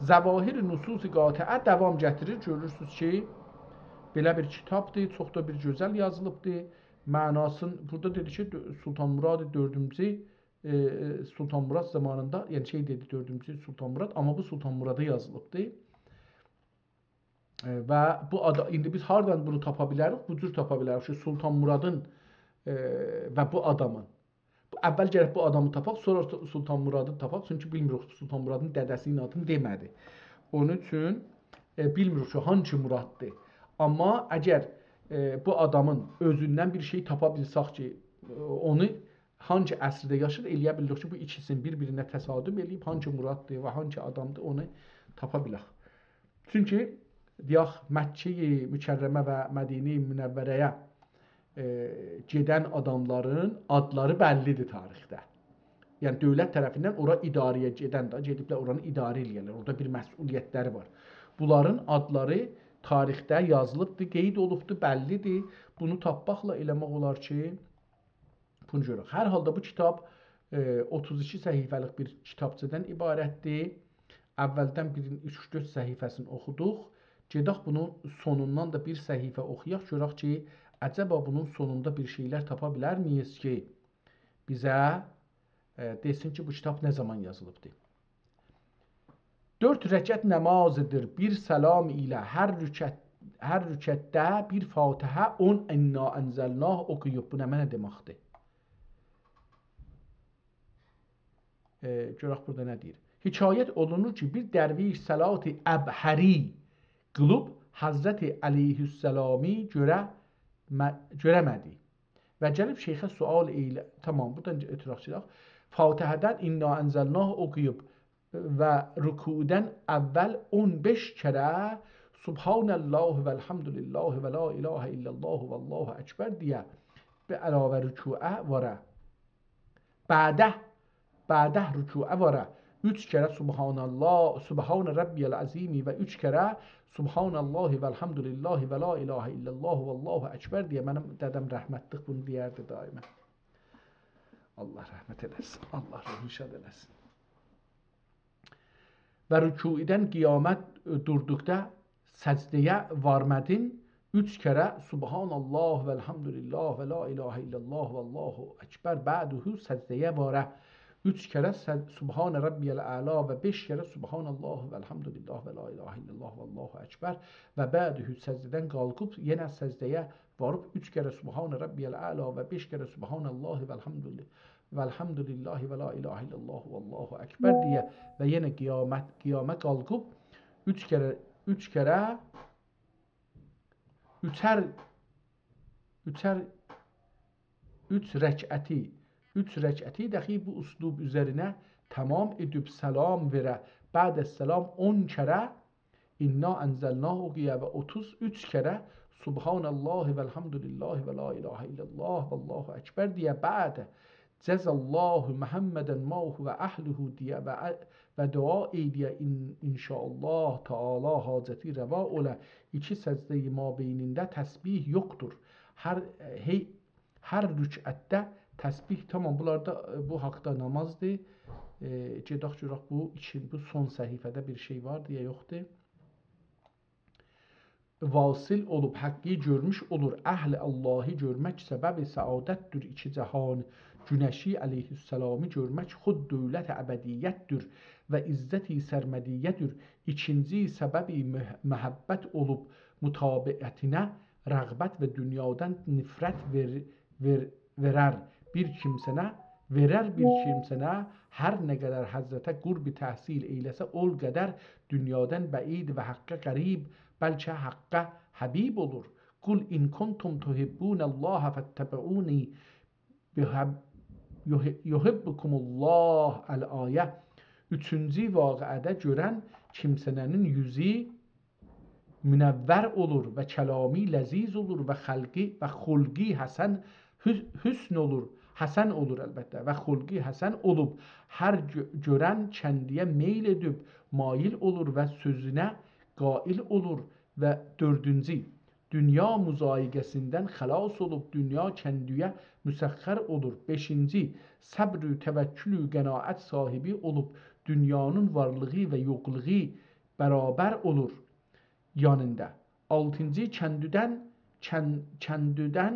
ظواهر نصوص قاطعه داوام گتیریر. گؤرورسونوز کی، بئله بیر کیتابدیر، چوخ دا بیر گؤزل یازیلیبدیر. معناسین، بورادا دئدی کی، دؤ-، سلطان مراد دؤردونجو، ائ، ائ، سلطان مراد زامانیندا، یعنی شئی دئدی، دؤردونجو سلطان مراد، آمما بو سلطان مرادا یازیلیبدی. ائ، و بو آدا-، ایندی بیز هاردان بونو تاپا بیلریک؟ بو جور تاپا بیلریک کی، سلطان مرادین، ائ، و بو آدامین. بو، اول گرک بو آدامی تاپاق، سونرا سل-، سلطان مرادی تاپاق. چونکی بیلمیریک، سلطان مرادین دده‌سینین آدینی دئمه‌دی. اونون اوچون، ائ، بیلمیریک کی، هانسی مراددیر. آمما اگر ائ، بو آدامین اؤزوندن بیر شئی تاپا بیلسک کی، ائ، اونو هانگی عصرده یاشیر، ائلیه بیلیریک کی، بو ایکیسینی بیر-بیرینه تصادف ائله‌ییب، هانگی مراددیر و هانگی آدامدیر، اونو تاپا بیلک. چونکی، دئیک، مکه مکرمه و مدینه منوره‌یه، ائ، گئدن آداملارین آدلاری بللی‌دیر تاریخده. یعنی، دؤولت طرفیندن اورا اداره‌یه گئدن ده، گئدیبلر اورانی اداره ائله‌یه‌لر. اورادا بیر مسئولیت‌لری وار. بونلارین آدلاری تاریخده یازیلیبدیر، قید اولوبدور، بللی‌دیر. بونو تاپماقلا ائله‌مک اولار کی، بونو گؤرک. هر حالدا بو کیتاب، ائ، اوتوز ایکی صفحه‌لیک بیر کیتابچادان عبارتدیر. اولدن بیرین اوچ-دؤرد صفحه‌سینی اوخودوق. گئدک بونون سونوندان دا بیر صفحه اوخویاق، گؤرک کی، عجبا بونون سونوندا بیر شئیلر تاپا بیلرمییک کی، بیزه، ائ، دئسین کی، بو کیتاب نه زامان یازیلیبدیر. دؤرد رکعت نمازیدیر، بیر سلام ایله هر رکعت، هر رکعتده بیر فاتحه، اون انا انزلناه اوخویوب. بو نمنه دئمکدیر؟ ائ، گؤرک بورادا نه دئییر. حکایت اولونور کی، بیر درویش صلات ابحری قیلیب حضرت علیه‌السلامی گؤره-، مه-، گؤره‌مه‌دی. و گلیب شیخه سؤال ائیله-، تامام، بورادان اؤتورک گئدک. فاتحه‌دن انا انزلناه اوخویوب و رکوعدن اول اون بئش کره سبحان الله و الحمد لله و لا اله الا الله و الله اکبر دئیه به علاوه رکوعه واره. بعده، بعده رکوعه واره. اوچ کره سبحان الله، سبحان ربی العظیم و اوچ کره سبحان الله و الحمد لله و لا اله الا الله و الله اکبر دئیه. منیم دده‌م رحمتلیک بونو دئیردی دائما. الله رحمت ائله‌سین. الله روحونو شاد ائله‌سین. و رکوعدن قیامه دوردوقدا سجده‌یه وارمادین، اوچ کره سبحان الله و الحمد لله و لا اله الا الله و الله اکبر، بعده سجده‌یه واره. اوچ کره سج-، سبحان ربی الاعلی و بئش کره سبحان الله و الحمد لله و لا اله الا الله و الله اکبر و بعده سجده‌دن قالخیب یئنه سجده‌یه واریب اوچ کره سبحان ربی الاعلی و بئش کره سبحان الله و الحمد لله و الحمد لله و لا اله الا الله و الله اکبر دئیه و یئنه قیامت، قیامه قالخیب اوچ کره، اوچ کره، اوچر، اوچر، اوچ رکعتی، اوچ رکعتی داخی بو اسلوب اوزرینه تامام ائدیب سلام وئره. بعد السلام اون کره انا انزلناه اوخویا و اوتوز اوچ کره سبحان الله و الحمد لله و لا اله الا الله و الله اکبر دئیه، بعد جزا الله محمدا ما هو اهله دئیه و، و دعا ائله‌یه، ان، ان شاء الله تعالی حاجتی روا اولا. ایکی سجده‌ی مابینینده تسبیح یوخدور. هر، هئی، هر رکعتده تسبیح، تامام، بونلار دا، ائ، بو حاقدا نمازدیر. ائ، گئدک گؤرک بو ایکی، بو سون صفحه‌ده بیر شئی واردی یا یوخدور. واصل اولوب حقی گؤرموش اولور. اهل اللهی گؤرمک سبب سعادتدیر ایکی جهان. گونشی علیه‌السلامی گؤرمک خود دولت ابدیتدیر و عزت سرمدیه‌دیر. ایکینجی سبب مح-، محبت اولوب متابعتینه رغبت و دنیادان نفرت وئر-، وئر-، وئرر بیر کیمسه‌نه، وئرر بیر کیمسه‌نه، هر نه قدر حضرته قرب تحصیل ائیله‌سه، اول قدر دنیادان بعید و حقه قریب، بلکه حقه حبیب اولور. قل ان کنتم تحبون الله فاتبعونی بحب-، یح-، یحبکم الله، الآیه. اوچونجو واقعه‌ده گؤرن کیمسه‌نه‌نین یوزو منور اولور و کلامی لذیذ اولور و خلقی و خلقی حسن، حس-، حسن اولور، حسن اولور البته و خلقی حسن اولوب، هر گؤ-، گؤرن کندیه میل ائدیب مایل اولور و سؤزونه قائل اولور. و دؤردونجو، دونیا مضایقه‌سیندن خلاص اولوب، دونیا کندیه مسخر اولور. بئشینجی، صبر و توکل و قناعت صاحبی اولوب، دونیانین وارلیغی و یوخلوغو برابر اولور یانیندا. آلتینجی، کندیدن، کن-، کندیدن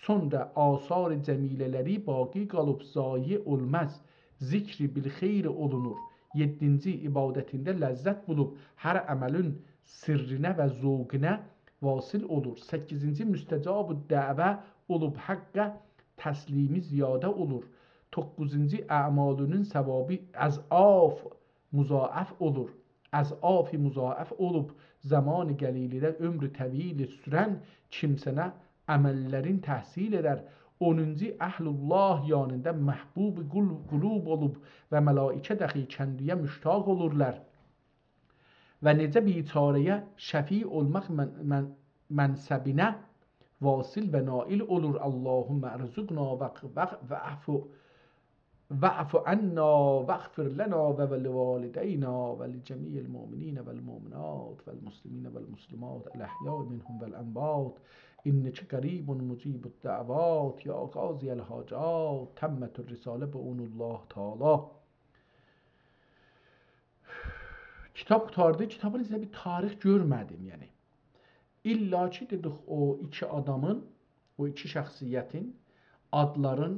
سونرا آثار جمیله‌لری باقی قالیب، ضایع اولماز، ذکر بالخیر اولونور. یئددینجی، عبادتینده لذت بولوب، هر عملین سرّینه و ذوقونه واصل اولور. سککیزینجی، مستجاب الدعوه اولوب، حقه تسلیمی زیاده اولور. دوققوزونجو، اعمالینین ثوابی اضعاف مضاعف اولور. اضعاف مضاعف اولوب، زمان قلیلده عمر طویل سورن کیمسنه عمللرین تحصیل ائدر. اونونجو اهل‌الله یانیندا محبوب قل-، قلوب اولوب و ملائکه داخی کندیه مشتاق اولورلار. و نئجه بیچاره‌یه شفیع اولماق من-، من-، منصبینه واصل و نائل اولور. اللهم ارزقنا و، و، واعف، واعف عنا واغفر لنا و، و لوالدینا و لجمیع المؤمنین و المؤمنات و المسلمین و المسلمات الاحیاء منهم و الاموات، انک قریب مجیب الدعوات یا قاضی الحاجات. تمت الرساله باذن الله تعالی. کیتاب قوتاردی، کیتابین ایچینده بیر تاریخ گؤرمه‌دیم، یعنی. الا کی، دئدیک، او ایکی آدامین، او ایکی شخصیتین آدلارین،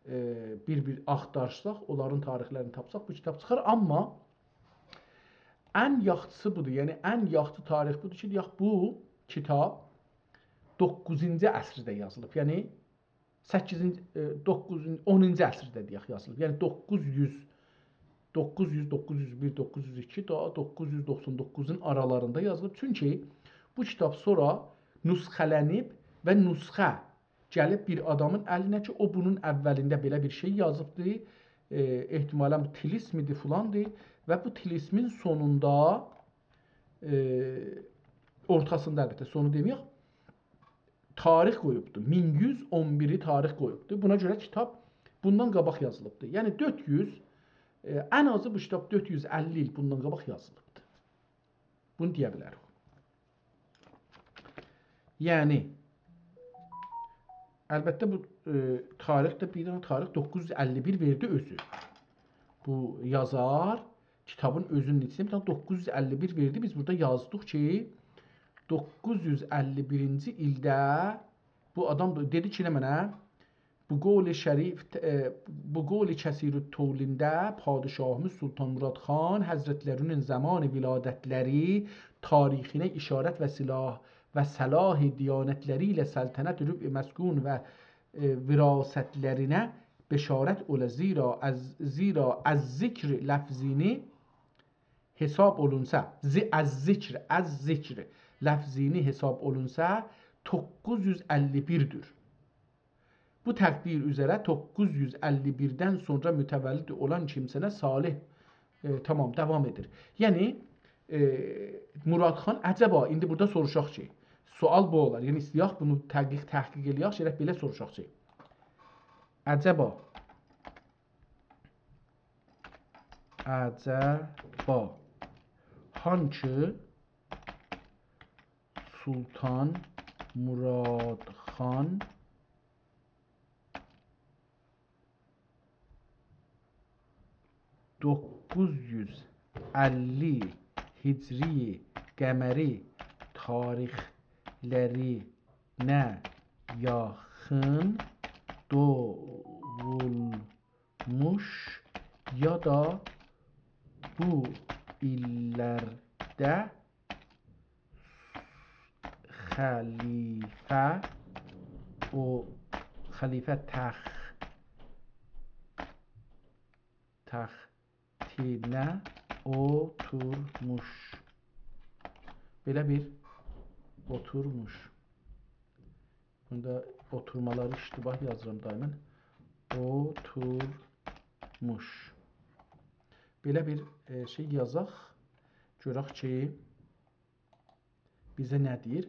ائ، بیر-بیر آختارساق، اونلارین تاریخلرینی تاپساق، بو کیتاب چیخار. آمما ان یاخشیسی بودور، یعنی ان یاخشی تاریخ بودور کی، دئیک، بو کیتاب دوققوزونجو عصرده یازیلیب. یعنی سککیزینجی، ائ، دوققوزونجو، اونونجو عصرده دئیک یازیلیب. یعنی دوققوز یوز، دوققوز یوز، دوققوز یوز بیر، دوققوز یوز ایکی، داها دوققوز یوز دوخسان دوققوزون آرالاریندا یازیلیب. چونکی بو کیتاب سونرا نسخه‌لنیب و نسخه گلیب بیر آدامین الینه کی، او بونون اولینده بئله بیر شئی یازیبدی. ائ، احتمالاً بو طلسم ایدی، فلاندی و بو طلسمین سونوندا، ائ، اورتاسیندا، البته، سونو دئمه‌یک، تاریخ قویوبدو. مین یوز اون بیری تاریخ قویوبدو. بونا گؤره کیتاب بوندان قاباق یازیلیبدی. یعنی دؤرد یوز، ائ، ان آزی بو کیتاب دؤرد یوز اللی ایل بوندان قاباق یازیلیبدی. بونو دئیه بیلریک. یعنی، البته، بو، ائ، تاریخ ده، بیر دنه تاریخ دوققوز یوز اللی بیر وئردی اؤزو. بو یازار کیتابین اؤزونون ایچینده بیر دنه دوققوز یوز اللی بیر وئردی. بیز بورادا یازدیق کی، دوققوز یوز اللی بیرینجی ایلده بو آدام دا دئدی کی، نمنه، بو قول شریف، ائ، بو قول کثیرالتولینده پادشاهیمیز سلطان مراد خان حضرتلری‌نین زمان ولادتلری تاریخینه اشارت و صلاح و صلاح دیانتلری ایله سلطنت ربع مسکون و، ائ، وراثتلرینه بشارت اوله. زیرا از، زیرا الذکر لفظینی حساب اولونسا، ذی-، الذکر، الذکر لفظینی حساب اولونسا، دوققوز یوز اللی بیردیر. بو تقدیر اوزره دوققوز یوز اللی بیردن سونرا متولد اولان کیمسنه صالح، ائ، تامام، داوام ائدیر. یعنی، ائ، مراد خان، عجبا، ایندی بورادا سوروشاق کی، سؤال بو اولار. یعنی، ایسته‌یک بونو تحقیق، تحقیق ائله‌یک، گرک بئله سوروشاق کی، عجبا، عجبا، هانکی سلطان مراد خان دوققوز یوز اللی هجری قمری تاریخلرینه یاخین دوغول موش یا دا بو ایللرده خلیفه او-، خلیفه تخ-، تختینه اوتورموش. بئله بیر اوتورموش. بوندا اوتورمالاری اشتباه یازیرام دائماً. اوتورموش. بئله بیر، ائ، شئی یازاق. گؤرک کی، بیزه نه دئییر؟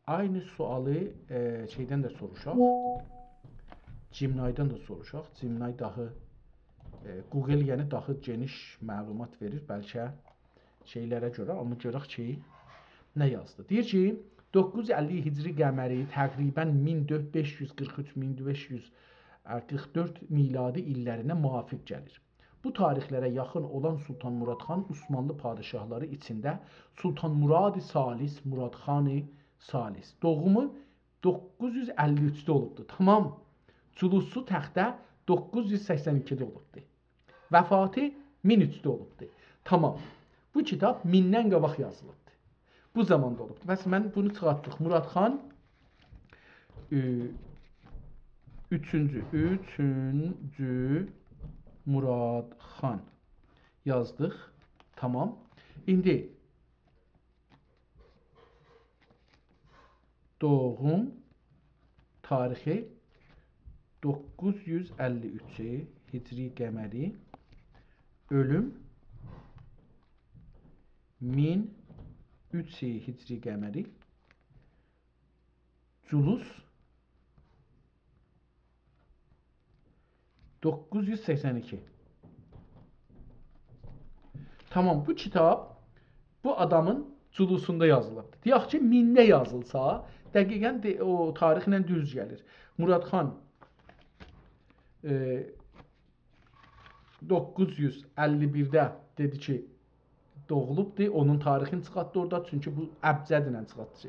عینی سؤالی، ائ، شئیدن ده سوروشاق. جیمنایدان دا سوروشاق. جیمنای داها، ائ، گوگل، یعنی داها گئنیش معلومات وئریر. بلکه شئیلره گؤره، آمما گؤرک کی، نه یازدی. دئییر کی، دوققوز یوز اللی هجری قمری تقریباً مین دؤرد، بئش یوز قیرخ اوچ، مین بئش یوز قیرخ دؤرد میلادی ایللرینه موافق گلیر. بو تاریخلره یاخین اولان سلطان مراد خان عثمانلی پادشاهلاری ایچینده سلطان مراد ثالث، مراد خان ثالث. دوغومو دوققوز یوز اللی اوچده اولوبدور. تامام. جلوسو تخته دوققوز یوز سکسن ایکیده اولوبدور. وفاتی مین اوچده اولوبدور. تامام. بو کیتاب میندن قاباق یازیلیبدیر. بو زاماندا اولوبدور. پس من بونو چیخارتدیق. مراد خان، ائ، اوچونجو، اوچونجو مراد خان یازدیق. تامام. ایندی دوغوم تاریخی دوققوز یوز اللی اوچ هجری قمری، اؤلوم مین اوچ هجری قمری، جولوس دوققوز یوز سکسن ایکی. تامام، بو کیتاب بو آدامین جولوسوندا یازیلیبدیر. دئیک کی، مینده یازیلسا، دقیقاً ده، او تاریخله دوز گلیر. مراد خان، ائ، دوققوز یوز اللی بیرده دئدی کی، دوغولوبدور، اونون تاریخینی چیخارتدی اورادا، چونکی بو ابجد ایله چیخارتدی کی،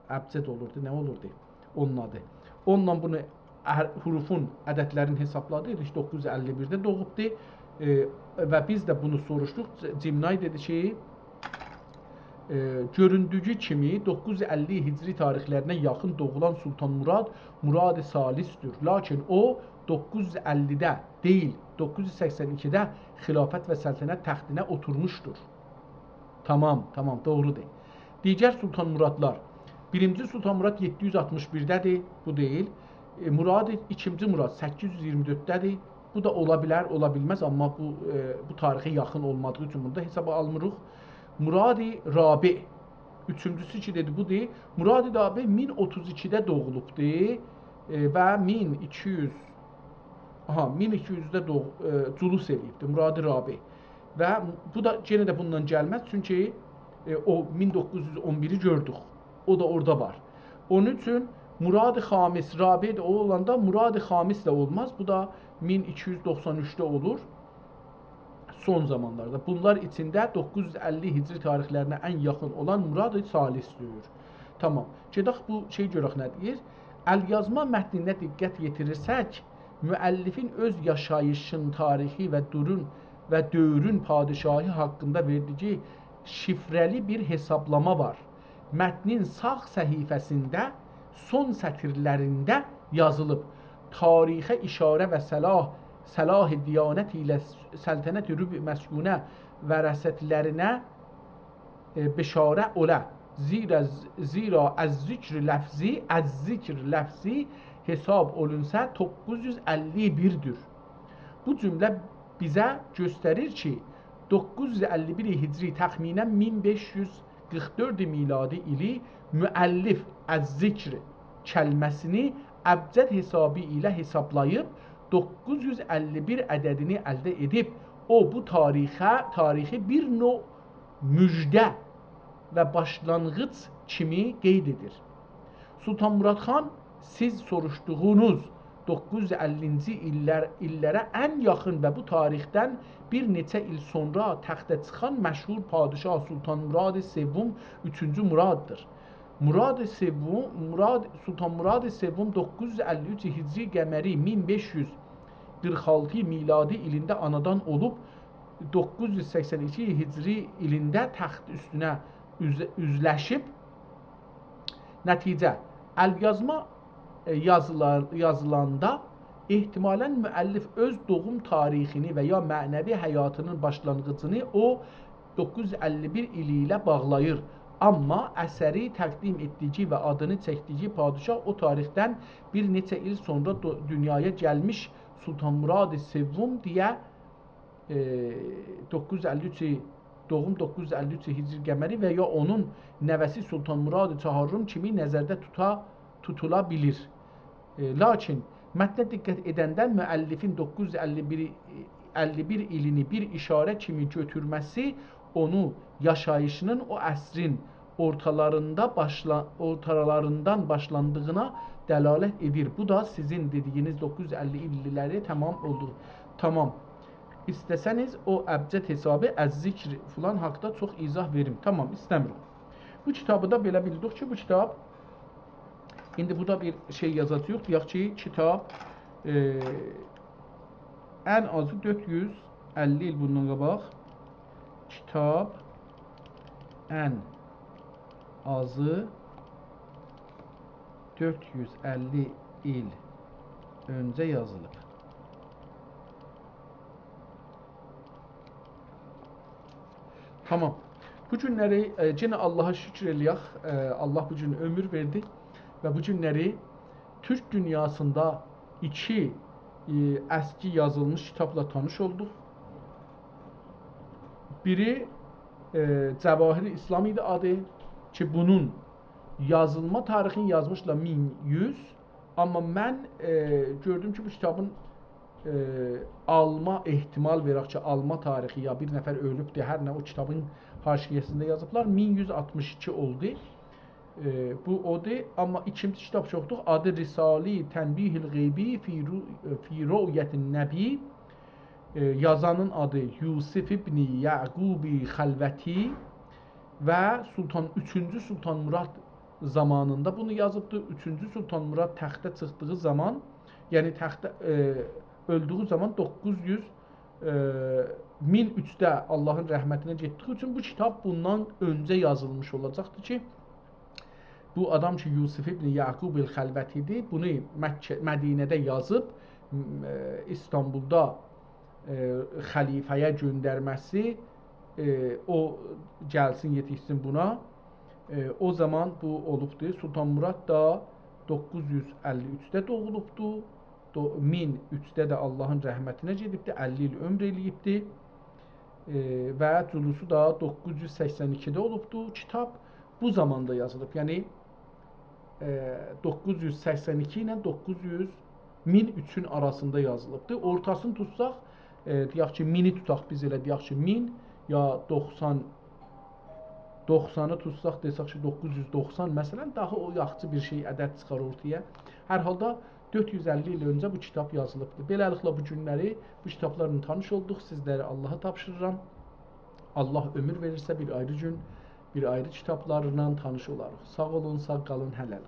ابجد اولوردو، نه اولوردو اونون آدی؟ اونونلا بونو، هر حروفون عددلرینی حسابلادی، دئدی کی، دوققوز یوز اللی بیرده دوغوبدو. ائ، و بیز ده بونو سوروشدوق. ج-، جیمنای دئدی کی، ائ، گؤروندویو کیمی، دوققوز یوز اللی هجری تاریخلرینه یاخین دوغولان سلطان مراد، مراد ثالثدیر. لاکین او، دوققوز یوز اللیده دئییل، دوققوز یوز سکسن ایکیده خلافت و سلطنت تختینه اوتورموشدور. تامام، تامام، دوغرودور. دیگر سلطان مرادلار. بیرینجی سلطان مراد یئددی یوز آلتمیش بیرده‌دیر، بو دئییل. ائ، مراد، ایکینجی مراد سککیز یوز اییرمی دؤردده‌دیر. بو دا اولا بیلر، اولا بیلمز، آمما بو، ائ، بو تاریخه یاخین اولمادیغی اوچون بونو دا حسابا آلمیریق. مراد رابع، اوچونجوسو کی دئدی، بودور. مراد رابع مین اوتوز ایکیده دوغولوبدور، ائ، و مین ایکی یوز، آها، مین ایکی یوزده دوغ-، ائ، جولوس ائله‌ییبدیر مراد رابع. و بو دا یئنه ده بوندان گلمز، چونکی، ائ، او مین دوققوز یوز اون بیری گؤردوک. او دا اورادا وار. اونون اوچون مراد خامس، رابع ده او اولاندا مراد خامس ده اولماز. بو دا مین ایکی یوز دوخسان اوچده اولور. سون زامانلاردا. بونلار ایچینده دوققوز یوز اللی هجری تاریخلرینه ان یاخین اولان مراد ثالثدیر. تامام. گئدک بو شئی گؤرک نه دئییر. الیازما متنینه دقت یئتیریرسک، مؤلفین اؤز یاشاییشین تاریخی و دورون و دؤورون پادشاهی حاقیندا وئردیگی شیفره‌لی بیر حسابلاما وار. متنین ساغ صفحه‌سینده سون سطیرلرینده یازیلیب: «تاریخه اشاره و صلاح، صلاح دیانت ایله سلطنت ربع مسکونه ورثتلرینه، ائ، بشاره اوله. زیرا، زیرا از ذکر لفظی، از ذکر لفظی حساب اولونسا دوققوز یوز اللی بیردیر.» بو جمله بیزه گؤستریر کی، دوققوز یوز اللی بیر هجری، تخمیناً مین بئش یوز قیرخ دؤرد میلادی ایلی مؤلف الذکر کلمه‌سینی ابجد حسابی ایله حسابلاییب، دوققوز یوز اللی بیر عددینی الده ائدیب. او، بو تاریخه، تاریخی بیر نوع مژده و باشلانغیج کیمی قید ائدیر. سلطان مراد خان، سیز سوروشدوغونوز دوققوز یوز اللینجی ایللر، ایللره ان یاخین و بو تاریخدن بیر نئچه ایل سونرا تخته چیخان مشهور پادشاه سلطان مراد سوم، اوچونجو مراددیر. مراد سوم، مراد، سلطان مراد سوم دوققوز یوز اللی اوچ هجری قمری، مین بئش یوز قیرخ آلتی میلادی ایلینده آنادان اولوب، دوققوز یوز سکسن ایکی هجری ایلینده تخت اوستونه اوز-، اوزلشیب. نتیجه، الیازما، ائ، یازیلار، یازیلاندا احتمالاً مؤلف اؤز دوغوم تاریخینی و یا معنوی حیاتینین باشلانغیجینی او دوققوز یوز اللی بیر ایلی ایله باغلاییر. آمما اثری تقدیم ائتدیگی و آدینی چکدیگی پادشاه او تاریخدن بیر نئچه ایل سونرا دو-، دونیایا گلمیش سلطان مراد سوم دئیه، ائ، دوققوز یوز اللی اوچ، دوغوم دوققوز یوز اللی اوچ هجری قمری و یا اونون نوه‌سی سلطان مراد چهارم کیمی نظرده توتا-، توتولا بیلیر. ائ، لاکین متنه دقت ائدنده مؤلفین دوققوز یوز اللی بیر، اللی بیر ایلینی بیر اشاره کیمی گؤتورمه‌سی اونو یاشاییشینین او عصرین اورتالاریندا باشلا-، اورتالاریندان باشلاندیغینا دلالت ائدیر. بو دا سیزین دئدیگینیز دوققوز یوز اللی ایللیلری تامام اولدو. تامام. ایسته‌سه‌نیز او ابجد حسابی، از ذکر فلان حاقدا چوخ ایضاح وئریم. تامام، ایسته‌میرم. بو کیتابی دا بئله بیلدیک کی، بو کیتاب، ایندی بورادا بیر شئی یازاجاغیق. دئیک کی، کیتاب، ائ، ان آزی دؤرد یوز اللی ایل بوندان قاباق، کیتاب ان آزی دؤرد یوز اللی ایل اؤنجه یازیلیب. تامام. بو گونلری، ائ، یئنه آللاها شوکور ائله‌یک. ائ، آللاه بو گون عؤمور وئردی و بو گونلری تورک دونیاسیندا ایکی، ائ، اسکی یازیلمیش کیتابلا تانیش اولدوق. بیری، ائ، جواهر اسلام ایدی آدی کی، بونون یازیلما تاریخینی یازمیشلار مین یوز، آمما من، ائ، گؤردوم کی، بو کیتابین، ائ، آلما احتمال وئرک کی، آلما تاریخی یا بیر نفر اؤلوبدور، هر نه، او کیتابین حاشیه‌سینده یازیبلار، مین یوز آلتمیش ایکی اولدو. ائ، بو اودور، آمما ایکینجی کیتاب چوخدور. آدی رساله‌ی تنبیه الغیبی فی رو-، فی رؤیة النبی. ائ، یازانین آدی یوسف ابن یعقوب خلوتی و سلطان، اوچونجو سلطان مراد زامانیندا بونو یازیبدی. اوچونجو سلطان مراد تخته چیخدیغی زامان، یعنی تخته، ائ، اؤلدویو زامان دوققوز یوز، ائ، مین اوچده آللاهین رحمتینه گئتدیگی اوچون بو کیتاب بوندان اؤنجه یازیلمیش اولاجاقدی کی، بو آدام کی، یوسف ابن یعقوب الخلوتی ایدی، بونو مکه، مدینه‌ده یازیب، م-، ائ، ایستانبولدا، ائ، خلیفه‌یه گؤندرمه‌سی، ائ، او گلسین، یئتیشسین بونا. ائ، او زامان بو اولوبدو. سلطان مراد دا دوققوز یوز اللی اوچده دوغولوبدو. دو-، مین اوچده ده آللاهین رحمتینه گئدیبدی، اللی ایل عؤمور ائله‌ییبدی. ائ، و جلوسو دا دوققوز یوز سکسن ایکیده اولوبدو. کیتاب بو زاماندا یازیلیب. یعنی، ائ، دوققوز یوز سکسن ایکی ایله دوققوز یوز، مین اوچون آراسیندا یازیلیبدی. اورتاسینی توتساق، ائ، دئیک کی، مینی توتاق بیز، ائله دئیک کی، مین یا دوخسان، دوخسانی توتساق، دئسک کی، دوققوز یوز دوخسان، مثلا، داها او یاخشی بیر شئی، عدد چیخار اورتایا. هر حالدا دؤرد یوز اللی ایل اؤنجه بو کیتاب یازیلیبدیر. بئله‌لیکله، بو گونلری بو کیتابلارلا تانیش اولدوق. سیزلری آللاها تاپشیریرام. آللاه عؤمور وئریرسه، بیر آیری گون، بیر آیری کیتابلارلا تانیش اولاریق. ساغ اولون، ساغ قالین، هله‌لیک.